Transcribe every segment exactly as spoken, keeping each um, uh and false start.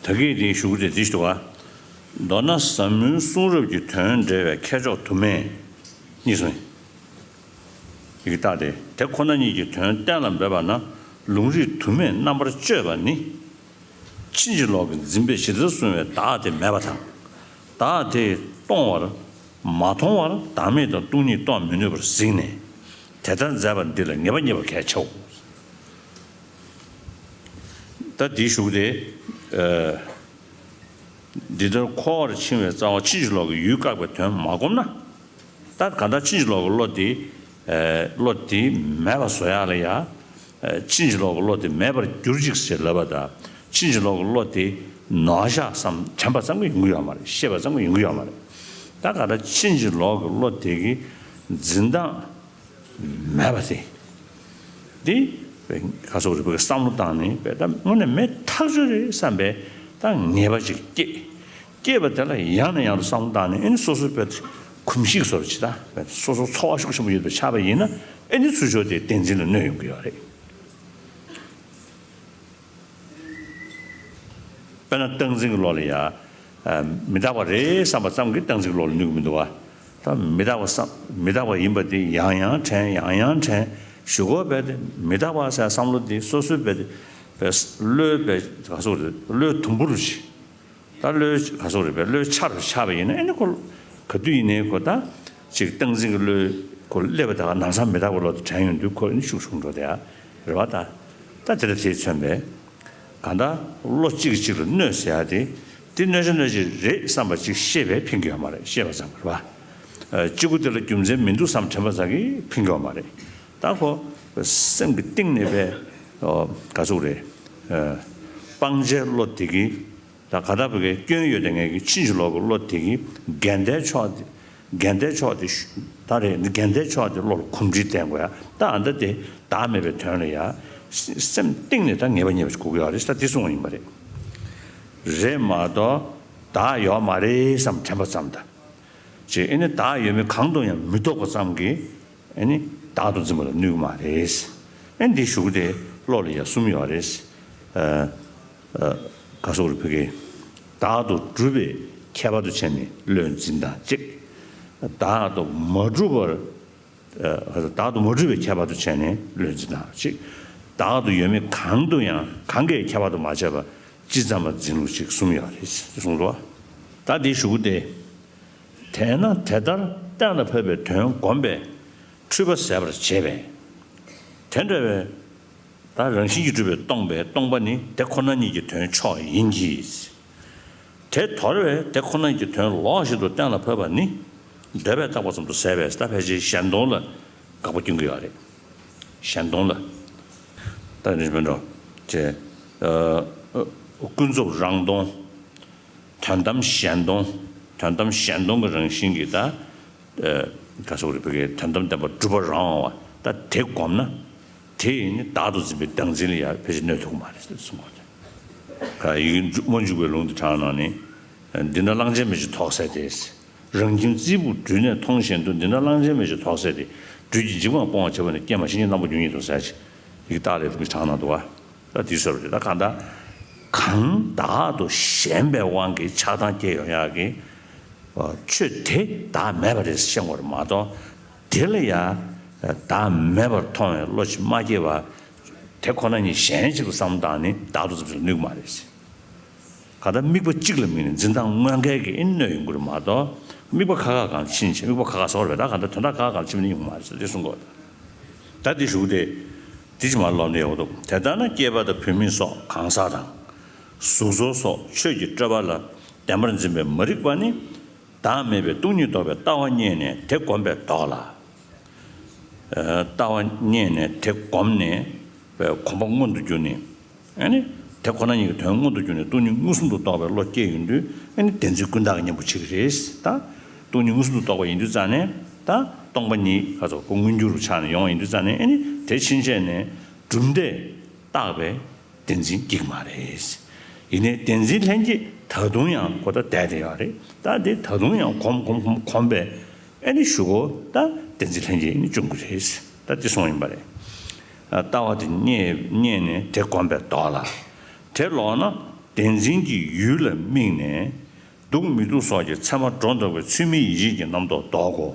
ད་གིན་དེའི་གཞུག་གུ་དེ་འདི་ཞིག་འདུག་ག་མདོར་ན་ཟབ་མོའི་གསུང་རབ་ཀྱི་དོན་འགྲེལ་བའི་མཁས་མཆོག་དུ་མས། གཉིས་སོ། ཡི་གེ་རྟགས་དེ་དེ་ཁོ་ན་ཉིད་ཀྱི་དོན་གཏན་ལ་འབེབས་པ་ན། ལུང་རིགས་དུ་མས་རྣམ་པར་དཔྱོད་པ་ནི། ཕྱིན་ཅི་ལོག་གི་འཛིན་པས་ཇི་ལྟར་གསུངས་པའི་བདག་དེ་མེད་པ་དང་། བདག་དེས་སྟོང་བར་མ་མཐོང་བར་བདག་མེད་དང་སྟོང་ཉིད་རྟོགས་མི་ནུས་པར་གཟིགས་ནས། དེ་ལྟར་མཛད་པ་འདི་ལ་ངེས་པ་རྙེད་པ་གལ་ཆེའོ། ད་འདིའི་གཞུག་དེ། ཨ། འདི་ལྟར་འཁོར་བར་འཆིང་བའི་རྩ་བ་ཕྱིན་ཅི་ལོག་གི་ཡུལ་བཀག་པའི་དོན་མ་བསྒོམས་ན། ད་གང་ལྟར་ཕྱིན་ཅི་ལོག་གི་བློ་དེ། ཨ། བློ་དེ་མེད་པ་བཟོ་ཡག་ལ་ཡ། ཨ། ཕྱིན་ཅི་ལོག་གི་བློ་དེ་མེད་པར་གྱུར་ཅིག་ཟེར་ལབ་པ་དང་། ཕྱིན་ཅི་ལོག་གི་བློ་དེ་ནོར་བཞག་བསམ་དྲན་པ་ཙམ་གྱིས་ཡོང་གི་ཡོད་མ་རེད། ཤེས་པ་ཙམ་གྱིས་ཡོང་གི་ཡོད་མ་རེད། ད་གང་ལྟར་ཕྱིན་ཅི་ལོག་གི་བློ་དེ་གི་འཛིན་སྟངས་མེད་པ་དེ། འདི་བས་ག་སོགས་རིག་པའི་བསམ་བློ་བཏང་ནས་བས་ད་དངོས་གནས་མེད་ཐག་ཆོད་རེད་བསམ་པས་ད་ངེས་པ་ཅིག་སྐྱེས། སྐྱེས་པ་དེ་ལ་ཡང་ནས་ཡང་དུ་བསམ་བློ་བཏང་ནས། ཨེ་ནི་སོ་སོའི་བས་གོམས་གཤིས་བཟོ་རུ་ཅི་ད་བས་སོ་སོ་ཚོར་བ་ཤུགས་ཆེན་པོ་ཡོད་པ་ཆགས་པ་ཡིན་ན། ཨེ་ནི་ཚུར་ཕྱོགས་དེ་བདེན་འཛིན་ལ་གནོད་ཡོང་གི་ཡོད་རེད། དཔེར་ན་སྟངས་འཛིན་གྱི་བློ་ལ་ཡ། ཨ། མི་རྟག་པ་རེད་བསམ་པ་ཙམ་གྱིས་སྟངས་འཛིན་གྱི་བློ་ལ་གནོད་ཀྱི་མི་འདུག་བ། ད་མི་རྟག་པ་བསམ། མི་རྟག་པ་ཡིན་པ་དེ་ཡང་ཡང་དྲན། ཡང་ཡང་དྲན། གཞུག་གུ་བས་དེ་མི་རྟག་པ་ཟེར་བསམ་བློ་དེ་སོ་སོའི་བས་དེ་བས་བློའི་བས་ག་སོགས་རེད། བློའི་དུམ་བུ་རུ་ཅིག་ད་བློའི་ག་སོགས་རེད། བས་བློའི་ཆ་རུ་ཆགས་པ་ཡིན་ན། ཨེ་ནི་ཁོ་ག་དུས་ཡིན་ནའི་ཁོ་ད་ཅིག་སྟངས་འཛིན་གྱི་བློའི་ཁོ་སླེབས་པ་དང་། ལམ་སང་མི་རྟག་པའི་བློ་དེ་དྲན་ཡོང་དུས་ཁོ་ཨེ་ནི་ཤུགས་ཆུང་འགྲོ་དེ་ཡ་རེད་བ། ད་ད་དེ་ལ་དེས་མཚོན་པས། གང་ལྟར་བློ་གཅིག་གིས་གཅིག་ལ་གནོད་ཟེར་ཡ་དེ། དེ་གནོད་བྱ་གནོད་བྱེད་རེད་བསམ་པ་ཅིག་ཤེས་པས་ཕན་གྱི་ཡོད་མ་རེད། ཤེས་པ་ཙམ་རེད་བ། ཨ། གཅིག་པུ་དེ་ལ་རྒྱུ་མཚན་མི་འདུག་བསམ་དྲན་པ་ཙམ་གྱིས་ཕན་གྱི་ཡོད་མ་རེད། ད་ཁོ་སེམས་ཀྱི་གཏིང་ནས་བས་ག་ཚོད་རེད། ཨ། སྤང་བྱའི་བློ་དེ་གིས། ད་ག་ད་བོད་སྐྱོན་ཡོད་དེ་ངས་ཀྱི་ཕྱིན་ཅི་ལོག་གི་བློ་དེ་གིས་འགལ་ཟླའི་ཕྱོགས་དེ། འགལ་ཟླའི་ཕྱོགས་དེ་ཤུ། ད་རེད། འདི་འགལ་ཟླའི་ཕྱོགས་དེ་བློ་ལ་གོམས་འདྲིས་བསྟེན་དགོས་ཡ། ད་ཨ་ད་དེ་བདག་མེད་པའི་དོན་ལ་ཡ། སེམས་གཏིང་ནས་ད་ངེས་པ་རྙེད་པ་ཞིག་དགོས་ཀྱི་ཡོད་རེད། ད་དེ་གསུངས་པ་ཡིན་པ་རེད། རེད་མ་གཏོགས་བདག་ཡོད་མ་རེད་བསམ་དྲན་པ་ཙམ་ད། ཅེས་ཨེ་ནི་བདག་ཡོད་མེད་གང་དུ་ཡང་མི་རྟོག་པ་ཙམ་གྱིས་ཨེ་ནི་བདག་ཏུ་འཛིན་པ་ལ་གནོད་ཀྱི་མ་རེད། ཨེ་འདི་གཞུག་གུ་དེ་བློ་ལ་ཡ་གསུམ་ཡོད་རེད། ཨ། ཨ། ག་སོགས་རེད། བོད་སྐད། བདག་ཏུ་གྲུབ་པའི་ཁྱད་པར་དུ་བྱས་ནས་བློའི་འཛིན་སྟངས་གཅིག་བདག་ཏུ་མ་གྲུབ་པར། ཨ། བདག་ཏུ་མ་གྲུབ་པའི་ཁྱད་པར་དུ་བྱས་ནས་བློའི་འཛིན་སྟངས་གཅིག་བདག་ཏུ་ཡོད་མེད་གང་དུ་ཡང་གང་གིས་ཁྱད་པར་དུ་མ་བྱས་པ་སྤྱི་ཙམ་པ་འཛིན་ལུགས་གཅིག་གསུམ་ཡོད་རེད་གསུངས་འདུག་ད་འདི་གཞུག་གུ་དེ། དེས་ན་དེ་ལྟར་གཏན་ལ་ཕབ་པའི་དོན་བསྒོམས་པས་འཁྲུལ་པ་ཟད་པར་བྱེད་པས། དེ་འདྲ་བའི་ད་རང་བཞིན་གྱིས་གྲུབ་པའི་སྟོང་པས་སྟོང་པ་ནི་དེ་ཁོ་ན་ཉིད་ཀྱི་དོན་མཆོག་ཡིན་གྱི། དེ་དོར་བས་དེ་ཁོ་ན་ཉིད་ཀྱི་དོན་ལོགས་ཤིག་ཏུ་གཏན་ལ་ཕབ་པ་ནི་འདོད་པས་བཏགས་པ་ཙམ་དུ་ཟད་པས། ད་ཕལ་ཆེར་གཞན་སྟོང་ལ་དགག་པ་སྐྱོན་གྱི་ཡོད་རེད། གཞན་སྟོང་ལ། ད་ནི་མི་འགྲོ། ཅེས། ཨ། ཨ། ཀུན་རྫོབ་རང་སྟོང་། དོན་དམ་གཞན་སྟོང་། དོན་དམ་གཞན་སྟོང་གི་རང་བཞིན་གྱིས་ད། ཨ། ག་སོགས་རེད། བོད་སྐད། དོན་དམ་བདེན་པར་གྲུབ་པ་རང་དབང་བ། ད་དེ་བསྒོམས་ན། དེ་ཡིས་ནི་བདག་ཏུ་འཛིན་པའི་བདག་འཛིན་ལ་ཡང་ཕལ་ཆེར་གནོད་ཐུབ་ཀྱི་མ་རེད་གསུངས་པ་རེད། ག་ཡི་གེ་མ་འཇུག་པའི་ལུང་དེ་དྲངས་ན་ནི། འདི་ན་གླང་ཆེན་མེ་ལྕེ་ཐོགས་ཟེར་ཏེ། རང་ཁྱིམ་རྩིག་པ་སྦྲུལ་ནད་མཐོང་བཞིན་དུ། འདི་ན་གླང་ཆེན་མེ་ལྕེ་ཐོགས་ཟེར་ཏེ། སྦྲུལ་གྱི་འཇིགས་པའང་སྤོང་བར་བྱེད་པ་ནི། སྐྱེས་མ་བཤེས་གཉེན་རྣམ་པར་རྒྱུ་ཉིད་དོ་ཟེར་ཅིག་ཡི་གེ་རྟགས་ལས་རིམ་གྱིས་དྲངས་གནང་འདུག་བ། ད་དེའི་ཟུར་དེ་ད་གང་ལྟར་གང་བདག་ཏུ་ཞེན་པའི་དབང་གིས་ཆགས་སྡང་སྐྱེ་ཡོང་ཡག་གི་ཆོས་དེ་བདག་མེད་པ་རེད་ཤེས་དགོས་རེད་མ་གཏོགས། དེ་ལ་ཡང་བདག་མེད་པར་མཐོང་བའི་བློ་ཞིག་མ་སྐྱེས་པ། དེ་ཁོ་ན་ཉིད་གཞན་ཞིག་ཏུ་བསམ་བཏང་ནས་བདག་ཏུ་འཛིན་པ་ནུས་ཀྱི་མ་རེད། གང་ལྟར་དམིགས་པ་གཅིག་ལ་དམིགས་ནས་འཛིན་སྟངས་དངོས་འགལ་གྱི་ཨེ་གནོད་ཡོང་གི་རེད་མ་གཏོགས། དམིགས་པ་ཁ་ཁ་གང་ཕྱིན་ཕྱིན། དམིགས་པ་ཁ་ཁ་སོགས་རེད། ད་གང་ལྟར་དོན་དག་ཁ་ཁ་གང་ཕྱིན་ནི་ཡོང་གི་མ་རེད་ཟེར་དེ་གསུང་གི་ཡོད། ད་འདི་གཞུག་དེ། འདི་ཅི་མ་ལོག་ནས་ཡོད་འདུག་དེ་ལྟར་ན་སྐྱེས་པ་དང་བུད་མེད་སོགས་གང་ཟག་དང་། གཟུགས་ཚོགས་སོགས་ཆོས་ཀྱི་སྤྲོས་པ་ལ་བདེན་པར་འཛིན་པའི་མ་རིག་པ་ནི། བདག་མེད་པའི་སྟོང་ཉིད་རྟོགས་པའི་ལྟ་བ་རྙེད་ནས་དེ་བསྒོམས་པས་ལྡོག་ལ། ལྟ་བ་རྙེད་ནས་དེ་བསྒོམས་ནས་གོམས་པ་མངོན་དུ་གྱུར་ནས། ཨ་ནི། དེ་ཁོ་ན་ཉིད་ཀྱི་དོན་མངོན་དུ་གྱུར་ནས་སྟོང་ཉིད་མངོན་སུམ་དུ་རྟོགས་པའི་བློ་སྐྱེས་ཡོང་དུས། ཨ་ནི་བདེན་འཛིན་ཀུན་བཏགས་ཀྱི་གཉེན་པོ་བྱེད་ཀྱི་རེད། ད། སྟོང་ཉིད་མངོན་སུམ་དུ་རྟོགས་པ་ཡིན་དུས་ཙང་ནས། ད། སྟོང་པ་ཉིད་ག་ཚོད་ཁོ་མངོན་གྱུར་རུ་ཆགས་ནས་ཡོང་བ་ཡིན་དུས་ཙང་ནས། ཨ་ནི་དེ་ཕྱིན་ཆད་ནས་གྲུབ་མཐས་བཏགས་པའི་བདེན་འཛིན་སྐྱེ་གི་མ་རེད། ཡིན་ནའི་བདེན་འཛིན་ལྷན་སྐྱེས་ད་དུང་ཡང་ཁོ་ད་བསྡད་དེ་ཡོད་རེད། ད་དེ་ད་དུང་ཡང་གོམས་གོམས་གོམས་གོམས་པས། ཨེ་ནི་གཞུག་གུ་ད་བདེན་འཛིན་ལྷན་སྐྱེས་ནི་བྱུང་གི་རེད། ད་དེ་གསུངས་ཡིན་པ་རེད། ལྟ་བ་དེ་རྙེད་རྙེད་ནས་དེ་བསྒོམས་པས་ལྡོག་ལ། དེ་ལོག་ན། བདེན་འཛིན་གྱི་ཡུལ་ལ་དམིགས་ནས། སྡུག་མི་སྡུག་སོགས་ཀྱི་མཚན་མ་སྒྲོ་འདོགས་པའི་ཚུལ་མིན་ཡིད་བྱེད་ཀྱི་རྣམ་རྟོག་ལྡོག་གོ།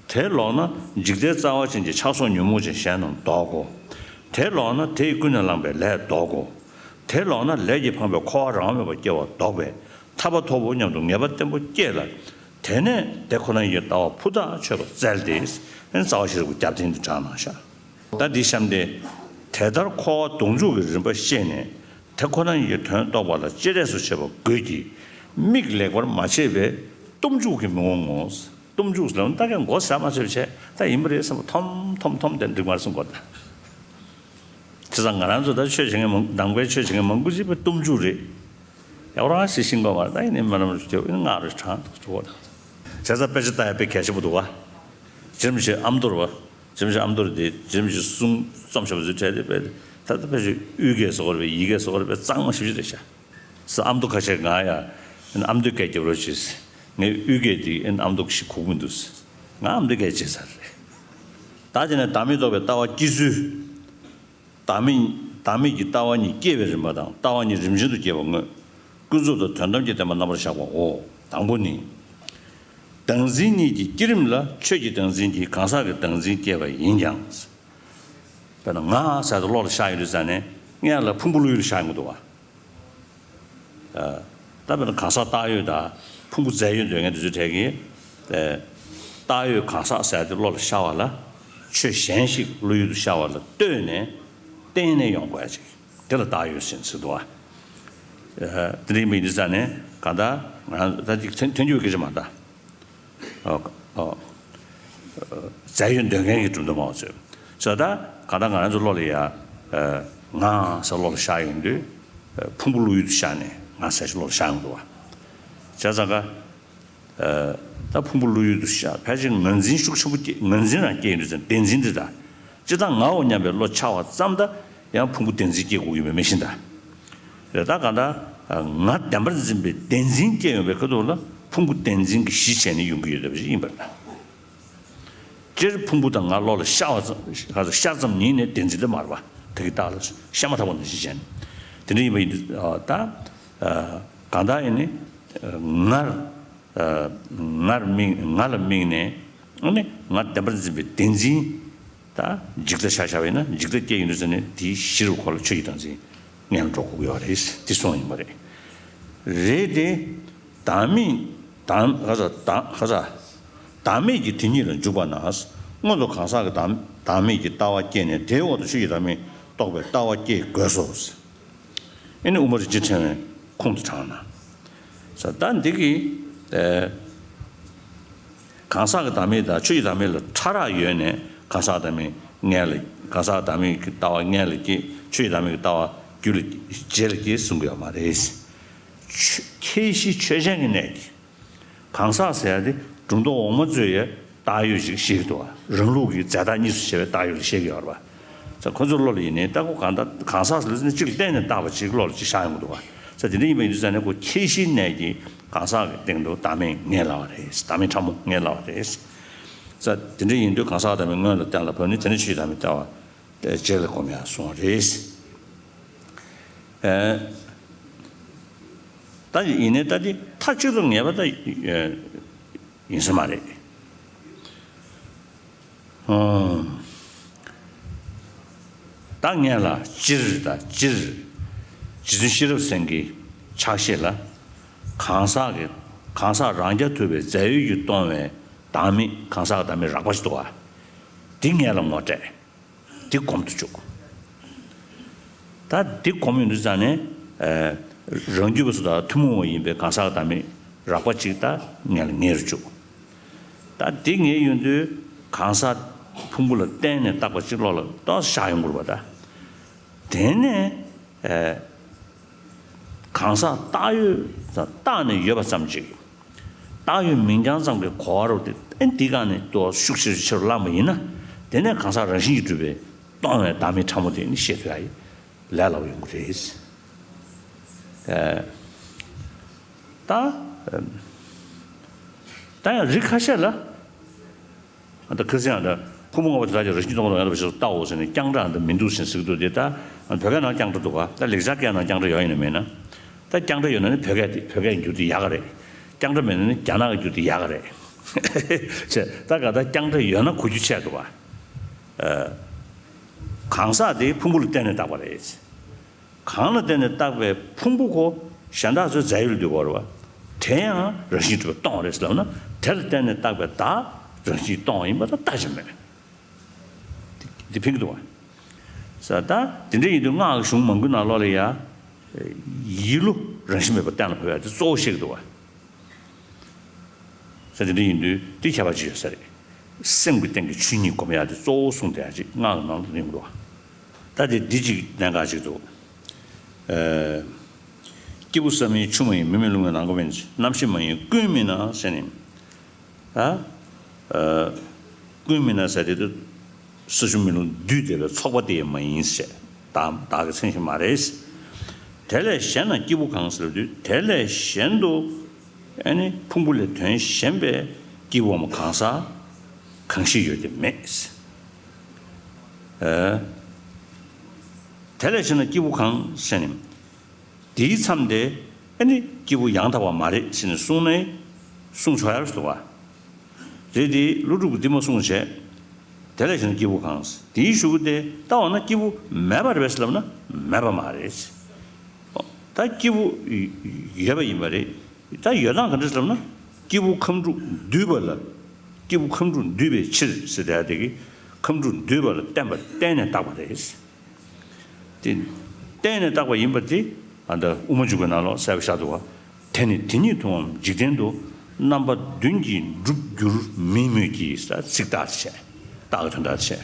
དེ་ལོག་ན་འཇིག་ལྟའི་རྩ་བ་ཅན་གྱི་ཆགས་སོགས་ཉོན་མོངས་ཅན་གཞན་རྣམས་ལྡོག་གོ། དེ་ལོག་ན་དེས་ཀུན་ནས་བསླངས་པའི་ལས་ལྡོག་གོ། དེ་ལོག་ན་ལས་ཀྱིས་འཕངས་པའི་འཁོར་བ་རང་དབང་མེད་པར་སྐྱེ་བ་ལྡོག་པས་ཐར་པ་ཐོབ་བོ་སྙམ་དུ་ངེས་པ་བརྟན་པོ་སྐྱེས་ལ། དེ་ནས་དེ་ཁོ་ན་ཉིད་ཀྱི་ལྟ་བ་ཕུ་ཐག་ཆོད་པར་བཙལ་ཏེ། རྩ་བ་ཤེས་རབ་ཀྱི་རྒྱབ་རྟེན་དུ་བགྲངས་གནང་ཤག། ད་འདི་གཤམ་དེ། དེ་ལྟར་འཁོར་བ་དོང་སྤྱུགས་ཀྱི་རིམ་པ་ཤེས་ནས། དེ་ཁོ་ན་ཉིད་ཀྱི་དོན་རྟོགས་པ་ལ་སྤྱན་རས་གཟིགས་བྱེད་པ་དགོས་ཀྱི། དམིགས་ལེགས་པར་མ་ཕྱེ་བས་སྟོབས་འཇུག་གིས་མི་འོང་ངོ་། སྟོབས་འཇུག་ལ་ད་གིན་མགོ་ཟ་མ་ཟོས་བྱས་ད་ཡིན་པ་རེད་བསམ་པ་ཐོམ་ཐོམ་ཐོམ་དེ་འགྲིག་མ་རེད་གསུང་གོ་ད། དེ་ཙང་ང་རང་ཚོ་ད་ཆོས་བྱེད་མཁན་མང་ནང་པའི་ཆོས་བྱེད་མཁན་མང་པོ་ཅིག་པའི་སྟོབས་འཇུག་རེད། ཡག་རང་ཞིག་ཤིང་གོ་མ་རེད་ད་ཡིན་ནི་མ་ནམ་ཞིག་དེ་ཡིན་ང་རེ་དྲང་དུ་གྲོགས་དང་། བྱས་ཙང་དཔེ་ཆ་ལྟ་ཡ་དཔེ་གལ་ཆེན་པོ་འདུག་བ། རྗེ་རིན་པོ་ཆེ་ཨ་མདོ་རེད་བ། རྗེ་རིན་པོ་ཆེ་ཨ་མདོ་རེད་དེ་རྗེ་རིན་པོ་ཆེ་གསུང་རྩོམ་བྱས་པ་ཚོའི་གྲས་དེ་དཔེ་ད་ལྟ་དཔེ་ཆ་དབུས་སྐད་སོགས་རེད་པས་ཡིག་སྐད་སོགས་རེད་པས་གཙང་མ་ཞིབ་ཅིག་རེད་ཤག། ས་ཨ་མདོ་ཁ་ཤས་ང་ཡ་ཨ་མདོའི་སྐད་རྒྱབ་རོགས་བྱེད། ངའི་དབུས་སྐད་དེ་ཨ་མདོ་ཞིག་གོ་གི་མི་འདུག། ང་ཨ་མདོའི་སྐད་བརྗེད་ཚར་རེད། ད་དེ་ནས་བདག་མེད་རྟོགས་པའི་ལྟ་བ་སྐྱེ་ཚུལ། བདག་མེད། བདག་མེད་ཀྱི་ལྟ་བ་གཉིས་སྐྱེ་བའི་རིམ་པ་དང་ལྟ་བ་གཉིས་རིམ་བྱོན་དུ་སྐྱེ་བ་དངོས། ཀུན་རྫོབ་དང་དོན་དམ་གྱི་བདེན་པ་རྣམ་པར་གཞག་པའོ། དང་པོ་ནི། བདག་འཛིན་གཉིས་ཀྱི་བསྐྱེད་རིམ་ལ་ཆོས་ཀྱི་བདག་འཛིན་གྱིས་གང་ཟག་གི་བདག་འཛིན་སྐྱེ་བ་ཡིན་ཀྱང་། དཔེར་ན་ང་ཟེར་དུས་བློ་ལ་ཤར་ཡོང་དུས་ཙང་ནས་སྔོན་ལ་ཕུང་པོ་བློ་ཡུལ་དུ་ཤར་ཡོང་གི་འདུག་བ། ད་དཔེར་ན་གང་ཟག་བཏགས་ཡོད་དང་ཕུང་པོ་རྫས་ཡོད་འདོད་མཁན་དེ་ཚོའི་གྲས་ཀྱིས། བཏགས་ཡོད་གང་ཟག་ཟེར་དེ་བློ་ལ་ཤར་བ་ལ་ཆོས་གཞན་ཞིག་བློ་ཡུལ་དུ་ཤར་བ་ལ་ལྟོས་ནས་བརྟེན་ནས་ཡོང་དགོས་ཡ་ཅིག་དེ་ལ་བཏགས་ཡོད་ཟེར་ཟེར་འདུག་བ། དེ་འདྲ་ཡིན་པ་ཡིན་དུས་ཙང་ནས་གང་ལྟར་ང་རང་ད་ཅིག་ཐོན་ཐོན་རྒྱུ་སྐད་ཆ་མ་ད། རྫས་ཡོད་འདོད་མཁན་གྱི་གྲུབ་མཐའ་མང་བ་ཚོས། ཟེར་ད་གང་ལྟར་ང་རང་ཚོ་བློ་ལ་ཡ། ང་ཟེར་བློ་ལ་ཤར་ཡོང་དུས། ཕུང་པོ་བློ་ཡུལ་དུ་ཤར་ནས་ང་ཟེར་ཞིག་བློ་ལ་ཤར་ཡོང་འདུག་བ། བྱས་ཙང་ཀ་ད་ཕུང་པོ་བློ་ཡུལ་དུ་ཤར་ཕལ་ཆེར་ངར་འཛིན་ཤུགས་ཆེན་པོ་སྐྱེ་ངར་འཛིན་རང་སྐྱེ་ཡོང་དུས་ཙང་བདེན་འཛིན་འདི་དང་། སྤྱིར་བཏང་ངའོ་སྙམ་པའི་བློ་འཆར་བ་ཙམ་ད། ཡང་ཕུང་པོ་བདེན་འཛིན་སྐྱེ་དགོས་ཀྱི་མེད་མེད་བཞིན་དང་། རེད་ད་གང་ལྟར། ང་བདེན་པར་འཛིན་པའི་བདེན་འཛིན་སྐྱེ་ཡོང་བའི་ཁ་ཐུག་ལ་ཕུང་པོ་བདེན་འཛིན་གྱི་གཞི་བྱས་ནས་ཡོང་གི་ཡོད་པ་ཞིག་ཡིན་པར་ཐལ། སྤྱིར་ཕུང་པོ་དང་ང་བློ་ལ་ཤར་བ་ཙམ་ཤར་ཙམ་ཉིད་ནས་བདེན་འཛིན་དུ་མ་རེད་པ། ད་གི་རྟགས་ལ་ཤར་མ་ཐག་པ་ནང་བཞིན་བྱས་ནས། དེ་འདྲ་ཡིན་པ་ཡིན་དུས་ད། གང་ལྟར་ཡིན་ནི། ངར། ངར་དམིགས་ང་ལ་དམིགས་ནས། ཨ་ནི་ང་བདེན་པར་འཛིན་པའི་བདེན་འཛིན། ད་འཇིག་ལྟ་ཆ་བཞག་པ་ཡིན་ན་འཇིག་ལྟ་སྐྱེ་ཡོང་དུས་ཙམ་ནས་དེའི་གཞི་རུ་གོ་ལ་ཆོས་ཀྱི་བདག་འཛིན་སྔོན་ལ་འགྲོ་དགོས་ཀྱི་ཡོད་རེད་དེ་གསུངས་ཡིན་པ་རེད། རེད་དེ། བདག་མེད་བདག་ཧ་ས་བདག་ཧ་ས། བདག་མེད་ཀྱི་དེ་ཉིད་ལ་འཇུག་པ་ན། སྔོན་དུ་གང་ཟག་གི་བདག་བདག་མེད་ཀྱི་ལྟ་བ་སྐྱེས་ནས་དེའི་འོག་ཏུ་ཆོས་ཀྱི་བདག་མེད་རྟོགས་པའི་ལྟ་བ་སྐྱེ་དགོས་སོ། ཨེ་ནི་དབུ་མ་རིན་ཆེན་ཕྲེང་བའི་ཁུངས་དུ་དྲངས་ན། ས་ད་འདི་གི། གང་ཟག་གི་བདག་མེད་དང་ཆོས་ཀྱི་བདག་མེད་ལ་ཕྲ་རགས་ཡོད་ནས་གང་ཟག་བདག་མེད་སྔོན་ལ་གང་ཟག་བདག་མེད་ཀྱི་ལྟ་བ་སྔོན་ལ་སྐྱེ་ཆོས་ཀྱི་བདག་མེད་ཀྱི་ལྟ་བ་རྒྱུད་ལ་རྗེས་ལ་སྐྱེ་གསུང་གི་ཡོད་མ་རེད། ཆོས་ཁྱད་གཞི་ཆོས་ཅན་གྱི་གནས་ཀྱི། གང་ཟག་ཟེར་ཡ་དེ་སྒྲོ་འདོགས་འོག་མ་ཚོས་ཡ་བཏགས་ཡོད་ཅིག་བཤད་ཀྱི་འདུག་བ། རང་ལུགས་ཀྱི་རྫས་བཏགས་གཉིས་སུ་ཕྱེ་བའི་བཏགས་ཡོད་ལ་བཤད་ཀྱི་ཡོད་རེད་བ། ས་ཁོ་ཚོའི་བློ་ལ་ཡིན་ནའི་ལྟ་ཁོ་གང་ལྟར་གང་ཟག་ཟེར་ལ་ནི་གཅིག་ལ་བརྟེན་ནས་བཏགས་པ་ཅིག་བློ་ལ་ཅིག་ཤར་ཡོང་གི་འདུག་བ། ས་དེ་འདྲ་ཡིན་པ་ཡིན་དུས་ཙང་ནས་ཁོ་ཁྱད་གཞིའི་གནས་ཀྱི་གང་ཟག་གི་སྟེང་དུ་བདག་མེད་ངེས་ལ་བ་རེད། བདག་མེད་ཕྲ་མོ་ངེས་ལ་བ་རེད། ས་དེ་འདྲ་ཡིན་དུས་གང་ཟག་བདག་མེད་སྔོན་ལ་གཏན་ལ་ཕབ་ནས་དེ་ནས་ཆོས་ཀྱི་བདག་མེད་ལྟ་བ། རྗེས་ལ་སྒོམ་ཡག་གསུངས་པ་རེད། ད་ཡིན་ནའི་ད་དེ་མཐའ་གཅིག་ཏུ་ངེས་པ་ད་ཡིན་ས་མ་རེད། ད་ངས་ལ་སྤྱིར་ད་སྤྱིར་རྗེ་བཙུན་ཤེས་རབ་སེང་གེའི་ཕྱག་བཞེས་ལ་གང་ཟག་གི་གང་ཟག་རང་རྐྱ་ཐུབ་པའི་རྫས་ཡོད་ཀྱིས་སྟོང་བའི་བདག་མེད་གང་ཟག་བདག་མེད་རགས་པ་ཞིག་འདུག་བ། འདི་ངས་ལ་ངོ་སྤྲད། འདི་སྒོམ་དུ་བཅུག་ད་འདི་སྒོམ་ཡོང་དུས་ཙང་ནས། རང་རྒྱུད་པ་སུ་དང་ཐུན་མོང་བ་ཡིན་པའི་གང་ཟག་བདག་མེད་རགས་པ་ཅིག་ད་ངས་ལ་ངེས་རུ་བཅུག་ད་འདི་ངེས་ཡོང་དུས་གང་ཟག་ཕུང་པོ་ལ་བརྟེན་ནས་བཏགས་པ་ཅིག་བློ་ལ་ཏོག་ཤར་ཡོང་དགོས་པ་ད། དེ་ནས། གང་ཟག་བཏགས་ཡོད་བཏགས་ནས་ཡོད་པ་ཙམ་ཅིག་བཏགས་ཡོད་མིང་རྐྱང་ཙམ་གྱི་གོ་བ་རུ་དེ་ཨེ་འདི་ག་ནས་ལྟོ་ཤུགས་ཆེ་ཆེ་རུ་བླངས་པ་ཡིན་ན། དེ་ནས་གང་ཟག་རང་བཞིན་གྱིས་གྲུབ་པའི་སྟོང་བའི་བདག་མེད་ཕྲ་མོ་དེ་ནི་ཤེས་ཐུབ་ཡ་ཡི་ལས་སླ་པོ་ཡོང་གི་རེད། ད་ད་ཡང་རིགས་ཁ་ཤས་ལ། ད་ཁ་སང་ད་ཕུང་པོ་ལྔ་པོ་དེ་དག་ཀྱང་རང་བཞིན་སྟོང་པ་དང་ཡང་དག་པའི་ཕྱིར་རོ་ལྟའོ་ཟེར་ནས་རྐྱང་བསྒྲགས་འདི་མི་འདུག་ཟེར་ཟེར་གྱི་འདུག་དེ་ད་བོད་སྐད་ནང་རྐྱང་བསྒྲགས་འདུག་ག་ད་ལེགས་སྦྱར་སྐད་ནང་རྐྱང་བསྒྲགས་ཡོད་ཡིན་ན་མེད་ན། ད་རྐྱང་ཕྲ་ཡོད་ན་ནི་བོད་སྐད་དེ་བོད་སྐད་འགྱུར་དེ་ཡག་ག་རེད། རྐྱང་ཕྲ་མེད་ན་ནི་རྒྱ་ནག་གི་འགྱུར་དེ་ཡག་ག་རེད། ཅེས་ད་ག་ད་རྐྱང་ཕྲ་ཡོད་ན་གོ་རྒྱུ་ཆེ་འདུག་བ། གང་ཟག་དེ་ཕུང་པོ་ལ་བརྟེན་ནས་བཏགས་པ་རེད། གང་ལ་བརྟེན་ནས་བཏགས་པའི་ཕུང་པོ་ཁོ་གཞན་དག་ཚོའི་རྫས་ཡོད་ལ་འདུས་པ་རེད་བ། དེ་ཡང་རང་བཞིན་གྲུབ་པས་སྟོང་བ་རེད་ཟེར་ལབ་ན། དེ་ལ་བརྟེན་ནས་བཏགས་པའི་བདག་རང་བཞིན་སྟོང་བ་ཡིན་པ་ལ་བརྟག་དཔྱད་མེད། འདི་འདི་ཕན་གྱི་འདུག་བ། ས་ད་དེ་འདྲ་ཡིན་དུས་སྔགས་ཀྱི་གཞུང་མང་པོའི་ནང་ལོགས་ལ་ཡ། ཡིད་བློ་རང་བཞིན་མེད་པར་གཏན་ལ་ཕབ་ཡ་དེ་གཙོ་བོ་བཤད་ཀྱི་འདུག་བ། ས་དེ་འདྲ་ཡིན་དུས་དེ་ཁྱད་པར་ཅིག་ཡོད་ས་རེད། སེམས་ཀྱི་སྟེང་གི་ཆོས་ཉིད་སྒོམ་ཡ་དེ་གཙོ་བོ་གསུངས་བསྡད་ཡ་ཅིག་སྔགས་ཀྱི་ནང་དུ་ཡོང་གི་འདུག་བ། ད་དེ་འདི་ཅིག་གནད་འགག་ཅིག་འདུག་ཨ། སྐྱེས་བུ་བསམ་ཡས་ཆུ་མ་ཡིན། མི་མེད་རླུང་མེད་ནམ་མཁའ་མེད། རྣམ་ཤེས་མ་ཡིན་ཀུན་མིན་ན་ཟེར་ནས། ཨ། ཨ། ཀུན་མིན་ན་ཟེར་དེ་དུ། ས་ཆུ་མེ་རླུང་འདུས་བསྡད་པའི་ཚོགས་པ་དེ་ཡང་མ་ཡིན་ཞེས་བདག་བདག་གི་མཚན་གཞི་མ་རེད། དེ་ལས་གཞན་ན་སྐྱེས་བུ་གང་ཟེར་དུས་དེ་ལས་གཞན་དུ་ཨ་ནི་ཕུང་པོ་ལས་དོན་གཞན་པའི་སྐྱེས་བུ་འམ་གང་ཟག་གང་ཞིག་ཡོད་དེ་མེད། ཨ། དེ་ལས་གཞན་ན་སྐྱེས་བུ་གང་ཟེར་ནས། དེའི་མཚམས་དེ་ཨ་ནི་སྐྱེས་བུ་ཡང་དག་པ་མ་རེད་ཟེར་ནས་གསུངས་ནས་གསུངས་ཆོག་ཡ་རེད་ཟེར་བ། རེད་དེ་ཀླུ་སྒྲུབ་ཀྱིས་འདི་མ་གསུངས་བྱས། དེ་ལས་གཞན་སྐྱེས་བུ་གང་། དེའི་གཞུག་གུ་དེ་ལྟ་བ་ན་སྐྱེས་བུ་མེད་པ་རེད་པས་ལབ་ན་མེད་པ་མ་རེད། ད་སྐྱེས་བུ་ཡོད་པ་ཡིན་པ་རེད། ད་ཡོད་སྟངས་ག་འདྲ་ལབ་ན་སྐྱེས་བུ་ཁམས་དྲུག་འདུས་པ་ལ། སྐྱེས་བུ་ཁམས་དྲུག་འདུས་པའི་ཕྱིར་ཟེར་དེ་དེ་གི་ཁམས་དྲུག་འདུས་པ་ལ་བརྟེན་པ་བརྟེན་ནས་བཏགས་པ་རེད། དེ་བརྟེན་ནས་བཏགས་པ་ཡིན་པ་དེ་ཨ་ད་དབུ་མ་འཇུག་པའི་ནང་ལོགས་གསལ་པོ་བཞག་འདུག་བ། དེ་ནི་དེ་ཉིད་མཐོང་བའམ་འཇིག་རྟེན་དུ་རྣམ་པ་བདུན་གྱིས་འགྲུབ་འགྱུར་མིན་མོད་ཀྱི་ས་ཚིག་རྟགས་དེ་བྱས། རྟགས་ཀྱི་དོན་དག་དེ་བྱས།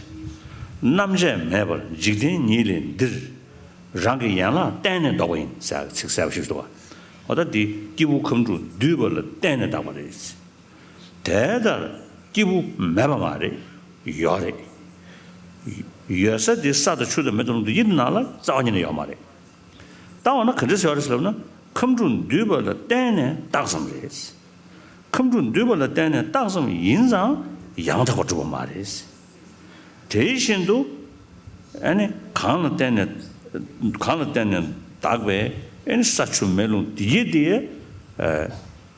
རྣམ་དཔྱད་མེད་པར་འཇིག་རྟེན་ཉིད་ལས་འདིར་རང་གི་ཡན་ལག་བརྟེན་ནས་ལྡོག་པ་ཡིན་ཟེར་ཚིག་གསལ་པོ་ཞིག་འདུག་བ། འོ་ད་འདི་སྐྱེས་བུ་ཁམས་དྲུག་འདུས་པ་ལ་བརྟེན་ནས་བཏགས་པ་རེད། དེ་ལྟར་སྐྱེས་བུ་མེད་པ་མ་རེད། ཡོད་རེད། ཡོད་ས་དེ་ས་དང་ཆུ་དང་མེ་དང་རླུང་དང་དབྱིབས་ནང་ལ་རྩ་བ་ཉིད་ནས་ཡོད་མ་རེད། ད་འོ་ན་ག་འདྲ་ཟེར་བ་རེད་ཟེར་ལབ་ན་ཁམས་དྲུག་འདུས་པ་ལ་བརྟེན་ནས་བཏགས་ཙམ་རེད། ཁམས་དྲུག་འདུས་པ་ལ་བརྟེན་ནས་བཏགས་ཙམ་ཡིན་ཙང་ཡང་དག་པར་གྲུབ་པ་མ་རེད། དེ་བཞིན་དུ་ཨ་ནི་གང་ལ་བརྟེན་ནས་གང་ལ་བརྟེན་ནས་བཏགས་པའི་ཨ་ནི་ས་ཆུ་མེ་རླུང་དེ་ཡི་དེ་ཨ་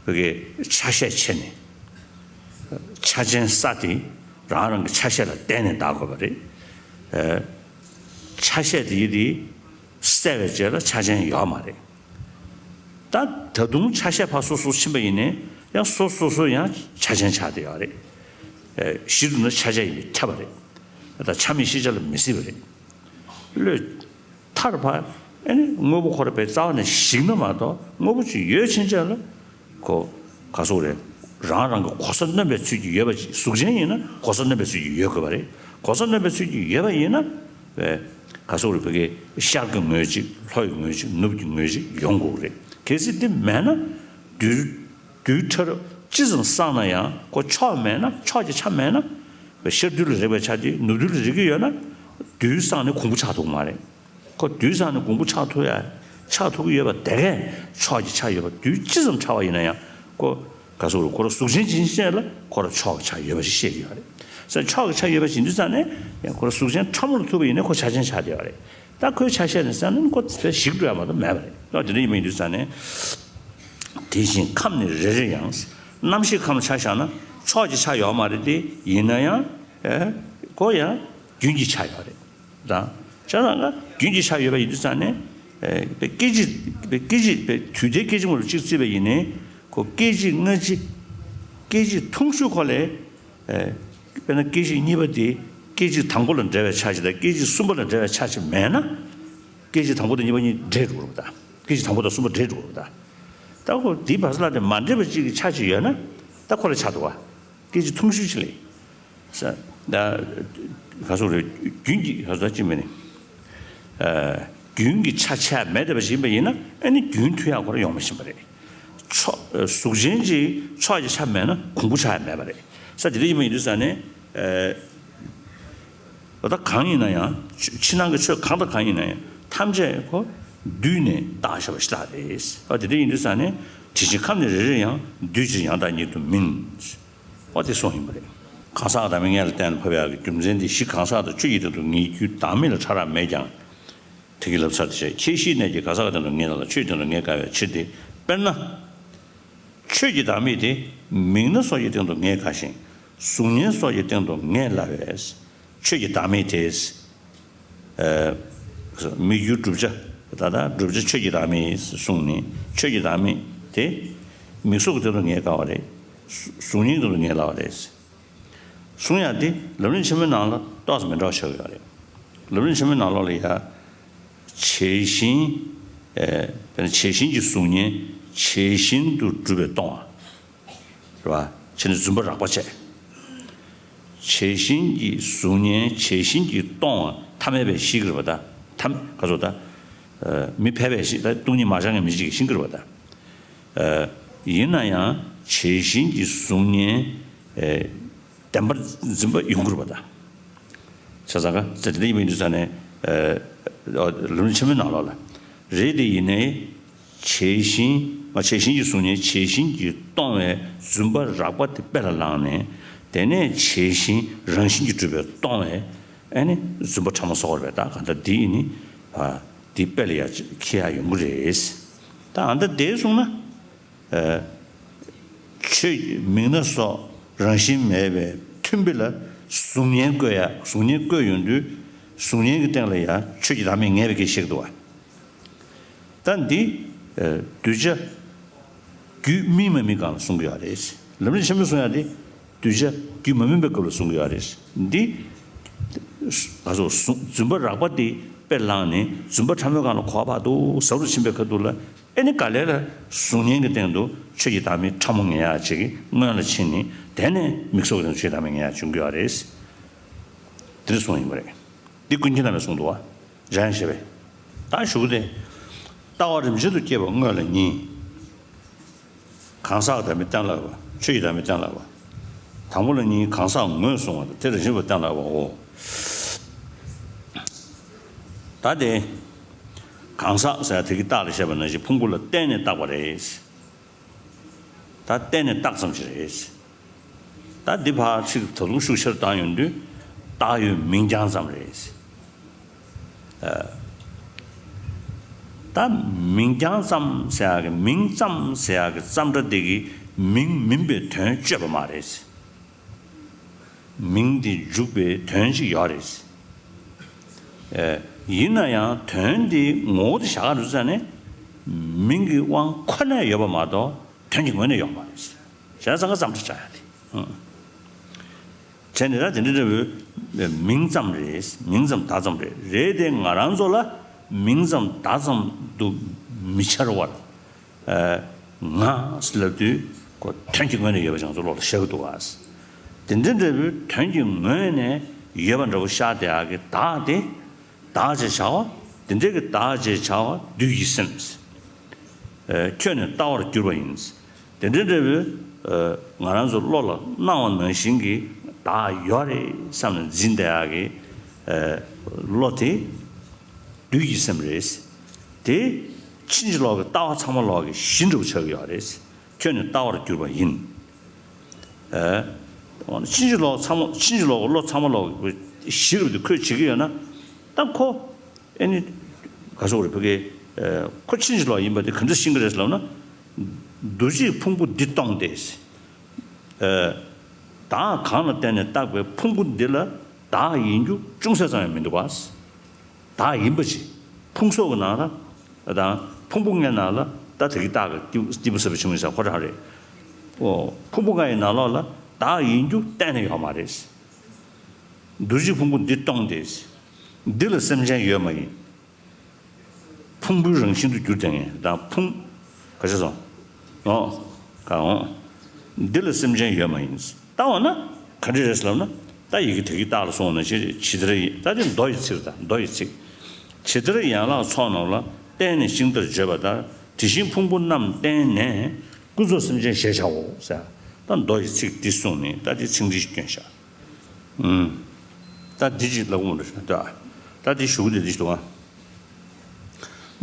བོད་ཀྱི་ཆ་ཤས་ཕྱེ་ནས་ཆ་ཅན་ས་དེ་རང་རང་གི་ཆ་ཤས་ལ་བརྟེན་ནས་བཏགས་དགོས་པ་རེད། ཨ་ཆ་ཤས་དེ་ཡི་དེ་གསལ་བའི་རྗེས་ལ་ཆ་ཅན་ཡོད་མ་རེད། ད་ད་དུང་ཆ་ཤས་ཕར་སོ་སོ་ཕྱིན་པ་ཡིན་ནའི་ཡང་སོ་སོ་སོ་ཡང་ཆ་ཅན་ཆགས་བསྡད་ཡོད་རེད། ཨེ་གཞི་གྲུབ་ན་ཆ་ཤས་ཡིན་པས་ཁྱབ་པ་རེད། ད་ཆ་མེད་ཤེས་བྱ་ལ་མི་སྲིད་པ་རེད། བློས་ཐར་བ་ཨེ་ནི་དངོས་པོ་ཁོ་ར་པའི་རྩ་བ་ནས་ཞིག་ན་མ་གཏོགས་དངོས་པོ་ཅིག་ཡོད་ཕྱིན་ཆད་ལ་ཁོ་ག་སོག་རེད། རང་རང་གི་གོ་ས་སྣོན་པའི་ཚུལ་གྱིས་ཡོད་པ་ཅིག་གཟུགས་ཅན་ཡིན་ན་གོ་ས་སྣོན་པའི་ཚུལ་གྱིས་ཡོད་དགོས་པ་རེད། གོ་ས་སྣོན་པའི་ཚུལ་གྱིས་ཡོད་པ་ཡིན་ན། བས། ག་སོག་རེད་བོད་ཀྱི་ཤར་གྱི་ངོས་གཅིག་ལྷོ་ཡི་ངོས་གཅིག་ནུབ་ཀྱི་ངོས་གཅིག་ཡོང་དགོས་རེད། གལ་སྲིད་དེ་མེད་ན། རྡུལ་རྡུལ་ཕྲ་རབ་ཅི་ཙམ་བསགས་ན་ཡང་ཁོ་ཕྱོགས་མེད་ན་ཕྱོགས་ཀྱི་ཆ་མེད་ན། བས་ཤར་རྡུལ་ལ་རེག་པའི་ཆ་དེ་ནུབ་རྡུལ་ལ་རེག་གི་ཡོད་ན། རྡུལ་བསགས་ནས་གོང་བུ་ཆགས་ཐུབ་ཀྱི་མ་རེད། ཁོ་རྡུལ་བསགས་ནས་གོང་བུ་ཆགས་ཐུབ་ཡ། ཆགས་ཐུབ་ཀྱི་ཡོད་པ་དེ་གས་ཕྱོགས་ཀྱི་ཆ་ཡོད་པ་རྡུལ་ཅི་ཙམ་ཕྲ་བ་ཡིན་ན་ཡང་ཁོ། ག་སོག་རེད་ཁོ་ར་གཟུགས་ཅན་ཅིག་བཤད་ལ་ཁོ་ར་ཕྱོགས་ཀྱི་ཆ་ཡོད་པ་ཞིག་བཤད་ཀྱི་ཡོད་རེད། ས་ཕྱོགས་ཀྱི་ཆ་ཡོད་པ་ཞིག་འདུག་ས་ནས་ཡང་ཁོ་ར་གཟུགས་ཅན་ཕྲ་མོ་ལ་ཐུག་པ་ཡིན་ན་ཁོ་ཆ་ཅན་ཆགས་བསྡད་ཡོད་རེད། ད་ཁོའི་ཆ་ཤས་ནི་ས་ནི་ཁོ་ཞིག་འགྲོ་ཡ་མ་གཏོགས་མེད་པ་རེད། ད་དེ་འདྲ་ཡིན་པ་ཡིན་འདུག་ས་ནས། དེ་བཞིན་ཁམས་ནི་རེ་རེ་ཡང་། རྣམ་ཤེས་ཁམས་ཆ་བཞག་ན་ཕྱོགས་ཀྱི་ཆ་ཡོད་མ་རེད་དེ་ཡིན་ན་ཡང་། ཨེ་ཁོ་ཡང་རྒྱུན་གྱི་ཆ་ཡོད་རེད། དང་། བྱས་ཙང་ཀ་རྒྱུན་གྱི་ཆ་ཡོད་པ་ཡིན་དུས་ཙང་ནས། ཨེ་པའི་སྐད་ཅིག་པའི་སྐད་ཅིག་པའི་དུས་མཐའི་སྐད་ཅིག་མ་ལ་གཅིག་བརྩིས་པ་ཡིན་ནའི། ཁོ་སྐད་ཅིག་སྔ་ཕྱི། སྐད་ཅིག་ཐུང་ཤོས་ཁོ་ལས། ཨེ་དཔེར་ན་སྐད་ཅིག་གཉིས་པ་དེ་སྐད་ཅིག་དང་པོ་ལ་འབྲེལ་བའི་ཆ་ཞིག་དང་སྐད་ཅིག་གསུམ་པ་ལ་འབྲེལ་བའི་ཆ་ཞིག་མེད་ན། སྐད་ཅིག་དང་པོ་དང་གཉིས་པ་གཉིས་འདྲེས་འགྲོ་གི་རེད་པ་ད། སྐད་ཅིག་དང་པོ་དང་གསུམ་པ་འདྲེས་འགྲོ་གི་རེད་པ་ད། ད་ཁོ་དེའི་བར་ས་ལ་དེ་མ་འདྲེས་པ་གཅིག་གི་ཆ་ཞིག་ཡོད་ན། ད་ཁོ་ལ་ཆགས་འདུག་བ། སྐད་ཅིག་ཐུང་ཤོས་ཅིག་ལས། ས། ད། ག་སོག་རེད། རྒྱུན་གྱི་ག་སོག་ཅི་མིན་ནི། ཨ། རྒྱུན་གྱི་ཆ་ཆ་མེད་བསྡད་པ་ཞིག་ཡིན་པ་ཡིན་ན་ཨ་ནི་རྒྱུན་མཐུན་ཡག་ཁོ་ར་ཡོང་མ་ཤེས་པ་རེད། ཕྱོགས། གཟུགས་ཅན་གྱི་ཕྱོགས་ཀྱི་ཆ་མེད་ན་གོང་བུ་ཆགས་ཡ་མེད་པ་རེད། ས་དེ་འདྲ་ཡིན་པ་ཡིན་དུས་ས་ནས། ཨ། འོ་ད་གང་ཡིན་ན་ཡང་ཕྱི་ནང་གི་ཆོས་གང་དང་གང་ཡིན་ན་ཡང་ཐམས་ཅད་ཁོ་བསྡུས་ནས་བཏགས་བཞག་པ་ཞིག་རེད། ཨ་དེ་འདྲ་ཡིན་དུས་ས་ནས་དེ་བཞིན་ཁམས་ནི་རེ་རེ་ཡང་། རྡུལ་གཅིག་ཡང་དག་ཉིད་དུ་མིན། ཨོ་དེ་གསུངས་ཡིན་པ་རེད། གང་ཟག་བདག་མེད་ལྔ་ལ་གཏན་ལ་ཕབ་ཡག་གི་རྒྱུ་མཚན་དེ་གཞི་གང་ཟག་དང་ཆོས་ཀྱི་སྟེང་དུ་ངེས་རྒྱུ་བདག་མེད་ལ་ཕྲ་རགས་མེད་ཀྱང་། དེ་གི་ལབ་ཚར་ཏེ་བྱས། ཁྱད་གཞིའི་གནས་ཀྱི་གང་ཟག་གི་སྟེང་དུ་ངེས་ལ་ལ། ཆོས་ཀྱི་སྟེང་དུ་ངེས་དཀའ་བའི་ཕྱིར་ཏེ། དཔེར་ན། ཆོས་ཀྱི་བདག་མེད་དེ་མིག་སྣ་སོགས་ཀྱི་སྟེང་དུ་ངེས་དཀའ་ཞིང་། གཟུགས་བརྙན་སོགས་ཀྱི་སྟེང་དུ་ངེས་སླ་བས། ཆོས་ཀྱི་བདག་མེད་དེ། ཨ། མི་འགྱུར་བསྒྲུབ་བྱ། ད་ལྟ་བསྒྲུབ་བྱ་ཆོས་ཀྱི་བདག་མེད་གསུངས་ནས། ཆོས་ཀྱི་བདག་མེད་དེ་མིག་སོགས་ཀྱི་སྟེང་དུ་ངེས་དཀའ་བ་རེད། གཟུགས་བརྙན་སྟེང་དུ་ངེས་སླ་བ་རེད། གསུང་ཡག་འདི་ལམ་རིམ་ཆེན་མོའི་ནང་ལ་ཏོག་ཙམ་མི་འདྲ་བ་ཆགས་ཀྱི་ཡོད་རེད། ལམ་རིམ་ཆེན་མོའི་ནང་ལོགས་ལ་ཡ། བྱད་བཞིན། ཨེ། དཔེར་ན་བྱད་བཞིན་གྱི་གཟུགས་བརྙན་བྱད་བཞིན་དུ་གྲུབ་པས་སྟོང་བ། རེད་བ། བྱས་ནས་རྫུན་པ་རགས་པ་བྱས། བྱད་བཞིན་གྱི་གཟུགས་བརྙན་བྱད་བཞིན་གྱིས་སྟོང་བ་ཐ་མལ་པས་ཤེས་ཀྱི་རེད་པ་ད། ཐ་མལ་ག་ཚོད་ད། ཨེ། མི་ཕལ་པས་ཤེས། ད་སྟོང་ཉིད་མ་སྦྱངས་མཁན་མི་གཅིག་གིས་ཤེས་ཀྱི་རེད་པ་ད། ཨེ། ཡིན་ན་ཡང་བྱད་བཞིན་གྱི་གཟུགས་བརྙན། ཨེ། བདེན་པར་འཛིན་པ་ཡོང་གི་རེད་པ་ད། བྱས་ཙང་ག་ཚོད་དེ་འདྲ་ཡིན་པ་ཡིན་དུས་ཙང་ནས། ཨེ། ལམ་རིམ་ཆེན་མོའི་ནང་ལོགས་ལ། རེད་དེ་ཡིན་ནའི། བྱད་བཞིན། མ། བྱད་བཞིན་གྱི་གཟུགས་བརྙན་བྱད་བཞིན་གྱིས་སྟོང་བའི་རྫུན་པ་རགས་པ་དེ་དཔེ་ལ་བླངས་ནས། དེ་ནས་བྱད་བཞིན་རང་བཞིན་གྱིས་གྲུབ་པས་སྟོང་བའི། ཨ་ནི་རྫུན་པ་ཕྲ་མོ་བཟོ་བར་བས་ད་ག་འདྲ་འདི་ཡིན་ནི། ཨ། འདི་དཔེ་ལ་ཡ་འཁྱེར་ཡ་ཡོང་གི་རེད། ད་ཨ་འདྲ་བསྡད་སོང་ན། ཨ། ཆོས་མིག་སྣ་སོགས་རང་བཞིན་མེད་པའི་མཐུན་དཔེ་ལ་གཟུགས་བརྙན་བཀོད་ཡ། གཟུགས་བརྙན་བཀོད་ཡོང་དུས་གཟུགས་བརྙན་གྱི་སྟེང་ལ་ཡང་ཆོས་ཀྱི་བདག་མེད་ངེས་པའི་སྐད་བཤད་འདུག་བ། ད་འདི། ཨ། གདུལ་བྱ་རྒྱུད་སྨིན་མ་སྨིན་སྒང་ལ་གསུང་གི་ཡོད་རེད། ལམ་རིམ་ཆེན་མོ་གསུང་ཡ་དེ་གདུལ་བྱ་རྒྱུད་མ་སྨིན་པའི་སྐབས་ལ་གསུང་གི་ཡོད་རེད། འདི་ག་ཚོད་གཟུགས་རྫུན་པ་རགས་པ་དེ་དཔེ་བླངས་ནས་རྫུན་པ་ཕྲ་མོའི་སྒང་ལ་གོ་བ་དུ་ཟབ་རུ་ཕྱིན་པའི་ཁ་ཐུག་ལ། ཨེ་ནི་ག་ལེར་གཟུགས་བརྙན་གྱི་སྟེང་དུ་ཆོས་ཀྱི་བདག་མེད་ཕྲ་མོ་ངེས་ཡག་ཅིག་གི་སྔོན་ལ་ཕྱིན་ནས། དེ་ནས་མིག་སོགས་ཀྱི་སྟེང་དུ་ཆོས་ཀྱི་བདག་མེད་ངེས་ཡག་བྱུང་གི་ཡོད་རེད། དེ་འདྲ་གསུངས་ཡིན་པ་རེད། འདི་ཀུན་མཁྱེན་རྣམ་པས་གསུངས་འདུག་བ། འཇམ་དབྱངས་བཞད་པས། ད་ཞུ་གི་དེ། ལྟ་བ་རིམ་བྱོན་དུ་སྐྱེས་པ་དངོས་ལ་གཉིས། གང་ཟག་བདག་མེད་གཏན་ལ་དབབ་པ། ཆོས་ཀྱི་བདག་མེད་གཏན་ལ་དབབ་པ། དང་པོ་ལ་གཉིས། གང་ཟག་ངོས་བཟུང་བ་དང་། དེ་རང་བཞིན་པར་གཏན་ལ་དབབ་པའོ། ད་དེ་གང་ཟག་ཟེར་ཡ་དེ་གི་རྟགས་ལ་བཤད་པ་ནང་བཞིན་ཕུང་པོ་ལ་བརྟེན་ནས་བཏགས་པ་རེད། ད་བརྟེན་ནས་བཏགས་ཙམ་ཞིག་རེད། ད་འདི་ཕར་ཚིག་ད་དུང་ཤུགས་ཆེར་བཏང་ཡོང་དུས་བཏགས་ཡོད་མིང་རྐྱང་ཙམ་རེད། ཨ། ད་མིང་རྐྱང་ཙམ་ཟེར་ཡག་གི། མིང་ཙམ་ཟེར་ཡག་གི་ཙམ་སྒྲ་དེ་གིས་མིང་མིན་པའི་དོན་བརྗོད་པ་མ་རེད། མིང་དེ་འཇུག་པའི་དོན་ཅིག་ཡོད་རེད། ཨེ། ཡིན་ན་ཡང་དོན་དེ་ངོ་བོ་དེ་བཞག་ག་རུ་ཙ་ནས་མིང་གི་དབང་ཁོ་ནས་ཡོད་པ་མ་གཏོགས་དོན་གྱི་ངོས་ནས་ཡོད་མ་རེད། བྱས་ཙང་ག་ཙམ་དུ་བྱ་ཡ་དེ། ཨང་། བྱས་ནས་ད་དེ་འདྲ་འདྲ་བོའི་མིང་ཙམ་རེད། མིང་ཙམ་བརྡ་ཙམ་རེད། རེད་དེ་ང་རང་ཚོ་ལ་མིང་ཙམ་བརྡ་ཙམ་དུ་མི་འཆར་བར། ཨ། ང་ལབ་དུས་ཁོ་དོན་གྱི་ངོས་ནས་ཡོད་པ་ཅིག་ང་ཚོ་བློ་ལ་ཤར་གྱི་འདུག་ག། དེ་འདྲ་འདྲ་བོའི་དོན་གྱི་ངོས་ནས་ཡོད་པ་འདྲ་བོ་ཤར་བསྡད་ཡག་གི་བདག་དེ། བདག་ཅེས་བྱ་བ། དེ་འདྲ་གི་བདག་ཅེས་བྱ་བ་བདུད་ཀྱི་སེམས། ཨ། ཁྱོད་ནི་ལྟ་བར་གྱུར་པ་ཡིན། དེ་འདྲ་འདྲ་བོའི། ཨ། ང་རང་ཚོ་བློ་ལ་སྣང་བ་ནང་བཞིན་གྱི་བདག་ཡོད་རེད་བསམ་ནས་འཛིན་བསྡད་ཡག་གི། ཨ། བློ་དེ་བདུད་ཀྱི་སེམས་རེད། དེ་ཕྱིན་ཅི་ལོག་གི་ལྟ་བ་ཚང་མ་ལོག་གི་གཞི་འདྲ་བོ་ཆགས་ཀྱི་ཡོད་རེད། ཁྱོད་ནི་ལྟ་བར་གྱུར་པ་ཡིན། ཨ། ཕྱིན་ཅི་ལོག་ཚང་མ། ཕྱིན་ཅི་ལོག་གི་བློ་ཚང་མ་ལོག་གི་གཞི་རུ་དེ་ཁོས་བྱེད་ཀྱི་ཡོད་ན། ད་ཁོ། ཨེ་ནི། ག་སོག་རེད་ཕ་གི། ཨ། ཁོ་ཕྱིན་ཅི་ལོག་ཡིན་པ་དེ་ག་འདྲ་ཤེས་ཀྱི་རེད་ལབ་ན། འདུ་བྱེད་ཕུང་པོ་འདི་སྟོང་སྟེ། ཨ། བདག་གང་ལ་བརྟེན་ནས་བཏགས་པའི་ཕུང་པོ་འདི་ལ་བདག་ཡིན་རྒྱུ་ཅུང་ཟད་ཙམ་ཡང་མི་འདུག་པ། བདག་ཡིན་པ་ཅིག། ཕུང་སོགས་ཀྱི་ནང་ལ། དང་ཕུང་པོ་ལྔའི་ནང་ལ་ད་དེ་གི་རྟགས་ཀྱི་སྐྱེས་བུ་སྐྱེས་བུ་ཟེར་བ་ཆུང་ངུ་ཟེར་ཁོ་རང་རེད། ཨོ། ཕུང་པོ་ལྔ་ཡི་ནང་ལོགས་ལ་བདག་ཡིན་རྒྱུ་གཏན་ནས་ཡོད་མ་རེད། འདུ་བྱེད་ཕུང་པོ་འདི་སྟོང་སྟེ། འདི་ལ་སེམས་ཅན་ཡོད་མ་ཡིན། ཕུང་པོའི་རང་བཞིན་དུ་གྱུར་ཏེ་ངེས་དང་ཕུང་། ག་ཅི་སོང་། ཨོ། ག་འོང་། འདི་ལ་སེམས་ཅན་ཡོད་མ་ཡིན། ལྟ་བ་ན་ག་འདྲ་རེད་ལབ་ན། ད་ཡི་གེ་དེ་གི་རྟགས་ལ་སོང་ན་ཅི་ཇི་ལྟར་ཡིན། ད་དེ་མདོ་ཡི་ཚིག་རེད། ད་མདོ་ཡི་ཚིག་ཇི་ལྟར་ཡན་ལག་ཚོགས་རྣམས་ལ། བརྟེན་ནས་ཤིང་རྟར་བརྗོད་པ་ལྟར། དེ་བཞིན་ཕུང་པོ་རྣམས་བརྟེན་ནས། ཀུན་རྫོབ་སེམས་ཅན་ཞེས་བྱའོ་ཟེར། ད་མདོ་ཡི་ཚིག་འདི་གསུངས་ནས་ད་དེ་ཚིག་འགྲེལ་ཞིག་བསྐྱོན་བཞག་ཨུམ། ད་འདི་ཅིག་ལབ་དགོས་མ་རེད་ད། ད་འདི་ཞུ་གི་འདི་འདི་ཞུ་ག་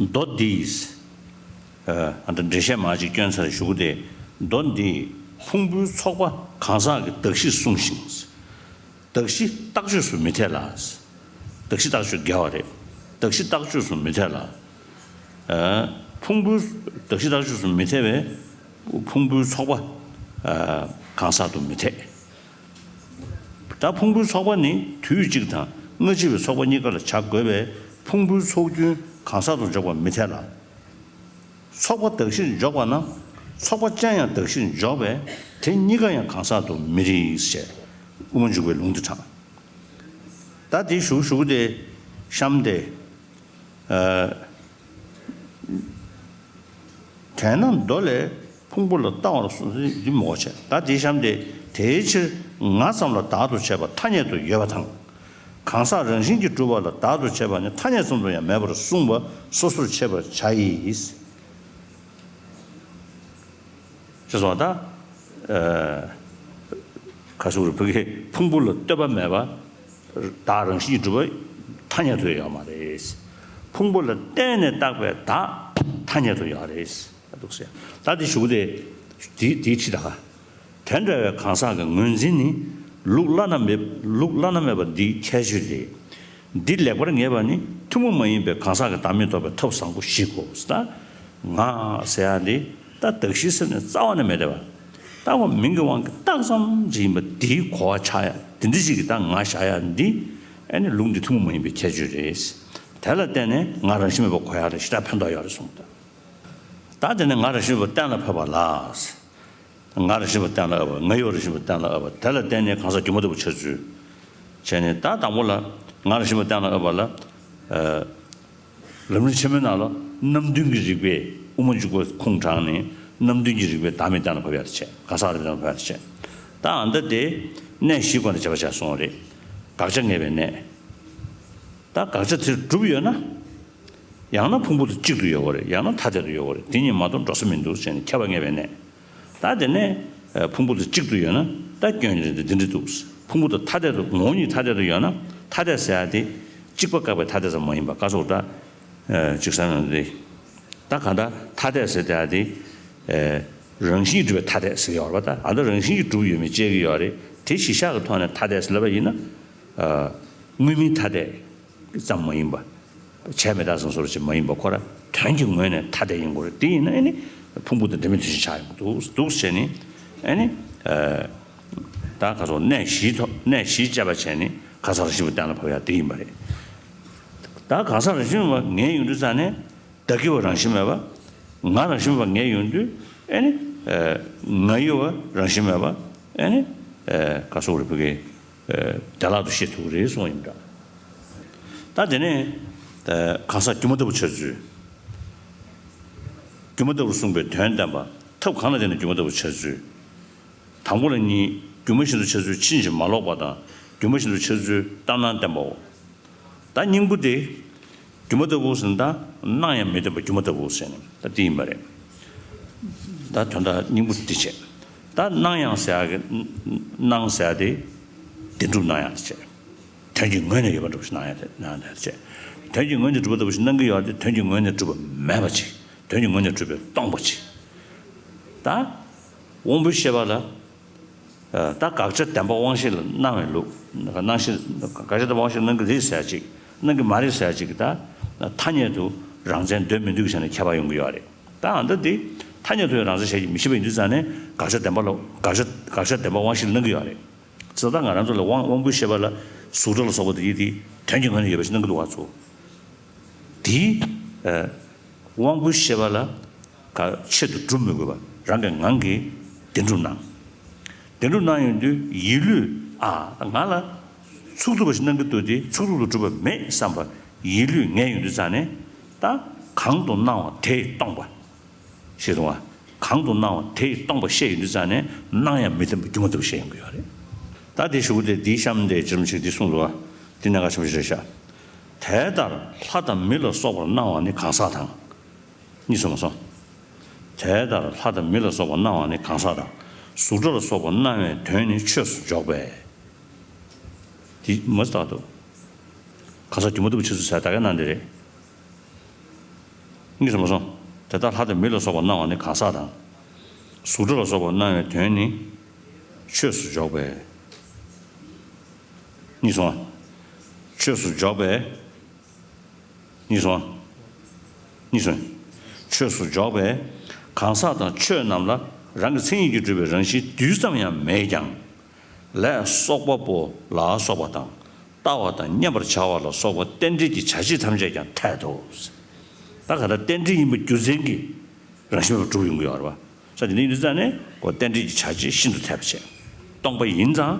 མདོ་འདིས། ཨ། ད་འགྲེལ་བཤད་མར་ཅིག་བསྐྱོན་ཚར་ཞུ་གི་དེ། མདོ་འདིས་ཕུང་པོའི་ཚོགས་པ་གང་ཟག་གི་གདགས་གཞི་གསུངས་ཤིང་། གདགས་གཞི་རྟགས་ཆོས་སུ་མི་འཐད་ལ། གདགས་གཞི་རྟགས་ཆོས་འགལ་བ་རེད། གདགས་གཞི་རྟགས་ཆོས་སུ་མི་འཐད་ལ། ཨ། ཕུང་པོའི་གདགས་གཞི་རྟགས་ཆོས་སུ་མི་འཐད་པས་ཕུང་པོའི་ཚོགས་པ། ཨ། གང་ཟག་ཏུ་མི་འཐད། ད་ཕུང་པོའི་ཚོགས་པ་ནི་དུས་གཅིག་དང་སྔ་ཕྱི་བའི་ཚོགས་པ་གཉིས་ཀ་ལ་བྱ་དགོས་པས་ཕུང་པོའི་ཚོགས་རྒྱུན་གང་ཟག་ཏུ་འཇོག་པ་མི་འཐད་ལ། ཚོགས་པ་གདགས་གཞིར་འཇོག་པ་ན་ཚོགས་པ་ཅན་ཡང་གདགས་གཞིར་འཇོག་པས་དེ་གཉིས་ཀ་ཡང་གང་ཟག་ཏུ་མི་རིགས་ཞེས་དབུ་མ་འཇུག་པའི་ལུང་འདི་དྲངས། ད་དེ་ཞུ་ཞུ་དེ་གཤམ་དེ། ཨ། དེས་ན་མདོ་ལས་ཕུང་པོ་ལ་ལྟ་བར་གསུངས་འདི་མོ་བྱས། ད་དེའི་གཤམ་དེ། དེའི་ཕྱིར་ང་ཙམ་ལ་བདག་ཏུ་བྱས་པ་ཐ་སྙད་དུ་ཡོད་པ་དང་། གང་ཟག་རང་བཞིན་གྱིས་གྲུབ་པ་ལ་བདག་ཏུ་བྱས་པ་ནི་ཐ་སྙད་ཙམ་དུ་ཡང་མེད་པར་གསུངས་པ་སོ་སོར་ཕྱེ་བར་བྱ་ཡིས། ཅེས་སོགས་ད། ཨ། ག་ཟེར་བོད་སྐད་ཕུང་པོ་ལ་ལྟོས་པ་མེད་པ། བདག་རང་བཞིན་གྱིས་གྲུབ་པ་ཐ་སྙད་དུ་ཡོད་མ་རེད། ཕུང་པོ་ལ་བརྟེན་ནས་བཏགས་པའི་བདག་ཐ་སྙད་དུ་ཡོད་རེད། འདུག་ཟེར། ད་དེ་ཞུ་གི་དེ། དེ་དེའི་ཕྱིར་ད། དེ་འདྲ་བའི་གང་ཟག་གི་ངོས་འཛིན་ནི་ལུགས་བླ་ན་མེད་ལུགས་བླ་ན་མེད་པ་འདིའི་ཁྱད་ཆོས་རེད། འདི་ལེགས་པར་ངེས་པ་ནི་ཐུན་མོང་མ་ཡིན་པའི་གང་ཟག་གི་བདག་མེད་རྟོགས་པའི་ཐབས་བཟང་པོ་ཞིག་གོ། ད་ང་ཟེར་ཡ་འདི་ད་གདགས་གཞི་ཟེར་ནས་རྩ་བ་ནས་མེད་བསྡད་པ། ད་ཁོ་མིང་གི་དབང་གིས་རྟགས་ཙམ་ཅིག་ཡིན་པ་འདིའི་གོ་བ་ཆགས་ཡ་དེ་འདྲ་ཅིག་གིས་ད་ང་བཞག་ཡ་འདི་ཨ་ནི་ལུགས་འདི་ཐུན་མོང་མ་ཡིན་པའི་ཁྱད་ཆོས་རེད། དེ་ལ་བརྟེན་ནས་ང་རང་བཞིན་མེད་པ་གོ་ཡ་ལ་ཞེ་དྲག་ཕན་ཐོགས་ཡོད་རེད་གསུངས། ད་ད་དེ་ནས་ང་རང་བཞིན་མེད་པ་གཏན་ལ་ཕབ་པ་ལ། ང་རང་བཞིན་པ་གཏན་ལ་དབབ་པ། ང་ཡོད་རང་བཞིན་པ་གཏན་ལ་དབབ་པ། དེ་ལ་བརྟེན་ནས་གང་ཟག་སྒྱུ་མ་ལྟ་བུ་འཆར་ཚུལ། བྱས་ནས་ད་དང་པོ་ལ་ང་རང་བཞིན་པ་གཏན་ལ་དབབ་པ་ལ། ཨ། ལམ་རིམ་ཆེན་མོའི་ནང་ལ་རྣམ་བདུན་གྱི་རིགས་པས་དབུ་མ་འཇུག་པ་ཁུངས་དྲངས་ནས་རྣམ་བདུན་གྱི་རིགས་པས་བདག་མེད་གཏན་ལ་ཕབ་ཡ་དེ་བྱས། གང་ཟག་རིགས་གཏན་ལ་ཕབ་ཡ་དེ་བྱས། ད་ཨ་ད་དེ་གནས་བཞིའི་སྒོ་ནས་དཔྱད་པ་བྱས་སོང་བ་རེད། དགག་བྱ་ངེས་པའི་གནས། ད་དགག་བྱ་དེ་གྲུབ་ཡོད་ན། ཡང་ན་ཕུང་པོ་དང་གཅིག་ཏུ་ཡོད་དགོས་རེད། ཡང་ན་ཐ་དད་དུ་ཡོད་དགོས་རེད། དེ་གཉིས་མ་གཏོགས་འགྲོ་ས་མི་འདུག་ཟེར་ནས་ཁྱབ་པ་ངེས་པའི་གནས། ད་དེ་ནས་ཕུང་པོ་དང་གཅིག་ཏུ་ཡོད་ན་ད་སྐྱོན་རེད་འདི་འདི་འདྲ་འདུག་ཕུང་པོ་དང་ཐ་དད་དུ་ངོ་བོ་ཉིད་ཐ་དད་དུ་ཡོད་ན་ཐ་དད་ཟེར་ཡ་དེ་གཅིག་པ་བཀག་པའི་ཐ་དད་ཙམ་མ་ཡིན་པ་ག་སོགས་ད་ཅིག་བསམ་ཡོང་དུས། ད་གང་ལྟར་ཐ་དད་ཟེར་ཡ་དེ་རང་བཞིན་གྱིས་གྲུབ་པའི་ཐ་དད་ཟེར་གྱི་ཡོད་རེད་པ། ད་ཨ་ད་རང་བཞིན་གྱིས་གྲུབ་ཡོད་མེད་དཔྱད་ཀྱི་ཡོད་རེད། དེ་གཞི་བཞག་གི་ཐོག་ནས་ཐ་དད་ཟེར་ལབ་པ་ཡིན་ན། དངོས་མིང་ཐ་དད་ཙམ་མ་ཡིན་པ། བྱས་མི་རྟག་ཙམ་བཟོ་འདྲ་ཅིག་མ་ཡིན་པ་ཁོ་རང་དོན་གྱི་ངོས་ནས་ཐ་དད་ཡིན་དགོས་རེད། དེ་ཡིན་ན་ཨ་ནི་ཕུང་པོ་དང་འབྲེལ་མེད་དོན་ཞིག་ཆགས་ཡོང་གི་འདུག་འདུག་ཟེར་ནས་ཨ་ནི། ད་ག་སོགས་གནས་བཞིའི་ཐོག་གནས་བཞིའི་དཔྱད་པ་བྱས་ནས་གང་ཟག་རང་བཞིན་པ་གཏན་ལ་ཕབ་ཡ་དེ་ཡིན་པ་རེད། ད་གང་ཟག་རང་བཞིན་པ་ངེས་ཡོང་དུས་ཙང་ནས། བདག་གི་བ་རང་བཞིན་མེད་པ། ང་རང་བཞིན་མེད་པ་ངེས་ཡོང་དུས་ཨེ་ནི། ང་ཡི་བ་རང་བཞིན་མེད་པ་ཨེ་ནི། ག་སོགས་རེ་བུ་གའི་བདེ་བླག་ཏུ་ཤེས་ཐུབ་ཀྱི་རེད་གསུངས་ཡིན་འདྲ། ད་དེ་ནས་གང་ཟག་སྒྱུ་མ་ལྟ་བུ་འཆར་ཚུལ། སྒྱུ་མ་ལྟ་བུར་གསུངས་པའི་དོན་བསྟན་པ་ཐབས་གང་ལ་བརྟེན་ནས་སྒྱུ་མ་ལྟ་བུ་འཆར་ཚུལ། དང་པོ་ལ་གཉིས། སྒྱུ་མ་བཞིན་དུ་འཆར་ཚུལ་ཕྱིན་ཅི་མ་ལོག་པ་དང་སྒྱུ་མ་བཞིན་དུ་འཆར་ཚུལ་ལྟར་སྣང་བསྟན་པའོ། ད་སྙིང་པོ་དེ། སྒྱུ་མ་ལྟ་བུ་ཟེར་ན་ད་སྣང་ཡང་མི་སྟོན་པ་སྒྱུ་མ་ལྟ་བུ་ཟེར་ནས་ད་དེ་ཡིན་པ་རེད། ད་དོན་དག་སྙིང་པོ་དེ་བྱས། ད་སྣང་ཡང་ཟེར་ཡག་གི་སྣང་ཟེར་ཡག་དེ་བདེན་གྲུབ་སྣང་ཡང་དེ་བྱས། དོན་གྱི་ངོས་ནས་ཡོད་པ་འདྲ་པོ་ཞིག་སྣང་ཡང་དེ་སྣང་ཡང་དེ་བྱས། དོན་གྱི་ངོས་ནས་གྲུབ་པ་ལྟ་བུ་ཞིག་སྣང་གི་ཡོད་དེ་དོན་གྱི་ངོས་ནས་གྲུབ་པ་མེད་པ་ཅིག་དོན་གྱི་ངོས་ནས་གྲུབ་པའི་སྟོང་པ་ཅིག་ད་དབང་པོའི་ཤེས་པ་ལ། ད་དགག་བྱ་བདེན་པ་དབང་ཤེས་ལ་སྣང་བའི་ལུགས། སྣང་ཤེས་དགག་བྱ་བདེན་པ་དབང་ཤེས་ལ་སྣང་གི་རེད་ཟེར་ཡ་ཅིག་སྣང་གི་མ་རེད་ཟེར་ཡ་ཅིག་གི་ད་ཐ་སྙད་དུ་རང་མཚན་འདོད་མི་འདོད་ཀྱི་ཆ་ནས་ཁྱད་པར་ཡོང་གི་ཡོད་རེད། ད་ཨ་ད་འདི་ཐ་སྙད་དུ་ཡང་རང་མཚན་གཞལ་གྱིས་མི་ཤེས་པ་ཡིན་དུས་ཙང་ནས་དགག་བྱ་བདེན་པ་ལ་དགག་བྱ་དགག་བྱ་བདེན་པ་དབང་ཤེས་ལ་སྣང་གི་ཡོད་རེད། ཙི་ད་ང་རང་ཚོ་ལ་དབང་དབང་པོའི་ཤེས་པ་ལ་གཟུགས་སྒྲ་ལ་སོགས་པ་དེ་ཡིད་དེ་དོན་གྱི་ངོས་ནས་ཡོད་པ་ཞིག་སྣང་གི་འདུག་བ་ཚོ། དེའི་དབང་པོའི་ཤེས་པ་ལ་ག་ཆེད་དུ་སྒྲུབ་མི་དགོས་པ་རང་གི་ངང་གིས་བདེན་གྲུབ་སྣང་། བདེན་གྲུབ་སྣང་ཡོང་དུས་ཡིད་ལུས་ཨ་ང་ལ་ཚུགས་ཐུབ་པ་ཞིག་སྣང་གི་འདུག་དེ་ཚུགས་ཐུབ་ཏུ་གྲུབ་པ་མེད་བསམ་པ་ཡིད་ལུས་ངེས་ཡོང་དུས་ཙང་ནས་ད་གང་དུ་སྣང་བ་དེས་སྟོང་པ། ཞེས་གསུངས་པ། གང་དུ་སྣང་བ་དེས་སྟོང་པ་ཤེས་ཡོང་དུས་ཙང་ནས་སྣང་ཡང་མི་སྟོན་པ་སྒྱུ་མ་ལྟ་བུ་ཤེས་ཡོང་གི་ཡོད་རེད། ད་དེ་ཞུ་གི་དེ་འདིའི་གཤམ་དེ་ཅི་རིམ་ཞིག་འདི་གསུངས་འདུག་བ། འདི་གནད་འགག་ཆེན་པོ་ཞིག་རེད་ཤག་དེ་ལྟར་ལྷ་དང་མི་ལ་སོགས་པར་སྣང་བ་ནི་གང་ཟག་དང་། གཉིས་སོང་མ་སོང་། དེ་ལྟར་ལྷ་དང་མི་ལ་སོགས་པར་སྣང་བ་ནི་གང་ཟག་དང་། གཟུགས་སྒྲ་ལ་སོགས་པར་སྣང་བའི་དོན་ནི་ཆོས་སུ་འཇོག་པས། འདི་མ་ཟད་དུ། གང་ཟག་སྒྱུ་མ་ལྟ་བུ་འཆར་ཚུལ་ཟེར་ད་གའི་ནང་འདི་རེད། གཉིས་སོང་མ་སོང་། དེ་ལྟར་ལྷ་དང་མི་ལ་སོགས་པར་སྣང་བ་ནི་གང་ཟག་དང་། གཟུགས་སྒྲ་ལ་སོགས་པར་སྣང་བའི་དོན་ནི་ཆོས་སུ་འཇོག་པས། གཉིས་སོང་། ཆོས་སུ་འཇོག་པས། གཉིས་སོང་། གཉིས་སོང་། ཆོས་སུ་འཇོག་པས་གང་ཟག་དང་ཆོས་རྣམས་ལ་རང་གི་མཚན་ཉིད་ཀྱིས་གྲུབ་པའི་རང་བཞིན་རྡུལ་ཙམ་ཡང་མེད་ཀྱང་། ལས་གསོག་པ་པོ་ལ་སོགས་པ་དང་། ལྟ་བ་དང་མཉམ་པར་བྱ་བ་ལ་སོགས་པ་རྟེན་འབྲེལ་གྱི་བྱ་བྱེད་ཐམས་ཅད་ཀྱང་འཐད་དོ། ད་ག་ད་རྟེན་འབྲེལ་ཡིན་པ་རྒྱུ་མཚན་གྱིས་རང་བཞིན་མེད་པར་གྲུབ་ཡོང་གི་ཡོད་རེད་བ། ས་དེ་ནི་ཡིན་དུས་ཙང་ནས་ཁོ་རྟེན་འབྲེལ་གྱི་བྱ་བྱེད་ཤིན་ཏུ་འཐད་པ་བྱས། སྟོང་པ་ཡིན་ཙང་།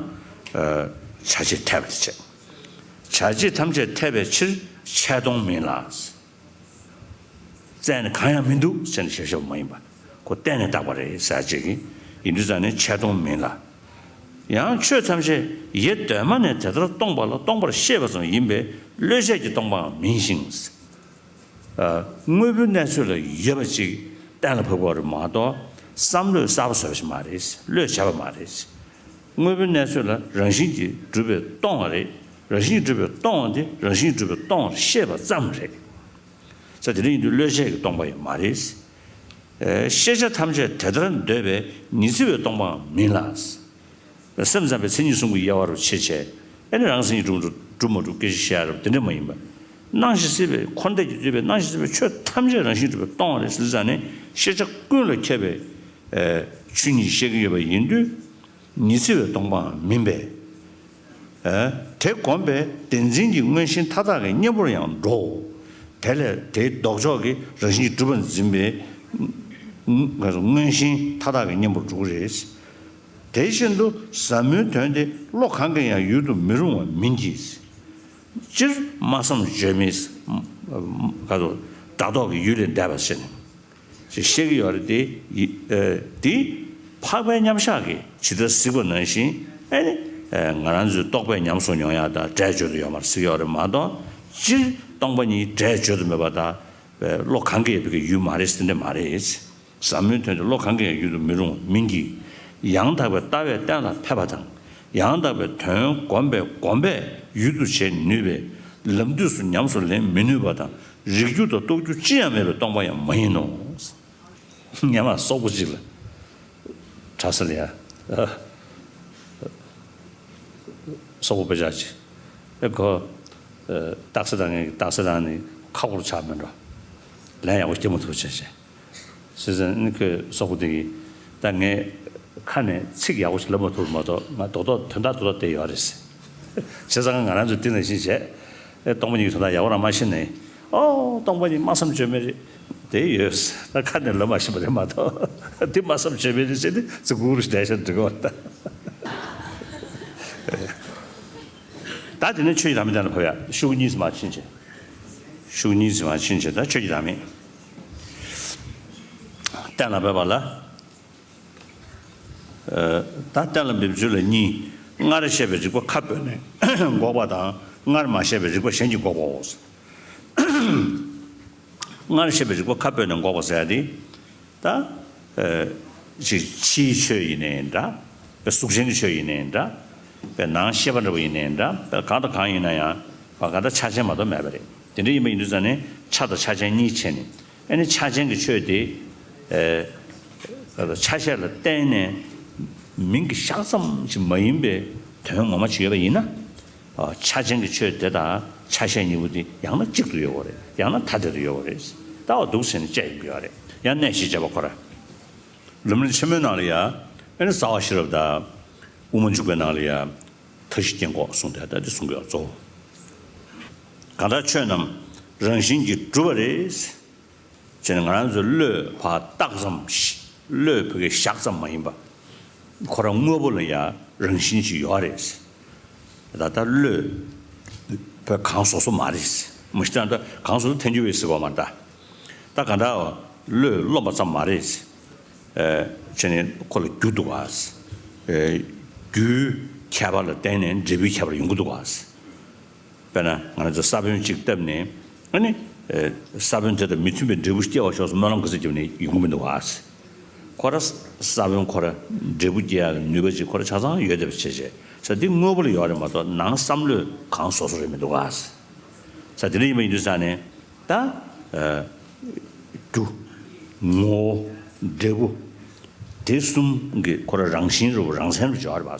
ཨ། བྱ་བྱེད་འཐད་པ་དེ་བྱས། བྱ་བྱེད་ཐམས་ཅད་འཐད་པའི་ཕྱིར་ཆད་སྟོང་མིན་ལ། བཙལ་ནས་གང་ཡང་མི་འདུག་ཟེར་ནས་བྱས་བཞག་པ་མ་ཡིན་པ། ཁོ་གཏན་ནས་བཏགས་པ་རེད་ཟེར་བྱེད་ཀྱི། ཡིན་དུས་ཙང་ནས་ཆད་སྟོང་མིན་ལ། ཡང་ཆོས་ཐམས་ཅད་ཡེ་གདོད་མ་ནས་དེ་ལྟར་སྟོང་པ་ལ་སྟོང་པར་ཤེས་པ་ཙམ་ཡིན་པས་བློས་བྱས་ཀྱི་སྟོང་པའང་མིན་ཞིང་། ཨ། དངོས་པོའི་གནས་ཚུལ་ལ་ཡོད་པ་ཅིག་གཏན་ལ་ཕབ་པ་རེད་མ་གཏོགས་བསམ་བློས་གསར་པ་བཟོས་པ་ཞིག་མ་རེད། བློས་བྱས་པ་མ་རེད། དངོས་པོའི་གནས་ཚུལ་ལ་རང་བཞིན་གྱིས་གྲུབ་པས་སྟོང་བ་རེད། རང་བཞིན་གྱིས་གྲུབ་པས་སྟོང་བ་དེ་རང་བཞིན་གྱིས་གྲུབ་པས་སྟོང་བར་ཤེས་པ་ཙམ་རེད། ས་དེ་འདྲ་ཡིན་དུས་བློས་བྱས་ཀྱི་སྟོང་པ་ཡང་མ་རེད། ཨེ། ཤེས་བྱ་ཐམས་ཅད་དེ་ལྟར་འདོད་པས་ཉི་ཚེ་བའི་སྟོང་པའང་མིན་ལ། སེམས་ཙམ་པའི་མཚན་ཉིད་གསུམ་གྱི་དབྱེ་བ་རུ་ཕྱེ་བྱས། ཨེ་ནི་རང་མཚན་ཉིད་གྲུབ་གྲུབ་མ་གྲུབ་སྐད་ཆ་བཤད་ཡ་རབ་དེ་འདྲ་མ་ཡིན་པ། སྣང་ཞིང་སྲིད་པའི་འཁོར་འདས་ཀྱིས་བསྡུས་པའི་སྣང་ཞིང་སྲིད་པའི་ཆོས་ཐམས་ཅད་རང་བཞིན་གྲུབ་པས་སྟོང་བ་རེད་ཟེར་ཙང་ནས་ཤེས་བྱ་ཀུན་ལ་ཁྱབ་པའི། ཨེ། ཆོས་ཉིད་བཤད་ཀྱི་ཡོད་པ་ཡིན་དུས། ཉི་ཚེ་བའི་སྟོང་པའང་མིན་པས། ཨེ། དེ་བསྒོམས་པས་བདེན་འཛིན་གྱི་མངོན་ཞེན་མཐའ་དག་གི་གཉེན་པོར་ཡང་འགྲོའོ། དེ་ལས་དེའི་ལྡོག་ཕྱོགས་ཀྱི་རང་བཞིན་གྱིས་གྲུབ་པར་འཛིན་པའི་མངོན་ཞེན་མཐའ་དག་གི་གཉེན་པོར་འགྲོ་གི་རེད། དེ་བཞིན་དུ་ཟབ་མོའི་དོན་དེ་བློ་གང་གིས་ཡང་ཡུལ་དུ་མི་རུང་བ་མིན་གྱི། སྤྱིར་སྨྲ་བསམ་བརྗོད་མེད། ག་རེ། སྒྲ་རྟོག་གི་ཡུལ་ལས་འདས་པ་ཟེར་ནས་ཅིག་བཤད་ཀྱི་ཡོད་རེད་དེ། ཡི། ཨ། དེ་འཕགས་པའི་མཉམ་བཞག་གིས་ཇི་ལྟར་གཟིགས་པ་ནང་བཞིན། ཨ་ནི། ཨ། ང་རང་ཚོའི་རྟོག་པས་ཉམས་སུ་མྱོང་ཡག་དང་སྒྲས་བརྗོད་དུ་ཡོད་མ་རེད་ཟེར་གྱི་ཡོད་རེད་མ་གཏོགས། སྤྱིར་སྟོང་པ་ཉིད་སྒྲས་བརྗོད་དུ་མེད་པ་དང་། བློ་གང་གིས་ཡང་བོད་ཀྱི་ཡུལ་མ་རེད་ཟེར་འདི་མ་རེད། ཟབ་མོའི་དོན་དེ་བློ་གང་གིས་ཡང་ཡུལ་དུ་མི་རུང་མིན་གྱི། ཡང་དག་པའི་ལྟ་བས་གཏན་ལ་ཕེབས་པ་དང་། ཡང་དག་པའི་དོན་བསྒོམས་པས་བསྒོམས་པས་ཡུལ་དུ་བྱེད་ནུས་པས། ལམ་དུས་སུ་ཉམས་སུ་ལེན་མི་ནུས་པ་དང་། རིག་རྒྱུ་དང་རྟོགས་རྒྱུ་ཅི་ཡང་མེད་པའི་སྟོང་པ་ཡང་མ་ཡིན་ནོ། སྔོན་མ་སོག་པོ་གཅིག་ལ། གྲྭ་ས་ལ་ཡ། སོག་པོ་དཔེ་ཆ་ཅིག་ཨེ་ཁོ། ཨ། རྟགས་གསལ་དང་ངས་རྟགས་གསལ་དང་ནི་ཁ་ཁོར་ཆགས་མེད་འགྲོ། ལན་ཡག་པོ་སྐྱེལ་མ་ཐུབ་བྱས་བྱས། ཟེར་ཟེར་ནི་ཁོས་སོག་པོ་དེ་གིས། ད་ངས་ཁ་ནས་ཚིག་ཡག་པོ་ཞིག་ལབ་མ་ཐུབ་མ་གཏོགས་ང་རྡོག་རྡོག་དོན་དག་རྡོག་རྡོག་བསྡད་ཡོད་རེད། བྱས་ཙང་ང་རང་ཚོས་དེ་ནང་བཞིན་བྱས། ཨེ། སྟོང་པ་ཉིད་ཀྱི་དོན་དག་ཡག་པོ་རང་མ་ཤེས་ནས། ཨོ། སྟོང་པ་ཉིད་སྨྲ་བསམ་བརྗོད་མེད་རེད། དེ་ཡོད། ད་ཁ་ནས་ལབ་མ་ཤེས་པ་རེད་མ་གཏོགས། དེ་སྨྲ་བསམ་བརྗོད་མེད་རེད་ཟེར་ནས་ཙི་གུ་རུ་བསྡད་ཤག་འགྲིག་གོ། ད་དེ་ནས་ཆོས་ཀྱི་བདག་མེད་གཏན་ལ་ཕབ་ཡ། ཤུགས་གཉིས་སུ་མ་ཕྱིན་བྱས། ཤུགས་གཉིས་སུ་མ་ཕྱིན་བྱས། ད་ཆོས་ཀྱི་བདག་མེད་གཏན་ལ་ཕབ་པ་ལ། ཨ། ད་གཏན་ལ་འབེབས་ཚུལ་ལ་གཉིས། སྔར་བཤད་པའི་རིགས་པ་ཁ་སྤོས་ནས་འགོག་པ་དང་། སྔར་མ་བཤད་པའི་རིགས་པ་གཞན་གྱིས་འགོག་པའོ། སྔར་བཤད་པའི་རིགས་པ་ཁ་སྤོས་ནས་འགོག་པ་ཟེར་ཡ་དེ། ད། ཨ། ཅིག་ཕྱིའི་ཆོས་ཡིན་ནའི་འདྲ། དཔེ་གཟུགས་ཅན་གྱི་ཆོས་ཡིན་ནའི་འདྲ། དཔེ་ནང་ཤེས་པ་འདྲ་པོ་ཡིན་ནའི་འདྲ། དཔེ་གང་དང་གང་ཡིན་ན་ཡང་། ཨ། གང་ལྟར་ཆ་ཅན་མ་གཏོགས་མེད་པ་རེད། དེ་འདྲ་ཡིན་པ་ཡིན་དུས་ཙང་ནས་ཆ་དང་ཆ་ཅན་གཉིས་ཕྱེ་ནས། ཨ་ནི་ཆ་ཅན་གྱི་ཆོས་དེ། ཨ། ཆ་ཤས་ལ་བརྟེན་ནས་མིང་གི་ཤག་ཙམ་ཞིག་མ་ཡིན་པའི་དོན་ངོ་མ་ཅིག་ཡོད་པ་ཡིན་ན། ཨ། ཆ་ཅན་གྱི་ཆོས་དེ་དང་ཆ་ཤས་གཉིས་པོ་དེ་ཡང་ན་གཅིག་ཏུ་ཡོད་དགོས་རེད། ཡང་ན་ཐ་དད་དུ་ཡོད་དགོས་རེད། ད་འོ་འདུག་ཟེར་ནས་དཔྱད་ཡོང་གི་ཡོད་རེད། ཡང་གནས་བཞི་བྱས་པ་ཁོ་ར། ལམ་རིམ་ཆེན་མོའི་ནང་ལ་ཡ། ཨ་ནི་རྩ་བ་ཤེས་རབ་དང་། དབུ་མ་འཇུག་པའི་ནང་ལ་ཡ། མཐའ་བཞི་སྐྱེ་འགོག་གསུངས་ཏེ། ད་འདི་གསུང་གི་ཡོད་གཙོ་བོ། གང་ལྟར་ཆོས་རྣམས་རང་བཞིན་གྱིས་གྲུབ་པ་རེད། བྱས་ནས་ང་རང་ཚོའི་བློས་ཕར་བཏགས་ཙམ་ཞིག་བློས་བོད་སྐད་བཞག་ཙམ་མ་ཡིན་པ། ཁོ་རང་དངོས་པོ་ལ་ཡང་རང་བཞིན་ཅིག་ཡོད་རེད། ད་ལྟ་བློས་བོད་གང་བཟོ་བཟོ་མ་རེད། མ་གཞི་ད་ལྟ་གང་བཟོ་བཟོ་ཐལ་འགྱུར་བའི་ཟེར་བ་མ་རེད་ད། ད་གང་ལྟར་བློས་རློམ་པ་ཙམ་མ་རེད། བྱས་ནས་ཁོ་ལ་རྒྱུ་འདུག་ག། རྒྱུའི་ཁྱད་པར་ལ་བརྟེན་ནས་འབྲས་བུའི་ཁྱད་པར་ཡོང་གི་འདུག་ག། དཔེར་ན་ང་རང་ཚོ་ས་བོན་གཅིག་བཏབ་ནས། ཨ་ནི། ཨེ། ས་བོན་དེ་དང་མི་མཐུན་པའི་འབྲས་བུ་སྐྱེ་བ་ཤོག་སྨོན་ལམ་ག་ཚོད་བརྒྱབ་ནས་ཡོང་གི་མི་འདུག་ག། ཁོ་ར་ས་བོན་ཁོ་ར་འབྲས་བུ་སྐྱེ་ཡག་གི་ནུས་པ་ཅིག་ཁོ་ར་ཆ་ཚང་ཡོད་བསྡད་པ་བྱས་བྱས། ས་འདི་དངོས་པོ་ལ་ཡོད་རེད་མ་གཏོགས་ནང་བསམ་བློས་གང་བཟོ་བཟོ་རེད་མི་འདུག་ག། ས་དེ་འདྲ་ཡིན་པ་ཡིན་དུས་ས་ནས་ད། ཨེ། རྒྱུ། ངོ་བོ། འབྲས་བུ། དེ་གསུམ་གྱི་ཁོ་ར་རང་བཞིན་རུ་རང་མཚན་རུ་སྦྱོར་བ།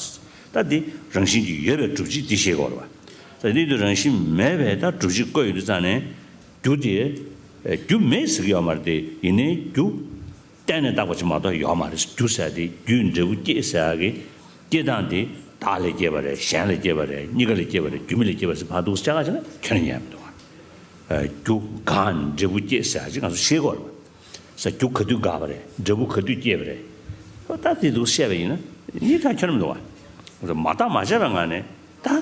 ད་འདི་རང་བཞིན་གྱིས་ཡོད་པའི་སྒྲུབ་བྱེད་འདི་ཤེས་དགོས་རེད་བ། ད་འདི་དུས་རང་བཞིན་མེད་པའི་ད་སྒྲུབ་བྱེད་བཀོད་ཡོད་དུས་ཙང་ནས། རྒྱུ་དེ་རྒྱུ་མེད་ཟེར་གྱི་ཡོད་མ་རེད་དེ། ཡིན་ནའི་རྒྱུ་གཏན་ནས་བཏགས་པ་ཅིག་མ་གཏོགས་ཡོད་མ་རེད། རྒྱུ་ཟེར་དེ་རྒྱུས་འབྲས་བུ་སྐྱེད་ཟེར་ཡག་གི་སྐྱེ་སྟངས་དེ་བདག་ལས་སྐྱེས་པ་རེད། གཞན་ལས་སྐྱེས་པ་རེད། གཉིས་ཀ་ལས་སྐྱེས་པ་རེད། རྒྱུ་མེད་ལས་སྐྱེས་པ་ཟེར་ཕར་འདུག་བྱ་ག་ཅིག་ན་ཁྱོན་ནས་ཉན་མི་འདུག་བ། རྒྱུ་འགག་ནས་འབྲས་བུ་སྐྱེད་ཟེར་ཡག་ཅིག་ང་ཚོ་ཤེས་དགོས་རེད་བ། ས་རྒྱུ་ག་དུས་འགགས་པ་རེད། འབྲས་བུ་ག་དུས་སྐྱེས་པ་རེད། ཨོ་ད་དེ་འདུག་བཤད་པ་ཡིན་ན་གཉིས་ཐག་ཁྱོན་ནས་མི་འདུག་བ། མ་བརྟགས་མ་དཔྱད་པའི་ངང་ནས་ད།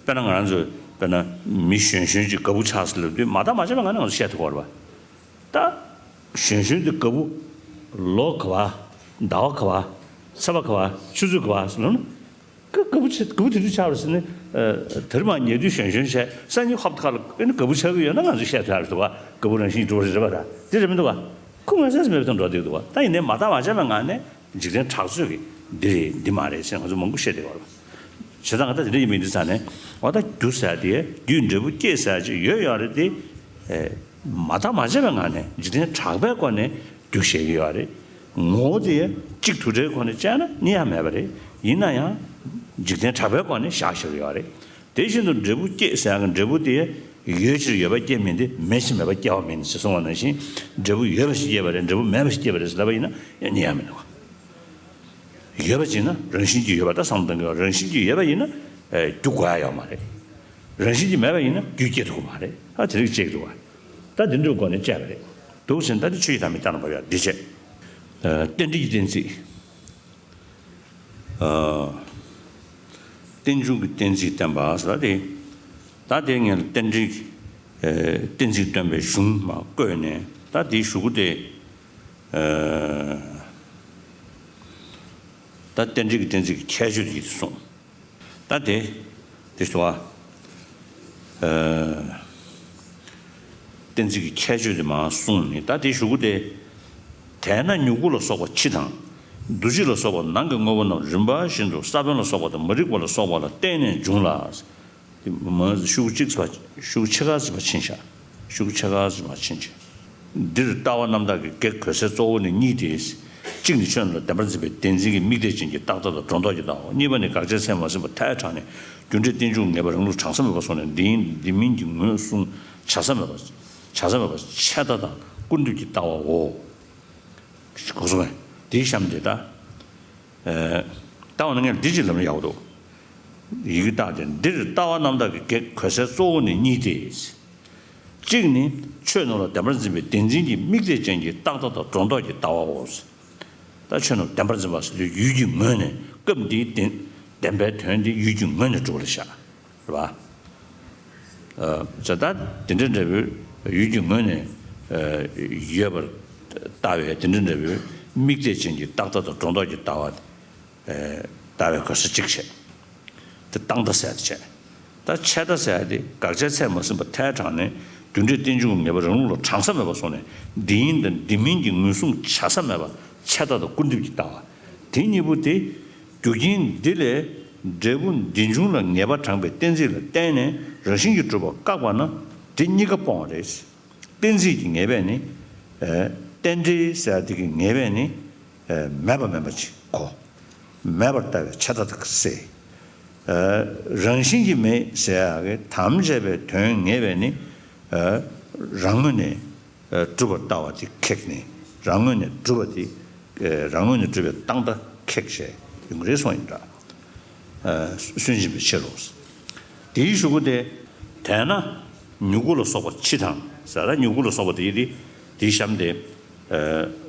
དཔེར་ན་ང་རང་ཚོ་དཔེར་ན་མི་གཞོན་གཞོན་གྱི་དགའ་བོ་ཆགས་ཟེར་ལབ་དུས་མ་བརྟགས་མ་དཔྱད་པའི་ངང་ནས་ང་ཚོ་བཤད་ཐུབ་ཀྱི་ཡོད་རེད་བ། ད། གཞོན་གཞོན་དུས་དགའ་བོ། ལོ་ག་བ། ཟླ་བ་ག་བ། ཚེས་པ་ག་བ། ཆུ་ཚོད་ག་བ་ཟེར་ལབ་ན། ཀ་དགའ་བོ་ཆེ་དགའ་བོ་དེ་དུས་ཆགས་པ་ཟེར་ནས། དེར་མ་ཉལ་དུས་གཞོན་གཞོན་བྱས་སང་ཉིན་ཧོབ་ཁ་ལ་ཨེ་ནི་དགའ་བོ་ཆགས་ཀྱི་ཡོད་ན་ང་ཚོས་བཤད་ཐུབ་ཡ་རེད་འདུག་བ། དགའ་བོ་རང་བཞིན་གྱིས་གྲུབ་པ་རེད་པ། ད་དེ་རེད་མི་འདུག་བ། ཁོ་མངོན་གསལ་ཟིན་པའི་དོན་འགྲོ་བསྡད་འདུག་བ། ད་ཡིན་ནའི་མ་བརྟགས་མ་དཔྱད་པའི་ངང་ནས་འཇིག་རྟེན་གྲགས་ཚོད་ཀྱིས་འདི་རེད་འདི་མ་རེད་ཟེར་ང་ཚོ་མང་པོ་བཤད་བསྡད་པ་རེད། བྱས་ཙང་ད་དེ་འདྲ་ཡིན་མིན་འདི་ཚ་ནས་འོ་ད་རྒྱུ་ཟེར་དེ་རྒྱུས་འབྲས་བུ་སྐྱེད་ཟེར་ཅིག་ཡོད་ཡོད་རེད་དེ། མ་བརྟགས་མ་དཔྱད་པའི་ངང་ནས་འཇིག་རྟེན་གྲགས་པའི་སྒོ་ནས། རྒྱུ་བཤད་ཀྱི་ཡོད་རེད། ངོ་བོ་དེ་གཅིག་དུ་བྲལ་ཁོ་ནས་དཔྱད་ན་རྙེད་ཡ་མེད་པ་རེད། ཡིན་ན་ཡང་། འཇིག་རྟེན་གྲགས་པའི་སྒོ་ནས་བཞག་བཞག་གི་ཡོད་རེད། དེ་བཞིན་དུ་འབྲས་བུ་སྐྱེད་ཟེར་ཡག་གི་འབྲས་བུ་དེ་ཡོད་ཕྱིར་ཡོད་པ་སྐྱེ་མིན་ཏེ་མེད་ཕྱིར་མེད་པ་སྐྱེ་བ་མིན་ཞེས་གསུངས་པ་ནང་བཞིན་འབྲས་བུ་ཡོད་པ་ཞིག་སྐྱེས་པ་རེད། འབྲས་བུ་མེད་པ་ཞིག་སྐྱེས་པ་རེད་ཟེར་ལབ་པ་ཡིན་ན་ཡང་རྙེད་ཡ་མི་འདུག་བ། ཡོད་པ་ཅིག་ན་རང་བཞིན་གྱིས་ཡོད་པ་ད་བསམ་བློ་གཏོང་གི་ཡོད། རང་བཞིན་གྱིས་ཡོད་པ་ཡིན་ན་རྒྱུ་དགོས་ཡ་ཡོད་མ་རེད། རང་བཞིན་གྱིས་མེད་པ་ཡིན་ན་རྒྱུ་སྐྱེ་ཐུབ་ཀྱི་མ་རེད། ཨ་དེ་རིགས་སྐྱེ་གི་འདུག་བ། ད་འདི་འདྲའི་སྒོ་ནས་དཔྱད་པ་རེད། འདུག་ཟེར་ན་ད་འདི་ཆོས་ཀྱི་དམ་པའི་རྟགས་རྣམ་པ་ཡོད་འདི་བྱས། རྟེན་འབྲེལ་གྱི་གཏན་ཚིགས། རྟེན་འབྱུང་གི་གཏན་ཚིགས་བསྟན་པ་ཟེར་བ་དེ། ད་དེ་ངས་རྟེན་འབྲེལ་གྱི་གཏན་ཚིགས་སྟོན་པའི་གཞུང་མར་བཀོད་ནས་ད་དེའི་གཞུག་གུ་དེ། ད་རྟེན་འབྲེལ་གྱི་གཏན་ཚིགས་ཀྱི་ཁྱད་ཆོས་དེ་གསུངས། ད་དེ། དེ་ཞུ་བ། གཏན་ཚིགས་ཀྱི་ཁྱད་ཆོས་དེ་མར་གསུངས་ནས་ད་དེའི་གཞུག་གུ་དེ། དེས་ན་མྱུ་གུ་ལ་སོགས་པ་ཕྱི་དང་། འདུ་བྱེད་ལ་སོགས་པ་ནང་གི་དངོས་པོ་རྣམས་རིམ་པ་བཞིན་དུ་ས་བོན་ལ་སོགས་པ་དང་མ་རིག་པ་ལ་སོགས་པ་ལ་བརྟེན་ནས་འབྱུང་ལ། དེ་མ་ཤུགས་གཅིག་ཙམ་ཤུགས་ཕྱེད་ཀ་ཙམ་ཕྱིན་བཞག་ཤུགས་ཕྱེད་ཀ་ཙམ་ཕྱིན་བྱས། འདིར་ལྟ་བ་རྣམ་དག་གི་གེགས་གོལ་སའི་གཙོ་བོ་ནི་གཉིས་ཏེ། གཅིག་ནི་ཆོས་རྣམས་ལ་བདེན་པར་འཛིན་པའི་བདེན་འཛིན་གྱི་དམིགས་གཏད་ཅན་གྱི་རྟག་ལྟ་དང་སྒྲོ་འདོགས་ཀྱི་ལྟ་བའོ། གཉིས་པ་ནི་དགག་བྱའི་ཚད་མ་ཟིན་པ་མཐའི་དྲངས་ནས་རྒྱུ་འབྲས་རྟེན་འབྱུང་ངེས་པ་རང་ལུགས་གྲངས་སུ་མེད་པར་སོང་ནས་འདི་ཡིན་འདི་མིན་གྱི་ངོས་བཟུང་བྱ་ས་མེད་པ། བྱ་ས་མེད་པ་ཆད་ལྟ་དང་ཀུན་བཏུས་ཀྱི་ལྟ་བའོ། གོ་སོང་ངས། དེའི་གཤམ་དེ་ལྟ། ལྟ་བ་ནི་ངས་འདི་ཅིག་ལབ་ན་ཡག་པོ་འདུག་ཡི་གེ་བཏགས་ཏེ་འདིར་ལྟ་བ་རྣམ་དག་གི་གེགས་གོལ་སའི་གཙོ་བོ་ནི་གཉིས་ཏེ། གཅིག་ནི་ཆོས་རྣམས་ལ་བདེན་པར་འཛིན་པའི་བདེན་འཛིན་གྱི་དམིགས་གཏད་ཅན་གྱི་རྟག་ལྟ་དང་སྒྲོ་འདོགས་ཀྱི་ལྟ་བའོ། ད་ཆོས་རྣམས་བདེན་པར་འཛིན་པ་ཟེར་དུས་ཡུལ་གྱི་ངོས་ནས་སྐབས་འདིའི་བདེན་བདེན་པའི་དོན་དེ་ཡུལ་གྱི་ངོས་ནས་གྲུབ་པ་ལ་བཞག་རེད་པ། ཇི་ལྟར་དེ་འདྲ་འདྲ་བོའི་ཡུལ་གྱི་ངོས་ནས་ཡོད་པར་ལྟ་བའི་དེ་འདྲ་འདྲ་བོའི་དམིགས་གཏད་ཅན་གྱི་རྟག་ལྟ་དང་སྒྲོ་འདོགས་ཀྱི་ལྟ་བ་ལྟ་བའི་གོལ་ས་གཅིག་བྱས། དེ་རྟག་ལྟ་ཟེར་ཡ་དེ་བྱས། ད་ཆད་ལྟ་ཟེར་ཡ་དེ་དགག་བྱའི་ཚད་མ་ཟིན་པ་མཐའི་དྲངས་ནས་རྒྱུ་འབྲས་རྟེན་འབྱུང་གི་ངེས་པ་རང་ལུགས་ལ་གྲངས་ས་མེད་པར་སོང་ནས་འདི་ཡིན་དང་འདི་མིན་གྱི་ངོས་བཟུང་བྱ་ས་མེད་པ་ཆད་ལྟ་དང་ཀུན་བཏུས་ཀྱི་ལྟ་བ། དེ་གཉིས་པོ་དེ། རྒྱུ་རྐྱེན་འདི་ལས་འབྲས་བུ་འདི་འབྱུང་ལ་ངེས་པ་དྲངས་པའི་གཏན་ཚིགས་ལ་བརྟེན་ནས་རང་བཞིན་གྱིས་གྲུབ་པ་བཀག་པ་ན་དེ་གཉིས་ཀ་སྤོང་བ་རེད། གཏན་ཚིགས་ཀྱི་ངེས་པས་ནི། རྟེན་འབྲེལ་ཟེར་དེ་གི་ངེས་པས་ནི། མེད་པ་མིན་པ་ཅིག་གོ། མེད་པར་ལྟ་བའི་ཆད་ལྟ་དག་སེལ། རང་བཞིན་གྱིས་མེད་ཟེར་ཡག་གི་དམ་བཅས་པའི་དོན་ངེས་པས་ནི། རང་ངོས་ནས། གྲུབ་པར་ལྟ་བ་དེ་ཁེགས་ནས་རང་ངོས་ནས་གྲུབ་པ་དེ་རང་ངོས་ནས་གྲུབ་པའི་རྟག་ལྟ་ཁེགས་བྱས་ཡོང་གི་རེད་གསུངས་ཡིན་འདྲ། སུན་འབྱིན་པའི་ཕྱིར་རོ། དེའི་གཞུག་གུ་དེ། དེས་ན་མྱུ་གུ་ལ་སོགས་པ་ཕྱི་དང་ཟེར་ན་མྱུ་གུ་ལ་སོགས་པ་དེ་ཡིན་ཏེ། དེའི་གཤམ་དེ།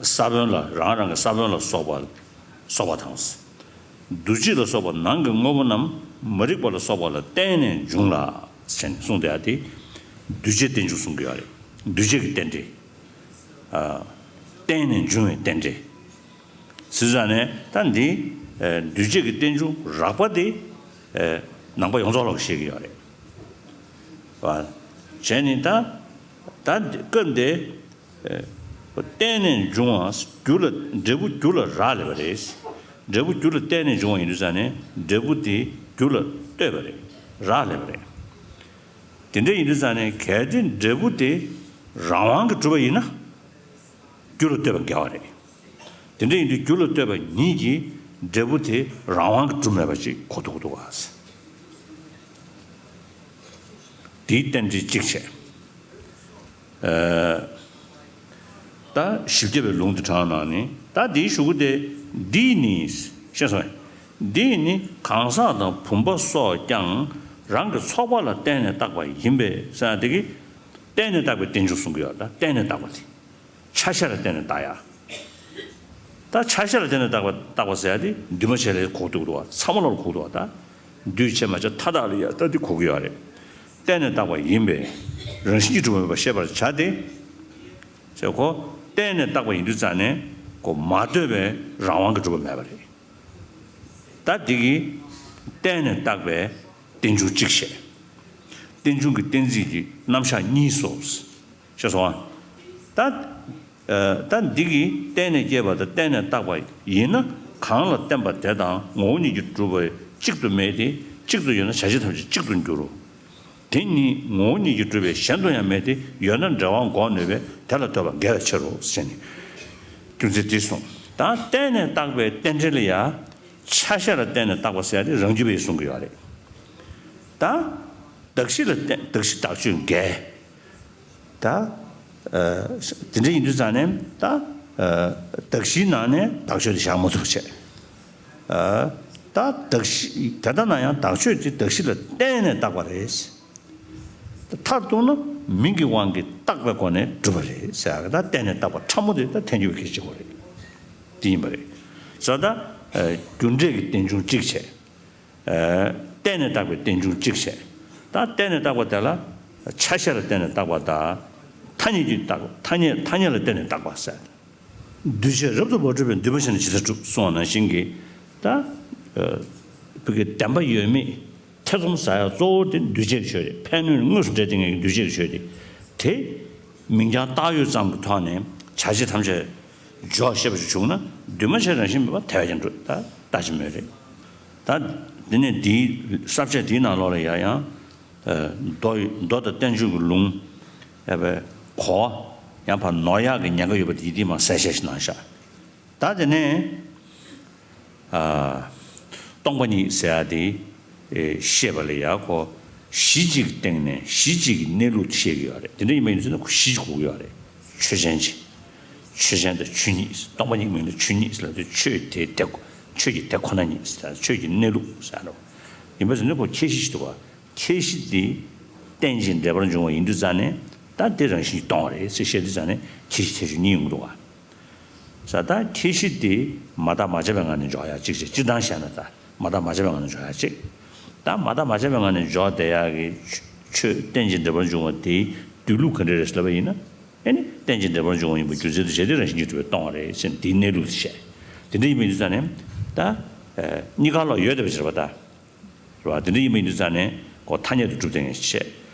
ས་བོན་ལ་རང་རང་གི་ས་བོན་ལ་སོགས་པ་སོགས་པ་དང་། འདུ་བྱེད་ལ་སོགས་པ་ནང་གི་དངོས་པོ་རྣམས་མ་རིག་པ་ལ་སོགས་པ་ལ་བརྟེན་ནས་འབྱུང་ལ། ཟེར་ནས་གསུངས་བསྡད་ཡ་དེ། འདུ་བྱེད་རྟེན་འབྱུང་གསུང་གི་ཡོད་རེད། འདུ་བྱེད་ཀྱི་རྟེན་འབྲེལ། བརྟེན་ནས་འབྱུང་བའི་རྟེན་འབྲེལ། ཟེར་ཙང་ནས་ད་འདི། འདུ་བྱེད་ཀྱི་རྟེན་འབྱུང་རགས་པ་དེ། ནང་པ་ཡོངས་རྫོགས་ལ་བཤད་ཀྱི་ཡོད་རེད། བྱས་ནས་ད། ད་སྐབས་འདི། བརྟེན་ནས་འབྱུང་བ་རྒྱུ་ལ་འབྲས་བུ་རྒྱུ་ལ་རག་ལས་པ་རེད། འབྲས་བུ་རྒྱུ་ལ་བརྟེན་ནས་འབྱུང་བ་ཡིན་དུས་ཙང་ནས་འབྲས་བུ་དེ་རྒྱུ་ལ་ལྟོས་པ་རེད། རག་ལས་པ་རེད། དེ་འདྲ་ཡིན་དུས་ཙང་ནས་གལ་ཏེ་འབྲས་བུ་དེ་རང་དབང་གིས་གྲུབ་པ་ཡིན་ན། རྒྱུ་ལ་ལྟོས་པ་འགལ་བ་རེད། དེ་འདྲ་ཡིན་དུས་རྒྱུ་ལ་ལྟོས་པ་ཉིད་ཀྱིས་འབྲས་བུ་དེ་རང་དབང་གིས་གྲུབ་མེད་པ་ཅིག་གོ་ཐུབ་ཀྱི་འདུག་ག་དེའི་རྟེན་འབྲེལ་གཅིག་བྱས། ད་བཞི་བརྒྱ་པའི་ལུང་དེ་དྲངས་གནང་ནས། ད་འདིའི་གཞུག་གུ་དེ། འདིས་ནི། ཤེས་སོང་། འདིས་ནི་གང་ཟག་དང་བུམ་པ་སོགས་ཀྱང་རང་གི་ཚོགས་པ་ལ་བརྟེན་ནས་བཏགས་པ་ཡིན་པས་ཟེར་ཡ་དེ་གིས། བརྟེན་ནས་བཏགས་པའི་རྟེན་འབྱུང་གསུང་གི་ཡོད། ད་བརྟེན་ནས་བཏགས་པ་དེ། ཆ་ཤས་ལ་བརྟེན་ནས་བཏགས་ཡ། ད་ཆ་ཤས་ལ་བརྟེན་ནས་བཏགས་པ་བཏགས་པ་ཟེར་ཡ་དེ་འདུས་མ་བྱས་ལ་གོ་གི་འདུག་གོ། ཚང་མ་ལ་གོ་གི་འདུག་གོ། ད་འདུས་བྱས་མ་བྱས་མཐའ་དག་ལ་ཡ་ད་དེ་གོ་གི་ཡོད་རེད། བརྟེན་ནས་བཏགས་པ་ཡིན་པས་རང་བཞིན་གྱིས་གྲུབ་པ་མེད་པར་ཤེས་པར་བྱ་སྟེ། ཟེར་གོ། བརྟེན་ནས་བཏགས་པ་ཡིན་དུས་ཙང་ནས་གོ། མ་ལྟོས་པའི་རང་དབང་གིས་གྲུབ་པ་མེད་པ་རེད། ད་འདི་གིས་བརྟེན་ནས་བཏགས་པའི་རྟེན་འབྱུང་གཅིག་བྱས། རྟེན་འབྱུང་གི་གཏན་ཚིགས་ཀྱི་རྣམ་གཞག་གཉིས་སོ། ཤེས་སོང་ཨ། ད། ཨ། ད་འདི་གིས་བརྟེན་ནས་སྐྱེས་པ་དང་བརྟེན་ནས་བཏགས་པ་ཡིན་ན། གང་ལ་བརྟེན་པ་དེ་དང་ངོ་བོ་ཉིད་ཀྱིས་གྲུབ་པ་གཅིག་ཏུ་མེད་དེ། གཅིག་ཏུ་ཡོད་ན་བྱ་བྱེད་ཐམས་ཅད་གཅིག་ཏུ་འགྱུར་རོ། དེ་ཉིད་ངོ་བོ་ཉིད་ཀྱིས་གྲུབ་པའི་གཞན་དུ་ཡང་མེད་དེ། ཡོད་ན་འབྲེལ་བ་འགོག་ནུས་པས་དེ་ལ་ལྟོས་པ་འགལ་བའི་ཕྱིར་རོ་ཞེས་ནས། རྒྱུ་མཚན་འདི་གསུངས། ད་བརྟེན་ནས་བཏགས་པའི་རྟེན་འབྲེལ་ལ་ཡང་ཆ་ཤས་ལ་བརྟེན་ནས་བཏགས་པ་ཟེར་ཡ་དེ་རང་རྒྱུད་པས་གསུང་གི་ཡོད་རེད། ད་གདགས་གཞི་ལ་བརྟེན། གདགས་གཞི་དག་ཆོས་འགལ། ད། ཨ། དེ་འདྲ་ཡིན་དུས་ཙང་ནས་ད། ཨ། གདགས་གཞིའི་ནང་ནས་དག་ཆོས་དེ་བཞག་མ་ཐུབ་པ་བྱས། ཨ། ད་གདགས་གཞི་དེ་ལྟ་ན་ཡང་དག་ཆོས་དེ་གདགས་གཞི་ལ་བརྟེན་ནས་བཏགས་པ་རེད། མཐར་གཏུགས་ན་མིང་གི་དབང་གིས་བཏགས་པའི་སྒོ་ནས་གྲུབ་པ་རེད་ཟེར་ཡ་གི། ད་བརྟེན་ནས་བཏགས་པ་ཕྲ་མོ་དེ་ད་ཐལ་འགྱུར་བའི་སྐད་ཆ་གོ་རེད། དེ་ཡིན་པ་རེད། ཟེར་ད། ཨ། རྒྱུ་འབྲས་ཀྱི་རྟེན་འབྱུང་གཅིག་བྱས། ཨ། བརྟེན་ནས་བཏགས་པའི་རྟེན་འབྱུང་གཅིག་བྱས། ད་བརྟེན་ནས་བཏགས་པ་དེ་ལ་ཆ་ཤས་ལ་བརྟེན་ནས་བཏགས་པ་དང་། ཐ་སྙད་ཀྱིས་བཏགས། ཐ་སྙད། ཐ་སྙད་ལ་བརྟེན་ནས་བཏགས་པ་ཟེར། འདུས་བྱས་རབ་ཏུ་མ་གྲུབ་པའི་འདུས་མ་བྱས་ནས་ཇི་ལྟར་གྲུབ་གསུངས་པ་ནང་བཞིན་གྱི། ད། ཨ། བོད་ཀྱི་བདེན་པ་ཡོད་མེད་ཐེ་ཚོམ་ཟ་ཡ་གཙོ་བོ་དེ་འདུས་བྱས་ཀྱི་ཆོས་རེད། ཕན་གནོད་དངོས་སུ་འབྲེལ་བསྡད་མཁན་གྱི་འདུས་བྱས་ཀྱི་ཆོས་དེ། དེ་མིང་རྐྱང་བཏགས་ཡོད་ཙམ་གྱི་ཐོག་ནས་བྱ་བྱེད་ཐམས་ཅད་འཇོག་ཤེས་པ་ཞིག་བྱུང་ན། འདུས་མ་བྱས་རང་བཞིན་མེད་པར་ཐལ་བ་ཀྱང་འགྲོ། ད་ལྟ་ཅི་སྨོས་རེད། ད་འདི་ནས་འདིའི་ས་བཅད་འདིའི་ནང་ལོགས་ལ་ཡང་ཡང་། ཨ། མདོ། མདོ་དང་བསྟན་བཅོས་ཀྱི་ལུང་། ཨ། གོ་བ་ཡང་ཕར་ནོར་ཡག་གི་ཉེན་ཁ་ཡོད་པ་དེ་ཡིན་དུས་མར་གསལ་བཤད་ཞིག་གནང་ཤག། ད་དེ་ནས། ཨ། སྟོང་པ་ཉིད་ཟེར་ཡ་དེ། ཨེ། བཤད་པ་ལ་ཡ་གོ། གཞི་གཅིག་གི་སྟེང་ནས་གཞི་གཅིག་གི་གནས་ལུགས་དེ་བཤད་ཀྱི་ཡོད་རེད། དེ་འདྲ་ཡིན་པ་ཡིན་ཚེ་ན་གོ། གཞི་གཅིག་གོ་གི་ཡོད་རེད། ཆོས་ཅན་གཅིག། ཆོས་ཅན་དང་ཆོས་ཉིད། སྟོང་པ་ཉིད་མིང་ལ་ཆོས་ཉིད་ཟེར་ལབ་དུས། ཆོས་དེ་དེ། ཆོས་ཀྱི་དེ་ཁོ་ན་ཉིད་ཟེར། ཆོས་ཀྱི་གནས་ལུགས་ཟེར་རོ། ཡིན་པ་ཟེར་ན་གོ། ཁྱད་གཞི་ཞིག་འདུག་བ། ཁྱད་གཞི་དེ་རྟེན་ཅིང་འབྲེལ་པར་འབྱུང་བ་ཡིན་དུས་ཙང་ནས། ད་དེ་རང་བཞིན་གྱིས་སྟོང་བ་རེད་ཟེར་བཤད་དུས་ཙང་ནས་ཁྱད་གཞི་ཁྱད་ཆོས་གཉིས་ཡོང་གི་འདུག་བ། ས། ད་ཁྱད་གཞི་དེ་མ་བརྟགས་མ་དཔྱད་པའི་ངང་ནས་འཇོག་ཡ་གཅིག་བྱས། སྤྱིར་བཏང་བཤད་ན། ད་མ་བརྟགས་མ་དཔྱད་པའི་ངང་ནས་འཇོག་ཡ་གཅིག། ད་མ་བརྟགས་མ་དཔྱད་པའི་ངང་ནས་འཇོག་བསྡད་ཡ་གི་ཆོས། རྟེན་ཅིང་འབྲེལ་པར་འབྱུང་བ་དེའི་སྡོད་ལུགས་ག་འདྲ་རེད་ཟེར་ལབ་པ་ཡིན་ན། ཨེ་ནི་རྟེན་ཅིང་འབྲེལ་པར་འབྱུང་བ་ཡིན་པ་རྒྱུ་མཚན་དུ་བྱས་ཏེ་རང་བཞིན་གྱིས་གྲུབ་པས་སྟོང་བ་རེད་ཟེར་ནས་དེའི་གནས་ལུགས་དེ་བཤད། དེ་འདྲ་ཡིན་པ་ཡིན་དུས་ཙང་ནས། ད། ཨ། གཉིས་ཀ་ལོག་ཡོད་བསྡད་པ་ཅིག་རེད་པ། ད། རེད་པ། དེ་འདྲ་ཡིན་པ་ཡིན་དུས་ཙང་ནས་གོ། ཐ་སྙད་དུ་གྲུབ་བསྡད་མཁན་ཞིག་བྱས།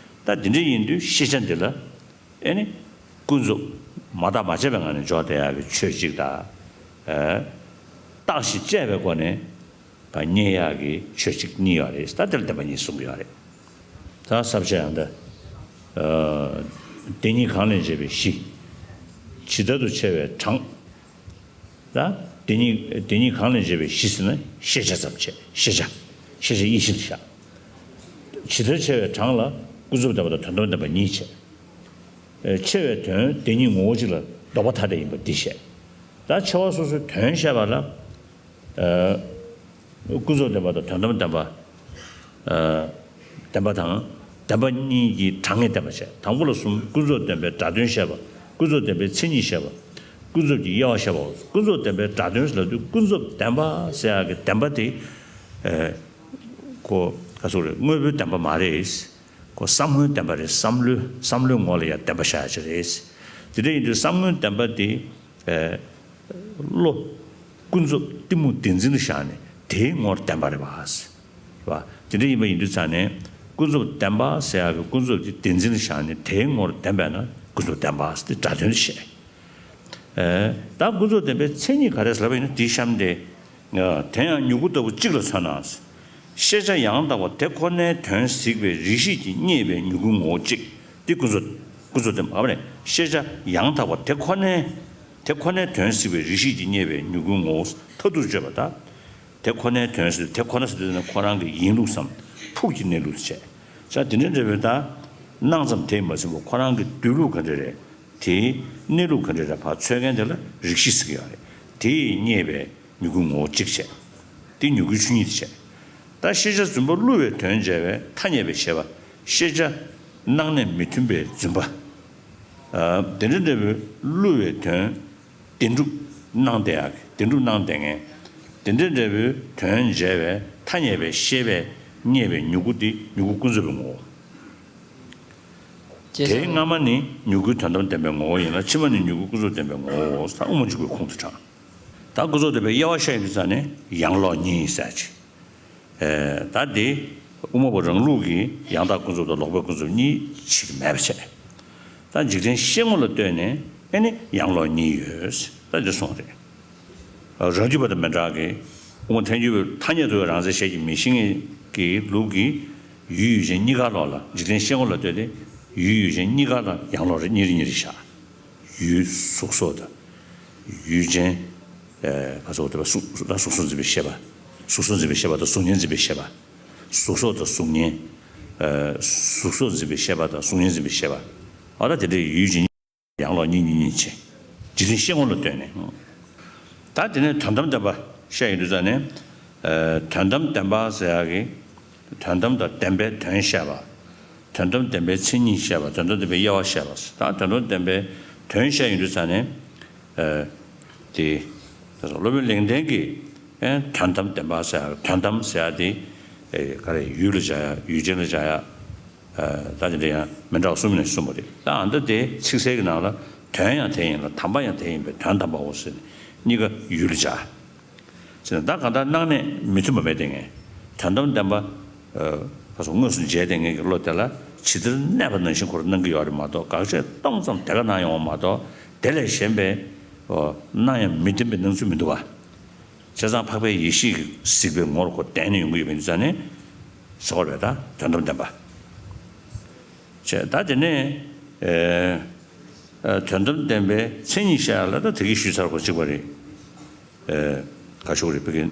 ད་དེ་འདྲ་ཡིན་དུས་ཤེས་བྱ་འདི་ལ། ཨེ་ནི། ཀུན་རྫོབ། མ་བརྟགས་མ་དཔྱད་པའི་ངང་ནས་འཇོག་བསྡད་ཡག་གི་ཆོས་གཅིག་དང་། ཨ། བརྟགས་ཤིང་དཔྱད་པའི་སྒོ་ནས་ཕར་རྙེད་ཡག་གི་ཆོས་གཅིག་གཉིས་ཡོད་རེད། ད་དེ་ལ་བདེན་པ་གཉིས་གསུང་གི་ཡོད་རེད། ད་ས་བཅད་ཡང་ད། ཨ། དེ་ཉིད་གང་ལས་འབྱེད་པའི་གཞི། ཇི་ལྟར་དུ་ཕྱེ་བའི་གྲངས། ད་དེ་ཉིད། དེ་ཉིད་གང་ལས་འབྱེད་པའི་གཞི་ཟེར་ན་ཤེས་བྱ་ཙམ་བྱས། ཤེས་བྱ། ཤེས་བྱ་དབྱེ་གཞི་ལ་བཞག། ཇི་ལྟར་ཕྱེ་བའི་གྲངས་ལ་ཀུན་རྫོབ་བདེན་པ་དང་དོན་དམ་བདེན་པ་གཉིས་བྱས། ཨེ། ཕྱེ་བའི་དོན་དེ་ཉིད་ངོ་བོ་གཅིག་ལ་ལྡོག་པ་ཐ་དད་ཡིན་པ་འདི་བཤད། ད་ཕྱེ་བ་སོ་སོའི་དོན་བཤད་པ་ལ། ཨ། ཀུན་རྫོབ་བདེན་པ་དང་དོན་དམ་བདེན་པ། ཨ། བདེན་པ་དང་བདེན་པ་གཉིས་ཀྱི་གྲངས་ངེས་བསྟན་པ་བྱས། དང་པོ་ལ་གསུམ། ཀུན་རྫོབ་བདེན་པའི་སྒྲ་དོན་བཤད་པ། ཀུན་རྫོབ་བདེན་པའི་མཚན་ཉིད་བཤད་པ། ཀུན་རྫོབ་ཀྱི་དབྱེ་བ་བཤད་པའོ། ཀུན་རྫོབ་བདེན་པའི་སྒྲ་དོན་ཟེར་ལབ་དུས། ཀུན་རྫོབ་བདེན་པ་ཟེར་ཡག་གི་བདེན་པ་དེ། ཨེ། གོ། ག་ཟེར་དགོས་རེད། དངོས་པོའི་བདེན་པ་མ་རེད། གོ། བསམ་ངོའི་བདེན་པ་རེད། བསམ་བློའི། བསམ་བློའི་ངོ་ལ་ཡང་བདེན་པ་བཞག་ཡ་ཅིག་རེད། དེ་འདྲ་ཡིན་དུས་བསམ་ངོའི་བདེན་པ་དེ། ཨེ། བློ། ཀུན་རྫོབ་གཏི་མུག་བདེན་འཛིན་ལ་བཞག་ནས་དེའི་ངོར་བདེན་པ་རེད་པ། རེད་པ། དེ་འདྲ་ཡིན་པ་ཡིན་དུས་ཙང་ནས་ཀུན་རྫོབ་བདེན་པ་ཟེར་ཡག་གི་ཀུན་རྫོབ་དེ་བདེན་འཛིན་ལ་བཞག་ནས་དེའི་ངོར་བདེན་པས་ན་ཀུན་རྫོབ་བདེན་པ་ཟེར་ཏེ་སྒྲ་དོན་དུ་བཤད། ཨེ། ད་ཀུན་རྫོབ་བདེན་པའི་མཚན་ཉིད་ག་རེ་ཟེར་ལབ་པ་ཡིན་ན། དེའི་གཤམ་དེ། དེ་ཡང་མྱུ་གུ་ལྟ་བུ་གཅིག་ལ་མཚོན་ན། ཤེས་བྱ་ཡང་དག་པ་དེ་ཁོ་ནའི་དོན་གཟིགས་པའི་རིགས་ཤེས་ཀྱིས་རྙེད་པའི་མྱུ་གུའི་ངོ་བོ་གཅིག། འདི་ཀུན་རྫོབ། ཀུན་རྫོབ་བདེན་པ་རེད། ཤེས་བྱ་ཡང་དག་པ་དེ་ཁོ་ནའི། དེ་ཁོ་ནའི་དོན་གཟིགས་པའི་རིགས་ཤེས་ཀྱིས་རྙེད་པའི་མྱུ་གུའི་ངོ་བོ་མཐར་ཐུག་བརྗོད་པ་དང་། དེ་ཁོ་ནའི་དོན་ཟེར། དེ་ཁོ་ན་ཟེར་དུས་ནི་ཁོ་རང་གི་ཡིན་ལུགས་སམ་ཕུགས་ཀྱི་གནས་ལུགས་བྱས། ས། དེ་འདྲ་འདྲ་བའི་ད། སྣང་ཙམ་དེས་མ་ཟིན་པར་ཁོ་རང་གི་སྡོད་ལུགས་ག་འདྲ་རེད། དེའི་གནས་ལུགས་ག་འདྲ་རེད་ཕར་འཚོལ་མཁན་དེ་ལ་རིགས་ཤེས་ཟེར་གྱི་ཡོད་རེད། དེས་རྙེད་པའི་མྱུ་གུ་ངོ་བོ་གཅིག་བྱས། དེ་མྱུ་གུའི་ཆོས་ཉིད་དེ་བྱས། ད་ཤེས་བྱ་རྫུན་པ་བསླུ་བའི་དོན་བྱས་པའི་ཐ་སྙད་པའི་ཤེས་པ། ཤེས་བྱ་སྣང་གནས་མི་མཐུན་པའི་རྫུན་པ། ཨ། དེ་འདྲ་འདྲ་བོའི་བསླུ་བའི་དོན། བདེན་གྲུབ་སྣང་བསྡད་ཡག་གི་བདེན་གྲུབ་སྣང་བསྡད་མཁན། དེ་འདྲ་འདྲ་བོའི་དོན་བྱས་པའི་ཐ་སྙད་པའི་ཤེས་པས་རྙེད་པའི་མྱུ་གུ་དེ་མྱུ་གུ་ཀུན་རྫོབ་པའི་ངོ་བོ། ཅེས་དེའི་སོགས། སྔ་མ་ནི་མྱུ་གུའི་དོན་དམ་བདེན་པའི་ངོ་བོ་ཡིན་ལ། ཕྱི་མ་ནི་མྱུ་གུ་ཀུན་རྫོབ་བདེན་པའི་ངོ་བོའོ། ད་དབུ་མ་འཇུག་པའི་ཁུངས་དེ་དྲངས། ད་ཀུན་རྫོབ་བདེན་པའི་དབྱེ་བ་བཤད་ཡོང་དུས་ཙ་ནས་ཡང་ལོག་གཉིས་ཟེར་ཅིག་ཨེ། ད་འདི་དབུ་མ་པ་རང་ལུགས་ཀྱི་ཡང་དག་ཀུན་རྫོབ་དང་ལོག་པའི་ཀུན་རྫོབ་གཉིས་ཕྱེ་གི་མེད་པ་བྱས། ད་འཇིག་རྟེན་ཤེས་ངོ་ལ་ལྟོས་ནས་ཨེ་ནི་ཡང་ལོག་གཉིས་ཡོད། ད་འདི་གསུངས་རེད། རང་རྒྱུད་པ་དང་མི་འདྲ་གི། དབུ་མ་ཐལ་འགྱུར་བའི་ཐ་སྙད་དུ་རང་མཚན་ཤེས་ཀྱི་མི་ཤེས་མཁན་གྱི་ལུགས་ཀྱི་ཡུལ་ཡུལ་ཅན་གཉིས་ཀ་ལོག་ལ། འཇིག་རྟེན་ཤེས་ངོ་ལ་ལྟོས་ཏེ་ཡུལ་ཡུལ་ཅན་གཉིས་ཀ་ལ་ཡང་ལོག་རེ་གཉིས་རེ་གཉིས་རེ་བཞག་ཡུལ་གཟུགས་སོགས་དང་། ཡུལ་ཅན། ཨེ། ག་ཚོད་དེ་བ་གཟུགས་ད་གཟུགས་སོགས་འཛིན་པའི་ཤེས་པ། གཟུགས་སོགས་འཛིན་པའི་ཤེས་པ་དང་གཟུགས་བརྙན་འཛིན་པའི་ཤེས་པ། གཟུགས་སོགས་དང་གཟུགས་བརྙན། ཨེ། གཟུགས་སོགས་འཛིན་པའི་ཤེས་པ་དང་གཟུགས་བརྙན་འཛིན་པའི་ཤེས་པ། ཨ། ད་དེ་འདྲའི་ཡུལ་གྱི་ཡང་ལོག་གཉིས་གཉིས་གཉིས་བྱས། འཇིག་རྟེན་ཤེས་ངོ་ལ་ལྟོས་ནས། ད་དེ་ནས་དོན་དམ་བདེན་པ་བཤད་ཡོང་དུས་ཙ་ནས། ཨེ། དོན་དམ་བདེན་པ་ཟེར་ཡག་གི། དོན་དམ་དང་བདེན་པའི་དོན་བཤད་པ། དོན་དམ་བདེན་པའི་མཚན་ཉིད་བཤད་པ། དོན་དམ་བདེན་པའི་དབྱེ་བ་བཤད་པ། ད་དོན་དམ་བདེན་པའི་དོན་བཤད་ཡོང་དུས་ཙ་ནས། ཨེ། དེ། སློབ་དཔོན་ལེགས་ལྡན་གྱིས། ཨེ། དོན་དམ་བདེན་པ་ཟེར་ཡག་དོན་དམ་ཟེར་ཡག་དེ། ཨེ། ག་རེ་ཡུལ་ལ་བྱ་ཡག་ཡུལ་ཅན་ལ་བྱ་ཡག་ཨ། ད་དེ་འདྲ་ཡང་མི་འདྲ་བ་གསུམ་ནས་གསུངས་པ་རེད། ད་ཨ། ད་དེ་ཚིག་གསལ་གྱི་ནང་ལ་དོན་ཡང་དེ་ཡིན་ལ་དམ་པ་ཡང་དེ་ཡིན་པས་དོན་དམ་པའོ་ཟེར་ནས་གཉིས་ཀ་ཡུལ་ལ་བྱ། ཟེར་ན་ད་གང་ལྟར་སྣང་གནས་མི་མཐུན་པ་མེད་དེ་ངས་དོན་དམ་བདེན་པ། ཨ། ཕར་ཚུར་དངོས་སུ་མཇལ་དེ་ངས་ཀྱི་བློ་དེ་ལ་ཇི་ལྟར་གནས་པ་ནང་བཞིན་ཁོ་རང་སྣང་གི་ཡོད་རེད་མ་གཏོགས། དགག་བྱ་སྟོང་ཙམ་དེ་ག་སྣང་ཡོང་བ་མ་གཏོགས། དེ་ལས་གཞན་པའི། ཨོ། སྣང་ཡང་མི་ལྡན་པའི་སྣང་ཚུལ་མི་འདུག་བ། བྱས་ཙང་འཕགས་པའི་ཡེ་ཤེས་ཀྱི་གཟིགས་པའི་ངོར་ཁོ་ལྡན་ནས་ཡོང་གི་ཡོད་པ་ཡིན་དུས་ཙང་ནས། ཟེར་བ་རེད། ད་དོན་དམ་བདེན་པ། བྱས། ད་དེ་ནས། ཨེ། ཨ། དོན་དམ་བདེན་པའི་མཚན་ཉིད་བཤད་ཡག་ལ་ད་དེ་གིས་ཞུས་ཚར་བ་གཅིག་པ་རེད། ཨེ། ག་ཤོག་རེད། བོད་ཀྱི། ཨེ།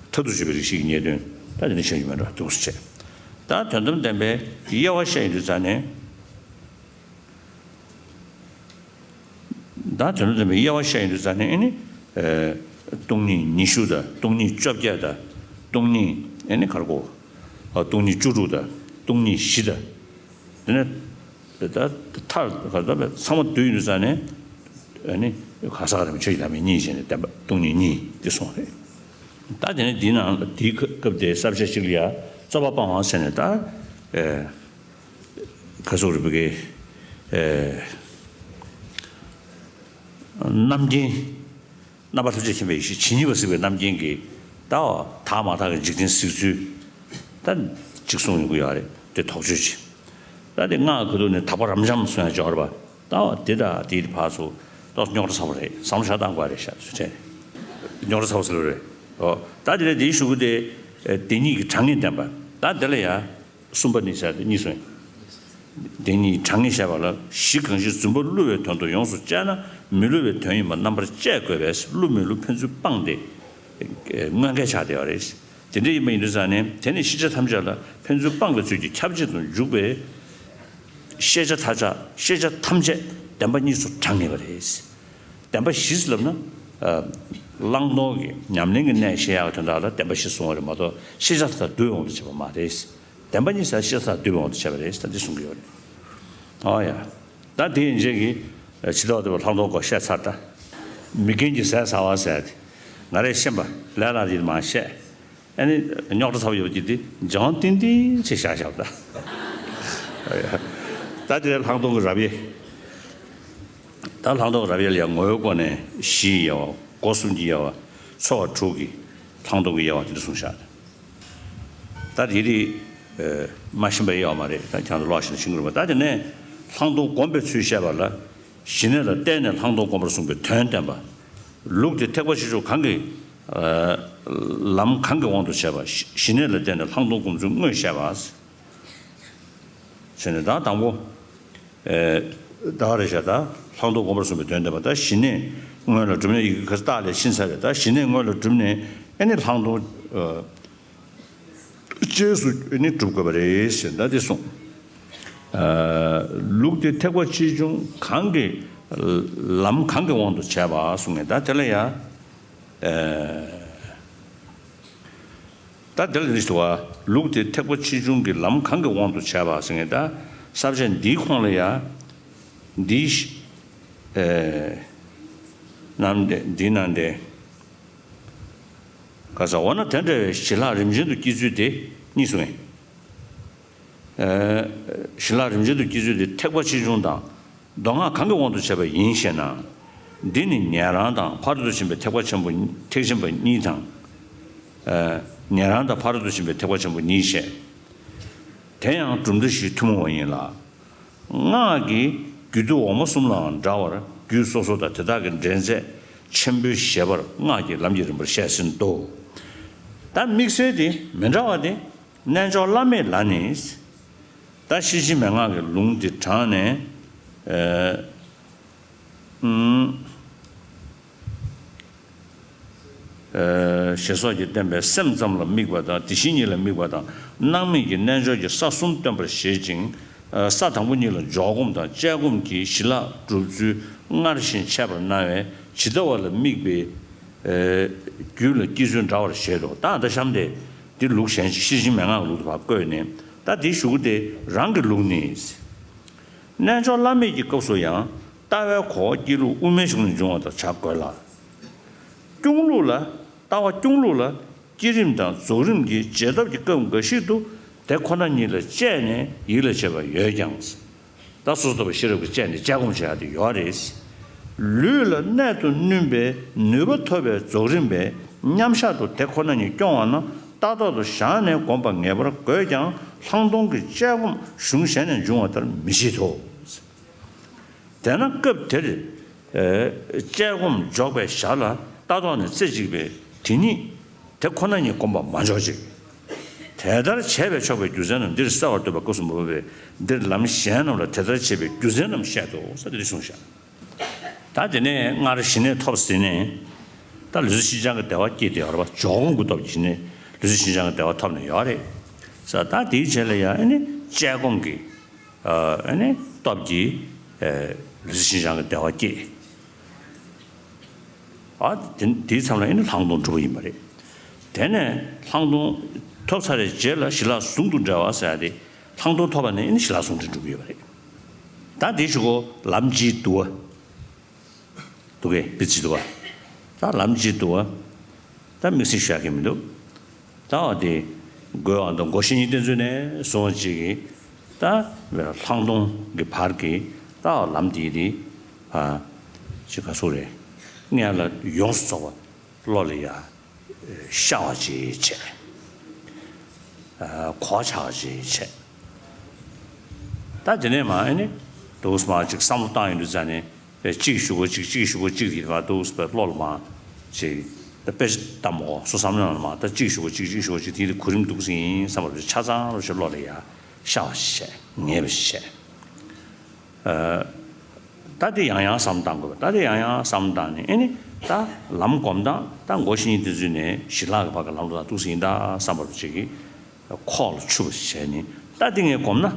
མཐར་ཐུག་དཔྱོད་པའི་རིགས་ཤེས་ཀྱི་རྙེད་དོན། ད་དེ་ནས་བཤད་རྒྱུ་མེད་འགྲོ་འདུག་སེ་བྱས། ད་དོན་དམ་བདེན་པའི་དབྱེ་བ་བཤད་ཡོང་དུས་ཙང་ནས། ད་དོན་དམ་བདེན་པའི་དབྱེ་བ་བཤད་ཡོང་དུས་ཙང་ནས་ཨེ་ནི། ཨེ། སྟོང་ཉིད་ཉི་ཤུ་དང་སྟོང་ཉིད་བཅོ་བརྒྱད་དང་སྟོང་ཉིད་ཨེ་ནི་ག་རེ་གོ། ཨ། སྟོང་ཉིད་བཅུ་དྲུག་དང་སྟོང་ཉིད་བཞི་དང་། དེ་ནས་ད་མཐར་ག་རེ་ད་ཚང་མ་བསྡུས་ཡོང་དུས་ཙང་ནས་ཨེ་ནི་ག་ས་ག་རེ་མི་ཆོས་ཀྱི་ལམ་ཡིན་གཉིས་བྱས་ནས་བདེན་པ་སྟོང་ཉིད་གཉིས་དེ་གསུངས་རེད། ད་དེ་ནས་འདིའི་ནང་ལ་དེའི་སྐབས་དེའི་ས་བཅད་གཅིག་ལ་ཡ་རྩོད་པ་སྤང་བ་ཟེར་ནས་ད། ཨེ། ག་ཟེར་རེད་བོད་སྐད། ཨེ། རྣམ་མཁྱེན། རྣམ་པ་ཐམས་ཅད་མཁྱེན་པའི་ཡེ་ཤེས་ཇི་སྙེད་པ་གཟིགས་པའི་རྣམ་མཁྱེན་གྱིས་ད་དག་མ་དག་གི་འཇིག་རྟེན་གཟིགས་ཚུལ་ད་ཅིག་གསུངས་ཡོང་གི་ཡོད་རེད། དེ་དོགས་གཅོད་བྱེད། ད་དེ་སྔགས་ཁ་ཐུག་ནས་དག་པ་རབ་འབྱམས་གསུང་ཡག་འབྱོར་བ་ད་དེ་དང་དེའི་ཕར་ཚུར་ཏོག་རྙོག་དྲ་ཚ་པོ་རེད། བསམ་བློ་ཞེ་དྲག་བཏང་དགོས་རེད་ཤག་ཚུལ་ཁྲིམས་རྙོག་དྲ་ཚ་པོ་ཟེར་བ་རེད། ཨོ། ད་དེ་ལས་དེའི་གཞུག་གུ་དེ་དེ་ཉིད་ཀྱི་དྲང་ངེས་བསྟན་པ། ད་དེ་ལ་ཡ། གསུམ་པ་ནི་ཟེར་ཏེ་གཉིས་སོང་། དེ་ཉིད་དྲང་ངེས་བཤད་པ་ལ་གཞི་གང་ཞིག་རྫུན་པ་བསླུ་བའི་དོན་དུ་ཡོངས་སུ་དཔྱད་ན་མི་བསླུ་བའི་དོན་ཡིན་པ་རྣམ་པར་དཔྱད་དགོས་པས། བསླུ་མི་བསླུ་ཕན་ཚུན་སྤངས་ཏེ་དངོས་འགལ་ཆགས་བསྡད་པ་རེད། དེ་འདྲ་ཡིན་པ་ཡིན་དུས་ཙང་ནས་དེ་ནི་ཤེས་བྱ་ཐམས་ཅད་ལ་ཕན་ཚུན་སྤངས་པའི་ཚུལ་གྱིས་ཁྱབ་བྱེད་དུ་འཇུག་པའི་ཤེས་བྱ་མཐའ་དག་ཤེས་བྱ་ཐམས་ཅད་བདེན་པ་གཉིས་སུ་དྲང་ངེས་པ་རེད། བདེན་པ་བཞི་ཟེར་ལབ་ན། ཨ། བླང་དོར་གྱི་ཉམས་ལེན་གྱི་གནས་བཤད་ཡག་དོན་དག་ལ་བདེན་པ་བཞི་གསུངས་པ་རེད་མ་གཏོགས་ཤེས་བྱ་ཐམས་ཅད་བསྡུས་འོང་དུ་བྱས་པ་མ་རེད། བདེན་པ་གཉིས་ཟེར་ཤེས་བྱ་བསྡུས་འོང་དུ་བྱས་པ་རེད་ད་འདི་གསུང་གི་ཡོད་རེད། ཨོ་ཡ། ད་དེ་ཡིན་རྗེས་ཀྱི་ཇི་ལྟ་བ་དེ་བ་ལྷག་མཐོང་སྐོར་བཤད་ཚར་ད། མི་རྒན་གྱི་ཟས་ཟ་བ་ཟེར་ཏེ། ང་རས་ཤེས་པ་ལས་སླ་ཡིན་མ་བཤད། ཨ་ནི་རྙོག་དྲ་ཚ་པོ་ཡོད་ཀྱི་དེ་འཇང་ཏིང་ཏིང་ཅིག་བཞག་བཞག་ད། ད་དེ་ལྷག་མཐོང་གི་རབ་དབྱེ། ད་ལྷག་མཐོང་གི་རབ་དབྱེ་ལ་ཡང་ངོ་བོའི་སྒོ་ནས་བཞིའི་དབྱེ་བ། སྒོ་གསུམ་གྱི་དབྱེ་བ། ཚོར་བ་དྲུག་གི་ལྷག་མཐོང་གི་དབྱེ་བ་དེ་འདྲ་གསུངས་བཞག་ད་དེ་རིགས་མ་ཤེས་པའི་དབྱེ་བ་མ་རེད། ད་ཁྱང་དུ་ལོག་ཤེས་ན་ཤེས་ཀྱི་རེད་པ། ད་དེ་ནས་ལྷག་མཐོང་བསྒོམ་པའི་ཚུལ་བཤད་པ་ལ། ཞི་གནས་ལ་བརྟེན་ནས་ལྷག་མཐོང་བསྒོམ་པར་གསུངས་པའི་དོན་བསྟན་པ། ལུགས་དེ་ཐེག་པ་ཆེ་ཆུང་གང་གི། ཨ། ལམ་གང་གི་དབང་དུ་བྱས་པ། ཞི་ཞི་གནས་ལ་བརྟེན་ནས་ལྷག་མཐོང་བསྒོམ་ཚུལ་དངོས་བཤད་པ། ཟེར་ནས་ད་དང་པོ། ཨེ། ད་ག་རེ་བྱ་ད། ལྷག་མཐོང་བསྒོམ་པར་གསུངས་པའི་དོན་བསྟན་པ། ད་ཞི་གནས་སྔོན་ལ་གྲུབ་ནས། ཡི་གེ་ཁ་སྟག་ལས་ཕྱིན་ཚར་རེད། ད་ཞི་གནས་སྔོན་ལ་གྲུབ་ནས་ཨེ་ནི་ལྷག་མཐོང་། ཨ། རྗེས་སུ་ཨེ་ནི་གྲུབ་དགོས་པ་རེད་ཟེར་ད་དེ་གསུངས། ལུགས་དེ་ཐེག་པ་ཆེ་ཆུང་གང་གི་ལམ་གང་གི་དབང་དུ་བྱས་པ་གསུངས་ནས། ད་དེ་ལ་ཡ། ད་དེ་ལ་ནི་ཞུ་བ། ལུགས་དེ་ཐེག་པ་ཆེ་ཆུང་གི་ལམ་གང་གི་དབང་དུ་བྱས་པ་ཟེར་ནས། ད་ས་བཅད་འདིའི་ཁོངས་ལ་ཡ། འདིའི་ཤ- ནང་དེ་འདི་ནང་དེ། ག་ས་འོ་ན་དེ་འདྲ་བའི་ཞི་ལྷག་རིམ་ཅན་དུ་སྐྱེ་ཚུལ་དེ་གཉིས་གསུངས་ཡིན། ཞི་ལྷག་རིམ་བྱེད་དུ་སྐྱེ་ཚུལ་དེ་ཐེག་པ་ཆེ་ཆུང་དང་མདོ་སྔགས་གང་གི་དབང་དུ་བྱས་པ་ཡིན་ཞེ་ན། འདི་ནི་ཉན་རང་དང་ཕ་རོལ་ཏུ་ཕྱིན་པའི་ཐེག་པ་ཆེན་པོ་ཐེག་ཆེན་པ་གཉིས་དང་། ཉན་རང་དང་ཕ་རོལ་ཏུ་ཕྱིན་པའི་ཐེག་པ་ཆེན་པོ་གཉིས་ཞེས། དེ་ཡང་གྲུབ་མཐའ་བཞིའི་ཐུན་མོང་བ་ཡིན་ལ། སྔགས་ཀྱི་རྒྱུད་སྡེ་འོག་མ་གསུམ་ལའང་འདྲ་བར་རྒྱུད་སོ་སོ་དང་དེ་དག་གི་འདྲེན་ཚད་ཆེན་པོའི་བཞེད་པར་སྔགས་ཀྱི་ལམ་གྱི་རིམ་པར་བཤད་ཟིན་ཏོ། ད་དམིགས་བསལ་དེ་མི་འདྲ་བ་དེ། རྣལ་འབྱོར་བླ་མེད་ལ་ནི། ད་ཤེར་ཕྱིན་མན་ངག་གི་ལུང་འདི་དྲངས་ནས། ཨ། ཨ། ཞེས་སོགས་ཀྱིས་བསྟན་པའི་སེམས་ཙམ་ལ་དམིགས་པ་དང་དེ་བཞིན་ཉིད་ལ་དམིགས་པ་དང་སྣང་མེད་ཀྱི་རྣལ་འབྱོར་གྱི་ས་གསུམ་སྟོན་པར་བཞེད་ཅིང་། ས་དང་པོ་གཉིས་ལ་འཇོག་སྒོམ་དང་དཔྱད་སྒོམ་གྱི་ཞི་ལྷག་སྒྲུབ་ཚུལ་སྔར་བཞིན་འཆད་པར་གནང་བས་ཇི་ལྟ་བ་ལ་དམིགས་པའི་རྒྱུད་ལ་སྐྱེ་ཚུལ་འདྲ་བར་བཞེད་དོ། ད་ད་གཤམ་དེ། འདི་ལུགས་གཞན་ཞིག་ཤེར་ཕྱིན་མན་ངག་གི་ལུགས་དུ་ཕར་བཀོད་ནས། ད་འདིའི་གཞུག་གུ་དེ་རང་གི་ལུགས་ནི། རྣལ་འབྱོར་བླ་མེད་ཀྱི་སྐབས་སུ་ཡང་ལྟ་བའི་གོ་བ་སྐྱེ་ལུགས་དབུ་མའི་གཞུང་ནས་འབྱུང་བ་དང་བྱ་དགོས་ལ། སྐྱོང་ལུགས་ལ། ལྟ་བ་སྐྱོང་ལུགས་ལ་བསྐྱེད་རིམ་དང་རྫོགས་རིམ་གྱི་རྗེས་ཐོབ་ཀྱི་སྐབས་འགའ་ཞིག་ཏུ་དེ་ཁོ་ན་ཉིད་ལ་དཔྱད་ནས་ཡིད་ལ་བྱེད་པ་ཡོད་ཀྱང་། ད་སོ་སོ་རྟོག་པའི་ཤེས་རབ་ཀྱིས་དཔྱད་ནས་དཔྱད་སྒོམ་བྱེད་ཡག་དེ་ཡོད་རེད། ལུས་ལ་གནད་དུ་བསྣུན་པའི་ནུས་པ་ཐོབ་པའི་རྫོགས་རིམ་པས་མཉམ་གཞག་ཏུ་དེ་ཁོ་ན་ཉིད་སྐྱོང་བ་ན་ལྟ་རྟོག་ཏུ་བཞག་ནས་བསྒོམ་པ་ངེས་པར་དགོས་ཀྱང་། ལྷག་མཐོང་གི་དཔྱད་སྒོམ་གཞུང་གཞན་ནས་འབྱུང་བ་ལྟར་མི་བྱེད་དོ། དེས་ན་སྐབས་དེར། ཨེ། དཔྱད་སྒོམ་འཇོག་པའི་ཞར་ལ་ལྟ་རྟོག་ནི་རྩེ་གཅིག་པས་དེ་ཉིད་དེ་ཁོ་ན་ཉིད་བསྒོམ་པར་མ་འཇོག་ཅིག། དེ་ལྟར་བྱས་པས་ཆོག་པའི་རྒྱུ་མཚན་རྣམས་འདིར་གསལ་བར་འདོད་པ་སྐབས་སུ་མ་བབ་པས། འདིར་ལམ་གཞན་རྣམས་ལ་དེ་ལྟར་བྱེད་པའི་རྒྱུ་མཚན་རྣམས་བཤད་དོ་ཟེར་ཏེ་འདི་གསུངས་བཞག། ད་དེ་ནས་སྔར་ཞི་གནས་ཐོབ་ཟིན་ནས། ད་ལུས་སེམས་ཤིན་སྦྱངས་ཀྱི་བདེ་བ་སྐྱེས་ཏེ་ཡོད་རེད་པ། འཇོག་སྒོམ་གྱི་སྟོབས་ཀྱིས་ཞི་གནས་ལུས་སེམས་ཤིན་སྦྱངས་ཀྱི་བདེ་བ་ཐོབ་ནས་ཡོད་རེད། ས་ད་དེའི་རྗེས་ལ་ཡང་ཨ་ནི་དཔྱད་སྒོམ་གྱི། ཨ་ནི་སྟོབས་ཀྱིས་ལུས་སེམས་ཤིན་སྦྱངས་ཀྱི་བདེ་བ་སྐྱེས། ཨ་དེ་དེའི་མཚམས་ལ་ཨ་ནི་ལྷག་མཐོང་གྲུབ་པ་ཡིན་པ་རེད། དེ་ནས་ལྷག་མཐོང་ཐོབ་ཚར་བའི་རྗེས་ལ་ཞི་ལྷག་ཟུང་དུ་འབྲེལ་བ་ཟེར་ཡ་དེ། ལྷག་མཐོང་ཐོབ་པ་ནས་ཨ་ནི་ཞི་ལྷག་ཟུང་འབྲེལ་འགྲུབ་ཀྱི་ཡོད་པ་རེད། ད་དེའི་གཞུག་གུ་ལམ་བརྒྱད་བསྡུ་བ། འདུག་གས། དཔེ་ཅིག་འདུག་བ། ད་ལམ་གཅིག་འདུག་བ། ད་དམིགས་བསལ་ཞུ་ཡག་གི་མི་འདུག། ད་འོ་དེ་དགོས་པ་དང་སྒོ་བཞི་གཉིས་སྟོན་ཚུལ་ནས་བཟུང་བ་ཅིག་གིས། ད་ལྷག་མཐོང་གི་བར་གྱི་ད་འོ་ལམ་དེ་དེ་ཨ་ཅིག་ག་ཚོད་རེད། སྔོན་ལ་ཡོངས་སུ་རྫོགས་པ་བློ་ལ་ཡ་ཤར་བ་ཅིག་བྱས། གོ་ཆགས་ཅིག་བྱས། ད་དེ་ནས་མ་ཨ་ནི་འདུག་སེ་མ་ཅིག་བསམ་བློ་བཏང་ཡོང་དུས་ཙ་ནས་གཅིག་གཞུག་གུ་གཅིག་གཅིག་གཞུག་གུ་གཅིག་དེ་མ་འདུག་སེ་བློ་ལ་མ་ཅིག་ད་དཔེ་ཆ་ལྟ་མོ་སོ་བསམ་བློ་ལ་མ་ད་གཅིག་གཞུག་གུ་གཅིག་གཅིག་གཞུག་གུ་གཅིག་དེ་དེ་གོ་རིམ་འདུག་སེ་ཡིན་བསམ་པ་ཆ་ཚང་རུ་ཞིག་བློ་ལ་ཡ་ཤར་བ་ཞིག་བྱས། ངེས་པ་ཞིག་བྱས། ད་དེ་ཡང་ཡང་བསམ་བཏང་དགོས་པ། ད་དེ་ཡང་ཡང་བསམ་བཏང་ནས་ཨ་ནི་ད་ལམ་སྒོམ་སྟངས་ད་སྒོ་བཞི་གཉིས་སྟོན་ཚུལ་ནས་ཞི་ལྷག་གི་བར་གྱི་ལམ་འགྲོ་སྟངས་འདུག་སེ་ཡིན་ད་བསམ་པ་ཅིག་གིས། ཁོག་ལ་ཆུད་པ་བྱས་ནས་ད་འདི་ངས་བསྒོམས་ན་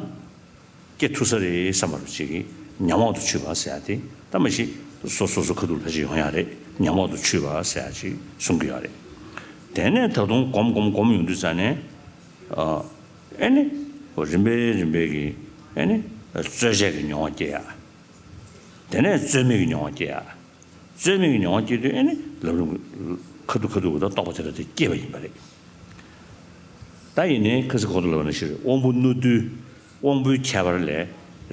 སྐྱེ་ཐུབ་ས་རེད་བསམ་པ་ཅིག་གིས་ཉམས་འོག་ཏུ་ཆུད་པ་ཟེར་ཡ་དེ་ད་མ་གཞི་སོ་སོ་སོ་ཁ་ཐུག་ལ་ཅིག་ཡོང་ཡ་རེད། ཉམས་འོག་ཏུ་ཆུད་པ་ཟེར་ཡ་ཅིག་གསུང་གི་ཡོད་རེད། དེ་ནས་ད་དུང་སྒོམ་སྒོམ་སྒོམ་ཡོང་དུས་ཙ་ནས་ཨ་ནི་རིམ་པས་རིམ་པས་ཀྱིས་ཨ་ནི་རྩོལ་བཅས་ཀྱི་མྱོང་བ་སྐྱེ་ཡ། དེ་ནས་རྩོལ་མེད་ཀྱི་མྱོང་བ་སྐྱེ་ཡ། རྩོལ་མེད་ཀྱི་མྱོང་བ་སྐྱེ་དུས་ཨེ་ནི་ལམ་རིམ་ཁ་ཐུག་ཁ་ཐུག་གི་ད་རྟོགས་པ་དེ་ལ་དེ་སྐྱེས་པ་ཡིན་པ་རེད། ད་ཡིན་ནའི་ཁ་སང་གོང་དུ་ལབ་པ་ནང་བཞིན་དབང་པོ་རྣོ་རྟུལ་དབང་པོའི་ཁྱད་པར་ལས་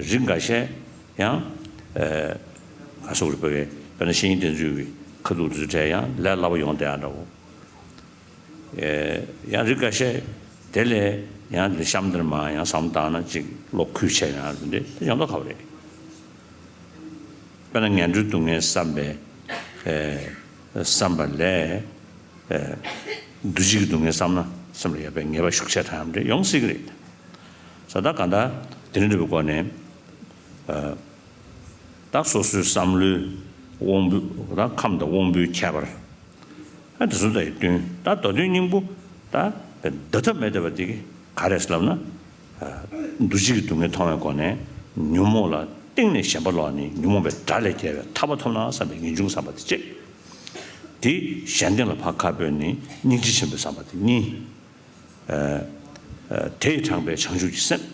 རིགས་འགའ་ཤས་ཡང་ཨེ་ག་སོགས་རིག་པ་བས་དཔེར་ན་བཤེས་གཉེན་བསྟེན་ཚུལ་གྱི་ཁ་ཐུག་དེ་ཚོ་གྲས་ཡང་ལས་སླ་པོ་ཡོང་བསྡད་ཡ་འདྲ་བོ། ཡང་རིགས་འགའ་ཤས་དེ་ལས་ཡང་དེ་གཤམ་དེར་མ་ཡང་བསམ་བཏང་ན་ཅིག་བློ་ཁུར་ཆེ་ཡང་རེད་དེ་དེ་ཡོང་མདོག་ཁ་པོ་རེད། དཔེར་ན་ངན་འགྲོའི་སྡུག་བསྔལ་བསམ་པའི་བསམ་པ་ལས་འདུ་བྱེད་ཀྱི་སྡུག་བསྔལ་བསམ་ན་སེམས་ལ་ཡོད་པའི་ངེས་པ་ཤུགས་ཆེ་དྲགས་ཡང་རེད་ཡོང་སྲིད་ཀྱི་རེད། ས་ད་གང་ལྟར་དེ་འདྲ་འདྲ་བའི་སྒོ་ནས། ད་སོ་སོའི་བསམ་བློའི་དབང་པོ་ད་ཁམས་དང་དབང་པོའི་ཁྱད་པར། ཨ་དེ་ཚོ་དང་བསྟུན་ད་མདོ་དོན་སྙིང་པོ་ད་འདའ་ཐབས་མེད་བསྡད་པ་དེ་ག་རེ་ཟེར་ལབ་ན། འདུ་བྱེད་ཀྱི་སྡུག་བསྔལ་མཐོང་བའི་སྒོ་ནས་ཉོན་མོངས་ལ་གཏིང་ནས་ཞེན་པ་ལོག་ནས་ཉོན་མོངས་པའི་དགྲ་ལས་རྒྱལ་བའི་ཐར་པ་ཐོབ་ན་བསམ་པའི་ངེས་འབྱུང་བསམ་པ་དེ་གཅིག་དེ་གཞན་དོན་ལ་ཕར་ཁ་ཕྱོགས་ནས་སྙིང་རྗེ་ཆེན་པོའི་བསམ་པ་དེ་གཉིས། དེས་དྲངས་པའི་བྱང་ཆུབ་ཀྱི་སེམས།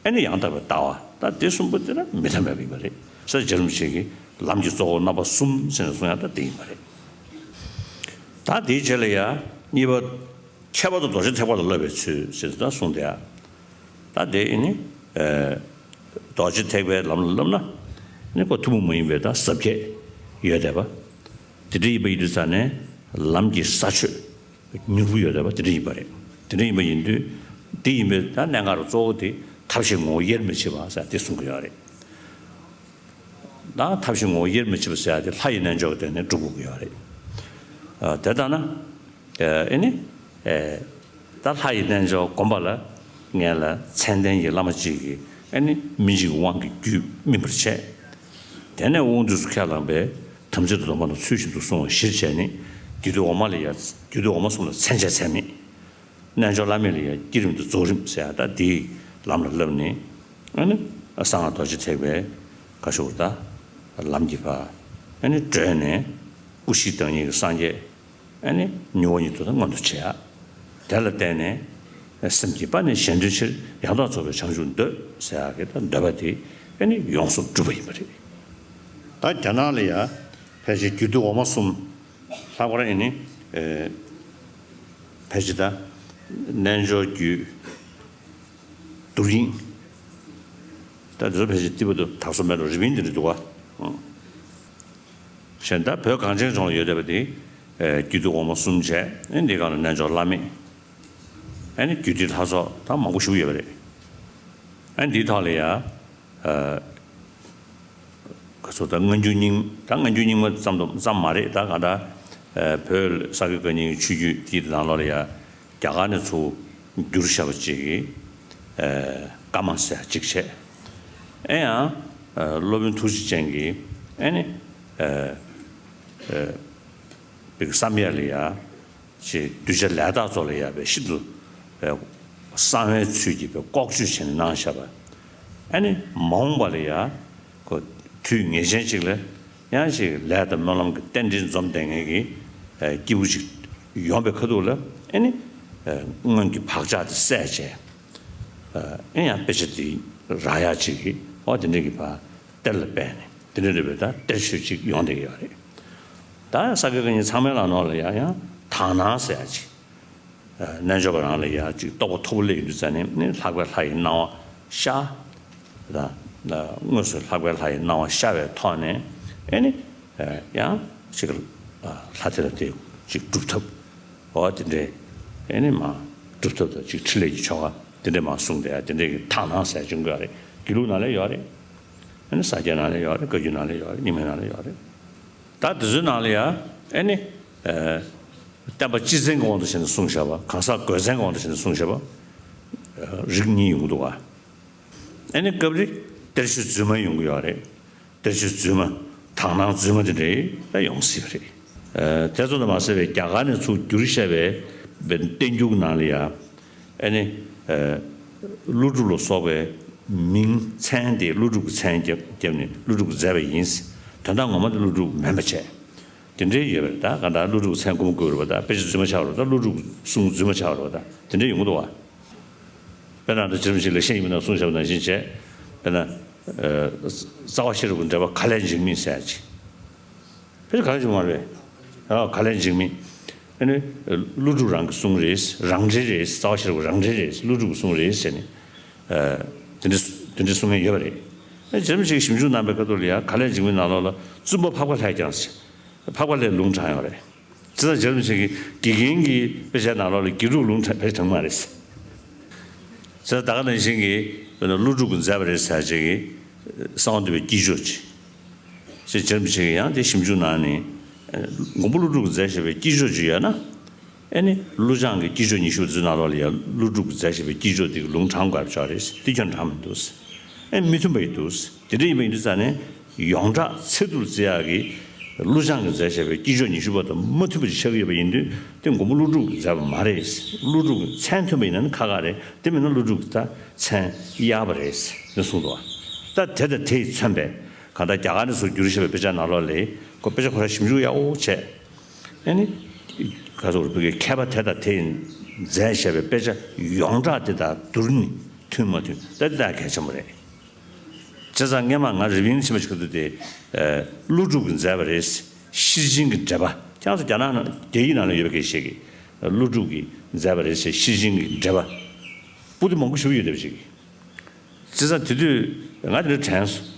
ཨ་ནི་ཡང་དག་པའི་ལྟ་བ། ད་དེ་གསུམ་པོ་དེ་ལ་མི་ཐ་མལ་པ་ཡིན་པ་རེད། ས་སྐྱ་རིན་པོ་ཆེ་གིས་ལམ་གྱི་གཙོ་བོ་རྣམ་པ་གསུམ་ཟེར་ནས་གསུང་ཡ་ད་དེ་ཡིན་པ་རེད། ད་དེའི་རྗེས་ལ་ཡ་གཉིས་པ། ཁྱད་པར་དུ་རྡོ་རྗེ་ཐེག་པ་ལ་བསླབ་པའི་ཚུལ་ཟེར་ནས་ད་གསུངས་ཏེ་ཡ། ད་དེ་ཨ་ནི་རྡོ་རྗེ་ཐེག་པའི་ལམ་ལ་བསླབ་ན་ཨ་ནི་ཁོ་ཐུན་མོང་མ་ཡིན་པའི་ད་ཟབ་ཁྱད་ཡོད་བསྡད་པ། དེ་འདྲ་ཡིན་པ་ཡིན་དུས་ཙང་ནས་ལམ་གྱི་ས་ཆོད། མྱུར་པོ་ཡོད་བསྡད་པ་དེ་འདྲ་ཡིན་པ་རེད། དེ་འདྲ་ཡིན་པ་ཡིན་དུས་དེ་ཡིན་པའི་ད་གནད་འགག་གཙོ་བོ་དེ་ཐབས་ཤེས་ངོ་བོ་དབྱེར་མི་ཕྱེད་པ་ཟེར་དེ་གསུང་གི་ཡོད་རེད། ད་ཐབས་ཤེས་ངོ་བོ་དབྱེར་མི་ཕྱེད་པ་ཟེར་ཡ་དེ་ལྷ་ཡི་རྣལ་འབྱོར་གྱི་སྟེང་ནས་སྒྲུབ་དགོས་ཀྱི་ཡོད་རེད། དེ་ལྟར་ན་ཨེ་ནི་ད་ལྷ་ཡི་རྣལ་འབྱོར་སྒོམ་པ་ལ་ངེད་ལ་མཚན་ལྡན་གྱི་བླ་མ་གཅིག་གིས་ཨེ་ནི་སྨིན་བྱེད་ཀྱི་དབང་གི་རྒྱུད་སྨིན་པར་བྱས། དེ་ནས་དབང་དུས་སུ་ཁས་བླངས་པའི་དམ་ཚིག་ཏུ་སྡོམ་པ་རྣམས་ཚུལ་བཞིན་དུ་བསྲུང་བ་གཞིར་བྱས་ནས་རྒྱུད་སྡེ་འོག་མ་ལ་ཡང་རྒྱུད་སྡེ་འོག་མ་གསུམ་ལ་མཚན་བཅས་ཚད་མེད། རྣལ་འབྱོར་བླ་མེད་ལ་ཡང་བསྐྱེད་རིམ་དུ་རྫོགས་རིམ་ཟེར་ཡ་ད་དེའི་ལམ་ལ་བསླབས་ནས་ཨ་ནི་གསང་སྔགས་རྡོ་རྗེ་ཐེག་པའི་ག་ཞུ་ད་ལམ་གྱི་བར་ཨ་ནི་བགྲོད་ནས་སྐུ་བཞིའི་བདག་ཉིད་ཀྱི་སངས་རྒྱས། ཨ་ནི་མྱུར་བ་ཉིད་དུ་མངོན་དུ་བྱེད་ཡ། དེ་ལ་བརྟེན་ནས་སེམས་ཀྱི་དཔལ་ནི་གཞན་དོན་ཕྱིར། ཡང་དག་རྫོགས་པའི་བྱང་ཆུབ་འདོད་ཟེར་ཡ་གི་ད་འདོད་པ་དེ་ཨ་ནི་ཡོངས་སུ་འགྲུབ་པ་ཡིན་པ་རེད། ད་རྒྱ་ནག་ལ་ཡ་ཕལ་ཆེར་རྒྱུད་སྡེ་འོག་མ་གསུམ། ལྷག་པར་ཨ་ནི་ཕལ་ཆེར་ད་རྣལ་འབྱོར་རྒྱུད། རྡོར་དབྱིངས། ད་དེ་ཚོ་ཕལ་ཆེར་ཏི་པ་དུ་དར་སོ་མེད་རོ་རི་བིན་དེ་འདྲ་འདུག་བ། གཞན་ད་བོད་གངས་ཅན་ལྗོངས་ལ་ཡོད་བསྡད་པ་དེ། རྒྱུད་སྡེ་འོག་མ་གསུམ་བྱས་ཨ་ནི་འདི་ག་ལ་རྣལ་འབྱོར་བླ་མེད། ཨ་ནི་རྒྱུད་སྡེ་ལྷ་ཚོགས་ད་མང་པོ་ཞིག་ཡོད་པ་རེད། ཨ་ནི་འདིའི་ཐོག་ལ་ཡ། ག་ཚོད་ད་སྔ་འགྱུར་རྙིང་ད་སྔ་འགྱུར་རྙིང་མ་ཙམ་དུ་ཙམ་མ་རེད། ད་ག་ད་བོད་ས་དགེ་བཀའ་རྙིང་ཆོས་བརྒྱུད་དེའི་ནང་ལོགས་ལ་ཡ་རྒྱ་གར་ནས་ཚུར་བསྒྱུར་བཞག་པ་ཅིག་གིས་བཀའ་མ་ཟེར་ཅིག་བྱས། ཨེ་ཡང་སློབ་དཔོན་ཐུགས་རྗེ་ཅན་གྱིས་ཨེ་ནི་བསམ་ཡས་ལ་ཡ། ཅེས་གདུལ་བྱ་ལས་དག་ཚོགས་ལ་ཡང་བའི་ཤིན་ཏུ་བའི་གསང་བའི་ཚུལ་གྱིས་བའི་ལྐོག་ཇུས་བྱས་ནས་གནང་བཞག་པ། ཨ་ནི་མ་འོངས་པ་ལ་ཡང་ཁོ་དུས་ངེས་ཅན་ཅིག་ལ་ཡང་ཅིག་ལས་དང་སྨོན་ལམ་གྱི་རྟེན་འབྲེལ་འཛོམས་བསྡད་མཁན་གྱི་སྐྱེས་བུ་ཅིག་ཡོང་པའི་ཁ་ཐུག་ལ་ཨ་ནི་སྔོན་གྱི་བག་ཆགས་དེ་བསལ་བྱས། ཨ་ནི་ཡང་དཔེ་ཆ་དེ་རག་ཡག་ཅིག་གི་འོ་དེ་འདྲ་གི་བར། གཏེར་ལ་སྦས་ནས་དེ་འདྲ་རེད་པས་ད་གཏེར་ཆོས་ཅིག་ཡོང་བསྡད་ཀྱི་ཡོད་རེད། ད་ས་དགེ་བཀའ་རྙིང་ཚང་མའི་ལག་ནང་ལ་ཡང་ཡང་དག་སྣང་ཟེར་ཡ་ཅིག་རྣལ་འབྱོར་པ་རང་ལ་ཡང་ཅིག་རྟོགས་པ་མཐོ་པོ་སླེབས་ཡོང་དུས་ཙ་ནས་ནི་ལྷག་པའི་ལྷ་ཡི་སྣང་བ་ཤར། ད་དངོས་སུ་ལྷག་པའི་ལྷ་ཡི་སྣང་བ་ཤར་བའི་ཐོག་ནས་ཨེ་ནི་ཡང་ཅིག་ལྷ་དེ་ལ་དེ་ཅིག་སྒྲུབ་ཐབས་འོ་དེ་འདྲའི་ཨེ་ནི་མ་སྒྲུབ་ཐབས་དང་ཅིག་ཕྲིན་ལས་ཀྱི་ཆོ་ག་དེ་འདྲ་མ་གསུངས་ཏེ་དེ་འདྲའི་གི་དག་སྣང་ཟེར་བྱུང་གི་ཡོད་རེད། དགེ་ལུགས་ནང་ལ་ཡོད་རེད། ཨ་ནི་ས་སྐྱའི་ནང་ལ་ཡོད་རེད། བཀའ་བརྒྱུད་ནང་ལ་ཡོད་རེད། རྙིང་མའི་ནང་ལ་ཡོད་རེད། ད་དེ་ཚོའི་ནང་ལ་ཡང་ཨེ་ནི། བསྟན་པ་སྤྱི་མཚན་གྱི་དབང་དུ་བྱས་ནས་གསུངས་བཞག་པ། གང་ཟག་དགོས་མཚན་གྱི་དབང་དུ་བྱས་ནས་གསུངས་བཞག་པ། རིགས་གཉིས་ཡོང་གི་འདུག་ག་ཨེ་ནི་སྐབས་རེ་གཏེར་ཆོས་རྫུན་མ་ཡོང་གི་ཡོད་རེད། གཏེར་ཆོས་རྫུན་མ། དག་སྣང་རྫུན་མ་དེ་འདྲ་ཡང་ཡོང་སྲིད་པ་རེད། དེ་ཚོ་དང་མ་ཟད་པའི་རྒྱ་གར་ནས་ཚུར་བསྒྱུར་བཞག་པའི་བསྟན་འགྱུར་ནང་ལ་ཡང་། ཨེ་ནི། ཀླུ་སྒྲུབ་ལ་སོགས་པའི་མིང་མཚན་དེ་ཀླུ་སྒྲུབ་ཀྱི་མཚན་བརྒྱབ་བརྒྱབ་ནས་ཀླུ་སྒྲུབ་ཀྱིས་མཛད་པ་ཡིན། དོན་དག་ངོ་མ་དེ་ཀླུ་སྒྲུབ་མིན་པ་བྱས། དེ་འདྲའི་ཡོད་པ་རེད། ད་གང་ལྟར་ཀླུ་སྒྲུབ་ཀྱི་མཚན་ཀུན་དགོས་རེད་པ། ད་དཔེ་ཆ་རྫུན་མ་ཆགས་རེད་པ། ད་ཀླུ་སྒྲུབ་གསུང་རྫུན་མ་ཆགས་རེད་པ། ད་དེ་འདྲ་ཡོང་གི་འདུག་བ། དཔེར་ན་ད་རྗེ་རིན་པོ་ཆེ་ལེགས་བཤད་ཡིན་མིན་ནང་གསུངས་བཞག་པ་ནང་བཞིན་བྱས། དཔེར་ན། རྩ་བ་ཤེས་རབ་ཀྱི་འགྲེལ་པ་ག་ལས་འཇིགས་མིན་ཟེར་ཡ་ཅིག་དཔེ་ག་ལ་འཇིགས་མ་རེད། ཨ་ག་ལས་འཇིགས་མིན། ཨ་ནི་ཀླུ་སྒྲུབ་རང་གི་གསུང་རེད། རང་འགྲེལ་རེད། རྩ་བ་ཤེས་རབ་རང་འགྲེལ་རེད། ཀླུ་སྒྲུབ་ཀྱི་གསུང་རེད་ཟེར་ནས། ཨ་དེ་འདྲ་དེ་འདྲ་གསུང་མཁན་ཡོད་པ་རེད། ཨ་རྗེ་རིན་པོ་ཆེ་གིས་ཞིབ་འཇུག་གནང་པའི་ཁ་ཐུག་ལ་ཡང་ག་ལས་འཇིགས་མིན་ནང་ལོགས་ལ་བཙུན་པ་འཕགས་པ་ལྷས་ཀྱང་ཟེར། འཕགས་པ་ལྷས་ལུང་དྲངས་ཡོད་རེད། དེ་ཚོ་རྗེ་རིན་པོ་ཆེ་གིས་དགེ་རྒན་གྱི་དཔེ་ཆའི་ནང་ལོགས་ལ་དགེ་ཕྲུག་ལུང་དྲངས་ཕལ་ཆེར་དྲངས་མ་རེད། ཟེར་ད་ག་ནང་བཞིན་གྱི་ཀླུ་སྒྲུབ་ཀྱིས་མཛད་པ་རེད་ཟེར་ཅིག་གིས་གསང་བ་འདུས་པའི་དཀྱིལ་ཆོག་ཅིག་ཅེས་རྗེ་རིན་པོ་ཆེ་གིས་ཡང་དེ་ཞིབ་འཇུག་གནང་ནས། མགོན་པོ་ཀླུ་སྒྲུབ་ཀྱིས་མཛད་བཞག་པའི་དཀྱིལ་ཆོག་ཅིག་ཡོད་ན། ཨེ་ནི་ཀླུ་བྱང་གི་དཀྱིལ་ཆོག་ཉི་ཤུ་པ་ཚོའི་ནང་ལོགས་ལ་ཡང་ཀླུ་སྒྲུབ་ཀྱིས་མཛད་བཞག་པའི་དཀྱིལ་ཆོག་དེ་གི་ལུང་དྲངས་དགོས་པ་ཅིག་རེད། དེ་ཁྱོན་དྲངས་མི་འདུག་ཨེ་མི་མཐུན་པ་ཡིན་འདུག་དེ་འདྲ་ཡིན་པ་ཡིན་དུས་ཙང་ནས་ཡོངས་གྲགས་ཚད་དུ་བརྩི་ཡག་གི་ ཀླུ་བྱང་གིས་མཛད་བཞག་པའི་དཀྱིལ་ཆོག་ཉི་ཤུ་པ་དང་མ་མཐུན་པ་ཅིག་ཆགས་ཀྱི་ཡོད་པ་ཡིན་དུས་དེ་མགོན་པོ་ཀླུ་སྒྲུབ་ཀྱིས་མཛད་པ་མ་རེད། ཀླུ་སྒྲུབ་ཀྱི་མཚན་མཐུན་པ་ཡིན་ན་ནི་ཁག་ཁག་རེད། དེ་མིན་ན་ཀླུ་སྒྲུབ་ཀྱི་ད་མཚན་གཡར་པ་རེད་ནས་གསུངས་འདུག་བ། ད་དེ་དང་དེས་མཚོན་པའི་གང་ལྟར་རྒྱ་གར་ནས་ཚུར་བསྒྱུར་བཞག་པའི་དཔེ་ཆ་ནང་ལོགས་ལ་ཁོ་དཔེ་ཆ་ཁོ་རང་ཞིབ་འཇུག་ཡག་པོ་བྱས། ཨ་ནི། ག་ཚོད་རེད། བོད་ཀྱི་མཁས་པ་དེ་དང་དེས་མཛད་བཞག་པའི་དཔེ་ཆ་ཡོངས་གྲགས་དེ་དང་བསྡུར་ནས་མཐུན་མ་མཐུན་ད་དེ་དག་གལ་ཆེན་པོ་རེད། བྱས་ཙང་སྔས་མ་ང་རི་བིན་ཕྱིན་པ་ཞིག་གི་དུས་དེ། ཀླུ་སྒྲུབ་ཀྱིས་མཛད་པ་རེད། ཤེར་ཕྱིན་གྱི་འགྲེལ་པ་ཁྱེད་ཚོ་རྒྱ་ནག་ནང་རྒྱ་ཡིག་ནང་ལ་ཡོད་པའི་སྐད་ཆ་བཤད་གི། ཀླུ་སྒྲུབ་ཀྱིས་མཛད་པ་རེད་ཟེར་ཤེར་ཕྱིན་གྱི་འགྲེལ་པ། པོ་ཏི་མང་པོ་ཞིག་ཡོད་བསྡད་པ་ཞིག་གི། བྱས་ཙང་དེ་དུས་ང་དེ་འདྲ་དྲན་སོང་།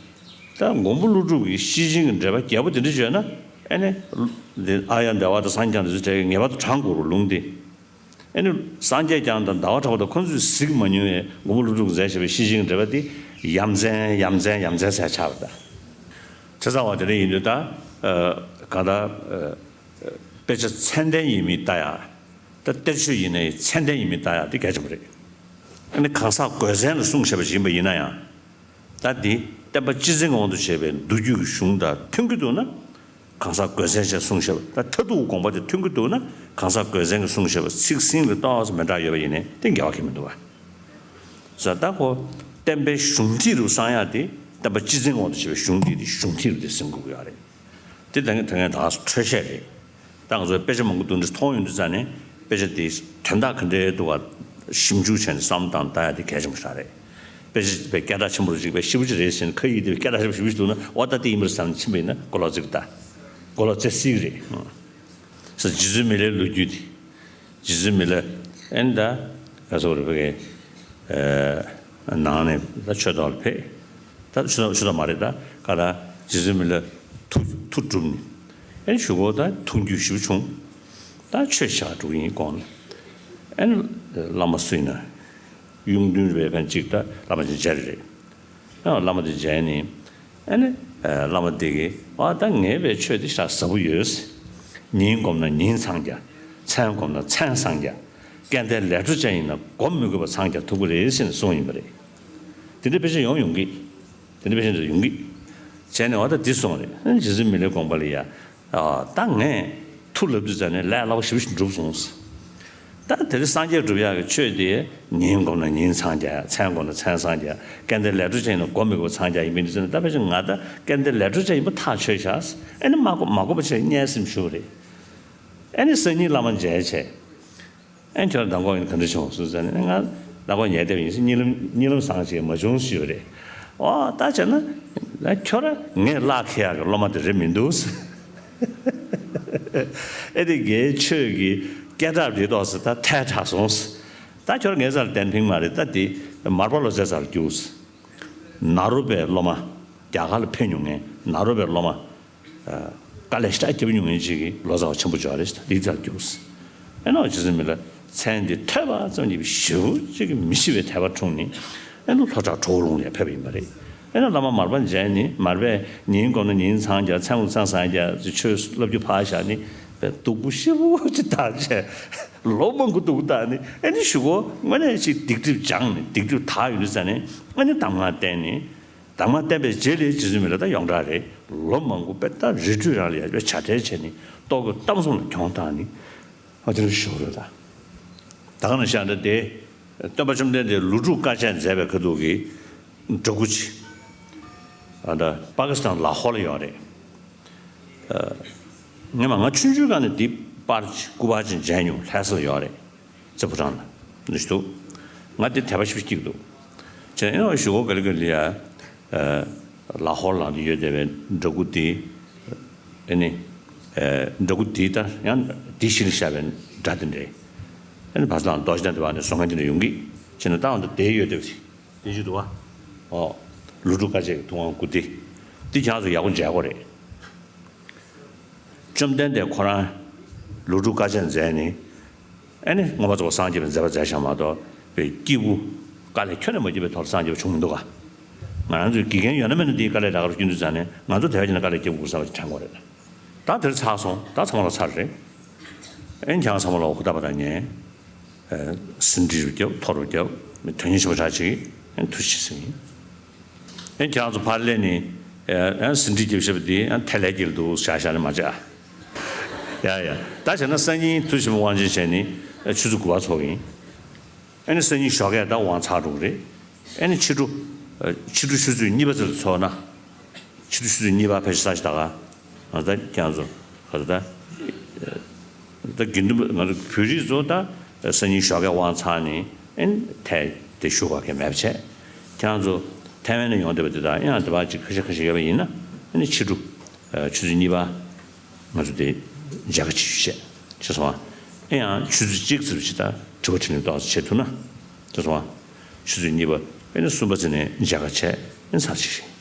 ད་མགོན་པོ་ཀླུ་སྒྲུབ་ཀྱིས་ཤེར་ཕྱིན་གྱི་འགྲེལ་པ་རྒྱས་པོ་དེ་འདྲ་བརྗོད་ན་ཨེ་ནས། འདི་ཨཱརྱ་དྭ་ཏིའི་སངས་རྒྱས་དེ་ཚོ་གྲས་ཀྱིས་ངེས་པར་དུ་དྲང་དགོས་རེད་ལུང་དེ། ཨེ་ནས་སངས་རྒྱས་བསྐྱངས་དང་ཟླ་བ་གྲགས་པ་དང་ཁོ་ཚོས་གཟིགས་མ་མྱོང་བའི་མགོན་པོ་ཀླུ་སྒྲུབ་ཀྱིས་མཛད་བཞག་པའི་ཤེར་ཕྱིན་གྱི་འགྲེལ་པ་དེ་ཡ་མཚན་ཡ་མཚན་ཡ་མཚན་ཟེར་ཆགས་པ་དང་། བྱས་ཙང་བ་དེ་འདྲ་ཡིན་དུས་ད། གང་ལྟར། དཔེ་ཆ་ཚད་ལྡན་ཡིན་མིན་ལྟ་ཡག་ད་གཏེར་ཆོས་ཡིན་ནའི་ཚད་ལྡན་ཡིན་མིན་ལྟ་ཡག་དེ་གལ་ཆེན་པོ་རེད། ཨ་ནི་གང་ཟག་རྒོལ་མཚན་ལ་གསུངས་བཞག་པ་ཞིག་ཡིན་པ་ཡིན་ན་ཡང་། ད་འདི་བསྟན་པ་སྤྱི་བཙན་གྱི་དབང་དུ་བྱས་པའི་མདོ་རྒྱུད་ཀྱི་གཞུང་དང་མཐུན་གྱི་འདུག་ན། གང་ཟག་རྒོལ་མཚན་ཞེས་གསུངས་བཞག་པ་ད་མཐའ་ཐུག་དགོངས་པ་དེ་མཐུན་གྱི་འདུག་ན་གང་ཟག་རྒོལ་མཚན་གྱིས་གསུངས་བཞག་པ་ཚིག་ཟིན་ལ་ཏོག་ཙམ་མི་འདྲ་ཡོད་པ་ཡིན་ནའི་དེ་འགལ་བ་གང་ཡང་མི་འདུག་བ། ཟེར་ད་ཁོ་བསྟན་པའི་གཞུང་ཐིག་རུ་གསུང་ཡག་དེ་བསྟན་པ་སྤྱི་བཙན་གྱི་དབང་དུ་བྱས་པའི་གཞུང་འདི་དེ་གཞུང་ཐིག་རུ་དེ་ཟིན་དགོས་ཀྱི་ཡོད་རེད། དེ་ད་ངས་ད་ངས་ད་ག་སེ་འཕྲོས་བཤད་རེད། ད་ང་ཚོས་དཔེ་ཆ་མང་པོ་འདུག་འདི་མཐོང་ཡོང་དུས་ཙང་ནས་དཔེ་ཆ་དེའི་དོན་དག་ག་འདྲའི་འདུག་བ་ཞིབ་འཇུག་བྱས་ནས་བསམ་བློ་བཏང་ལྟ་ཡག་དེ་གལ་ཆེན་པོ་ཞིག་རེད། དཔེ་ཆ་དཔེ་སྐད་གྲགས་ཆེན་པོ་རུ་ཅིག་དཔེ་ཞིབ་པོ་ཅིག་རེད་ཟེར་ནས་ཁ་ཡིག་དེ་སྐད་གྲགས་ཆེན་པོ་ཞིབ་པོ་ཞིག་འདུག་ན་འོ་ད་དེ་ཡིན་པར་བསམ་ནས་ཕྱིན་པ་ཡིན་ན་གོ་ལོག་རྩེ་གི་ད། གོ་ལོག་རྩེ་སྲིད་གི་རེད། ཟེར་རྗེ་བཙུན་མི་ལའི་ལོ་རྒྱུས་དེ། རྗེ་བཙུན་མི་ལ་ཨེ་ནི་ད་ག་ཚོད་རེད་བོད་ཀྱི་ནང་ནས་ད་ཆོས་ཐོག་ལ་ཕེབས། ད་ཆོས་ཐོག་ཆོས་ཐོག་མ་རེད་ད་ག་ད་རྗེ་བཙུན་མི་ལ་ཐུགས་ཐུགས་གྲུབ་ནས་ཨེ་ནི་གཞུག་གུ་ད་མཐོང་རྒྱུ་ཞིབ་བྱུང་། ད་ཆོས་བྱ་འགྲོ་གི་ཡིན་དགོངས་ནས་ཨེ་ནི་བླ་མ་སུ་ཡིན་ན་གཡུང་དྲུང་རེད་མཁན་གཅིག་ད་བླ་མ་ཆེན་རྗེ་རེད། ཡང་བླ་མ་དེ་མཇལ་ནས། ཨ་ནི། བླ་མ་དེ་གིས་ཨ་ད་ངས་པའི་ཆོས་དེ་ཤ་ཟ་བོ་ཡོད། ཉིན་སྒོམ་ན་ཉིན་འཚང་རྒྱ། མཚན་སྒོམ་ན་མཚན་སངས་རྒྱ། སྐལ་ལྡན་ལས་འཕྲོ་ཅན་ཡིན་ན་སྒོམ་མི་དགོས་པ་འཚང་རྒྱ་ཐུབ་ཀྱི་རེད་ཟེར་ནས་གསུངས་ཡིན་པ་རེད། དེ་འདྲའི་དཔེ་ཆ་ཡོང་ཡོང་གི། དེ་འདྲའི་དཔེ་ཆ་འདི་ཡོང་གི། བྱས་ནས་ཨ་ད་འདི་གསུངས་རེད་ཨ་ནི་རྗེ་བཙུན་མི་ལའི་དགོངས་པ་ལ་ཡ། ད་ངས་ཐུགས་ལབ་དུས་ཙམ་ནས་ལས་སླ་པོ་ཞེ་པོ་ཞིག་འགྲུབ་སོང་། ད་དེ་རིང་སངས་རྒྱས་སྒྲུབ་ཡག་གི་ཆོས་དེ་ཉིན་སྒོམ་ན་ཉིན་འཚང་རྒྱ། མཚན་སྒོམ་ན་མཚན་སངས་རྒྱ། སྐལ་ལྡན་ལས་འཕྲོ་ཅན་ཡིན་ན་སྒོམ་མི་དགོས་འཚང་རྒྱ་ཡིན་པ་འདི་ཚོ་ནི་ད་ཕལ་ཆེར་ང་ད་སྐལ་ལྡན་ལས་འཕྲོ་ཅན་ཡིན་པ་ཐག་ཆོད་ཤག་ཨེ་ནི་མ་གོ་མ་གོ་བ་བྱས་སྙན་སེམས་ཞུ་བ་རེད། ཨེ་ནི་སང་ཉིན་བླ་མ་མཇལ་བྱས། ཨེ་ཁྱོད་མདང་དགོང་ཡིན་ག་འདྲ་བྱུང་སུ་ཟེར་ནས་ང་མདང་དགོང་ཉལ་བསྡད་པ་ཡིན་ཟེར་གཉིད་ལམ་གཉིད་ལམ་བཟང་ཞིག་མ་བྱུང་ཞུས་པ་རེད། ཨོ་ད་བྱས་ན་ཁྱོད་རང་ངས་གླགས་འཁེལ་ཡག་གི་སློབ་མ་དེ་རེད་མི་འདུག་ཨེ་དེ་དགེ་ཆོས་ཀྱི་སྐད་གྲགས་རེད་དོགས་ཟེར་ད་ཐལ་དྲགས་སོང་། ད་ཁྱོད་རང་ངའི་རྩ་ལ་བརྟེན་ཕིང་མ་རེད་ད་དེ་མར་པ་ལོ་ཙཱའི་རྩ་ལ་རྒྱུགས། ནཱ་རོ་པའི་སློབ་མ་རྒྱ་གར་ལ་ཕེབས་མྱོང་མཁན་ནཱ་རོ་པའི་སློབ་མ། དཀའ་ལས་ཞེ་དྲག་བརྒྱབ་མྱོང་མཁན་ཅིག་གིས་ལོ་ཙཱ་བ་ཆེན་པོ་འཇོག་རེད་ཟེར་ད་འདི་རྩ་ལ་རྒྱུགས། ཨེ་ནོ་རྗེ་བཙུན་མི་ལ་མཚན་འདི་ཐོས་པ་ཙམ་གྱིས་ཞེ་པོ་ཅིག་གིས་མི་ཤི་བའི་དད་པ་འཁྲུངས་ནས་ཨེ་ནོ་ལྷོ་བྲག་གྲོ་བོ་ལུང་ལ་ཕེབས་པ་ཡིན་པ་རེད། ཨེ་ནོ་བླ་མ་མར་པ་མཇལ་ནས་མར་པས་ཉིན་སྒོམ་ན་ཉིན་འཚང་རྒྱ་མཚན་སྒོམ་ན་མཚན་སངས་རྒྱ་ཆོས་བསླབ་རྒྱུ་ཕར་བཞག་ནས་སྡུག་པོ་ཞེ་པོ་ཅིག་བཏང་བྱས་ལོ་མང་པོ་སྡུག་པོ་བཏང་ནས་ཨེ་ནི་གཞུག་གུ་དངོས་གནས་ཅིག་སྡིག་སྒྲིབ་སྦྱངས་ནས་སྡིག་སྒྲིབ་དག་ཡོང་དུས་ཙ་ནས་ཨེ་ནི་གདམས་ངག་བསྟན་ནས། གདམས་ངག་བསྟན་པའི་རྗེས་ལ་རྗེ་བཙུན་མི་ལ་ད་ཡོངས་གྲགས་རེད། ལོ་མང་པོ་དཔེ་ད་རི་ཁྲོད་རང་ལ་ཡ་དཔེ་བྱ་བྲལ་བྱས་ནས་རྟོག་གེ་གཏམ་གསུམ་ལ་གྱོང་བཏང་ནས་ཨ་དེ་རུ་བཞུགས་རེད་ད། ད་ག་ནང་བཞིན་ད་དེ་སྟོན་པ་བཅོམ་ལྡན་འདས་ལོ་དྲུག་དཀའ་སྤྱད་མཛད་པའི་ཁ་ཐུག་གི་འདྲ་སྐུ་ཅིག་ཨ་ད་པ་ཀི་སི་ཐན་ལ་ཧོར་ལ་ཡོད་རེད། ངས་མ་ང་ཆུང་ཆུང་སྒང་ནས་འདི་པར་ཅིག་སྐུ་པར་ཅིག་མཇལ་མྱོང་ལྷ་ས་ལ་ཡོད་རེད། རྩེ་ཕོ་བྲང་ལ། འདི་ཞིག་འདུག་ང་འདི་དད་པ་ཞེ་པོ་སྐྱེ་གི་འདུག་བྱས་ཨེ་ནོ་གཞུག་གུ་ག་ལེ་ག་ལེ་ཡ། ལ་ཧོར་ལ་འདི་ཡོད་བསྡད་པའི་འདྲ་སྐུ་འདི། ཨེ་ནི། འདྲ་སྐུ་འདི་ལྟར་ཡང་འདི་གཞི་ལ་བཞག་པའི་སྒྲ་དེ་འདྲས། ཨེ་ནི་བར་སྣང་རྡོ་རྗེ་གདན་དེ་བ་ནས་བཟོ་མཁན་དེ་འདྲ་ཡོང་གི། བྱས་ན་ད་འོ་འདི་དེ་ཡོད་བསྡད་པ་ཞིག་དེ་ཞིག་འདུག་བ། ཨོ། ལོ་དྲུག་དཀའ་སྤྱད་ཀྱི་ཐུབ་དབང་སྐུ་དེ། འདི་ཁྱེད་ཚོ་ཡག་པོ་མཇལ་དགོས་རེད། བཅོམ་ལྡན་འདས་ཁོ་རང་ལོ་དྲུག་དཀའ་སྤྱད་མཛད་ནས། ཨེ་ནི་མངོན་པར་རྫོགས་པར་སངས་རྒྱས་པའི་མཛད་པ་མཛད་བཞག་མ་གཏོགས་པའི་སྐྱེས་བུ་དཀའ་ལས་ཁྱོན་ནས་མ་བརྒྱབ་པའི་ཐོག་ལ་སངས་རྒྱས་པ་བྱུང་མི་འདུག་ག་ང་རང་ཚོས་དགེ་རྒན་ཡོད་ན་མེད་ན་འདིའི་དཀའ་ལས་རག་ག་རུ་སྐྱོན་དུས་ཙང་ནས་ང་ཚོ་དེ་བས་ཀྱི་ན་དཀའ་ལས་བརྒྱབ་དགོས་བསམ་པ་ཞིག་དྲན་དགོས་རེད། ད་དེར་ཚར་སོང་ད་ཚང་མ་ལ་ཚར་རེད། ཨེ་ཁྱེད་རང་ཚང་མ་ལ་འོ་ཁུ་ད་པ་དང་ཉེ། ཟིན་བྲིས་རུ་རྒྱབ་ཐོ་རུ་རྒྱབ་དོན་སྙིང་ཆེན་པོ་དྲག་ཅིག་ཨེ་ཐུགས་རྗེ་ཆེ་ཟེར་ཡིན། ཨེ་ཁྱེད་རང་ཚོ་ཕར་སླེབས་ནས་ ཡང་ཟིན་བྲིས་རྒྱབ་བཞག་པ་འདི་ཡང་དལ་ལྷའི་དཀྱིལ་དུ་བཞག་བཞག་ནས་མ་བྱ། ཡ་ཡ། ད་བྱས་ན་སང་ཉིན་ཐུགས་བཞེད་དབང་ཆེན་བྱས་ནས་ཆུ་ཚོད་དགུ་པ་ཚོགས་ཡིན། ཨ་ནི་སང་ཉིན་ཞོགས་ཀས་ད་དབང་ཚར་འགྲོ་གི་རེད། ཨ་ནི་ཕྱི་དྲོ། ཕྱི་དྲོ་ཆུ་ཚོད་གཉིས་པ་ཙམ་ལ་ཚོགས་ན། ཕྱི་དྲོ་ཆུ་ཚོད་གཉིས་པ་ཕལ་ཆེར་ས་ཞིག་ད་ག་ང་ད་ཁྱེད་རང་ཚོ་ག་ད། ད་དགེ་འདུན་པ་ང་ཚོ་བོད་རིགས་ཚོ་ད་སང་ཉིན་ཞོགས་ཀས་དབང་ཚར་ནས་ཨ་ནི་ཐད་དེ་བཞུགས་པ་གས་མེད་པ་བྱས། ཁྱེད་རང་ཚོ་ཐའེ་ཝན་ནས་ཡོང་བསྡད་པ་དེ་དག་ཡང་དེ་བ་ཅིག་ཁ་ཤས་ཁ་ཤས་ཡོད་པ་ཡིན་ན་ཨ་ནི་ཕྱི་དྲོ་ཆུ་ཚོད་གཉིས་པ། ང་ཚོ་དེ་མཇལ་ཁ་བྱེད་ཤོག་བྱས། བྱས་སོང་ཨ། ཨེ་ཡང་ཆུ་ཚོད་གཅིག་ཙམ་ཞིག་ད་དྲི་བ་དྲིས་ལན་ཏོག་ཙམ་བྱེད་ཐུབ་ན། བྱས་སོང་ཨ། ཆུ་ཚོད་གཉིས་པ་ཨེ་ནི་གསུམ་པ་ཙམ་ནས་མཇལ་ཁ་བྱས་ཨེ་ཚར་ཅིག་རེད།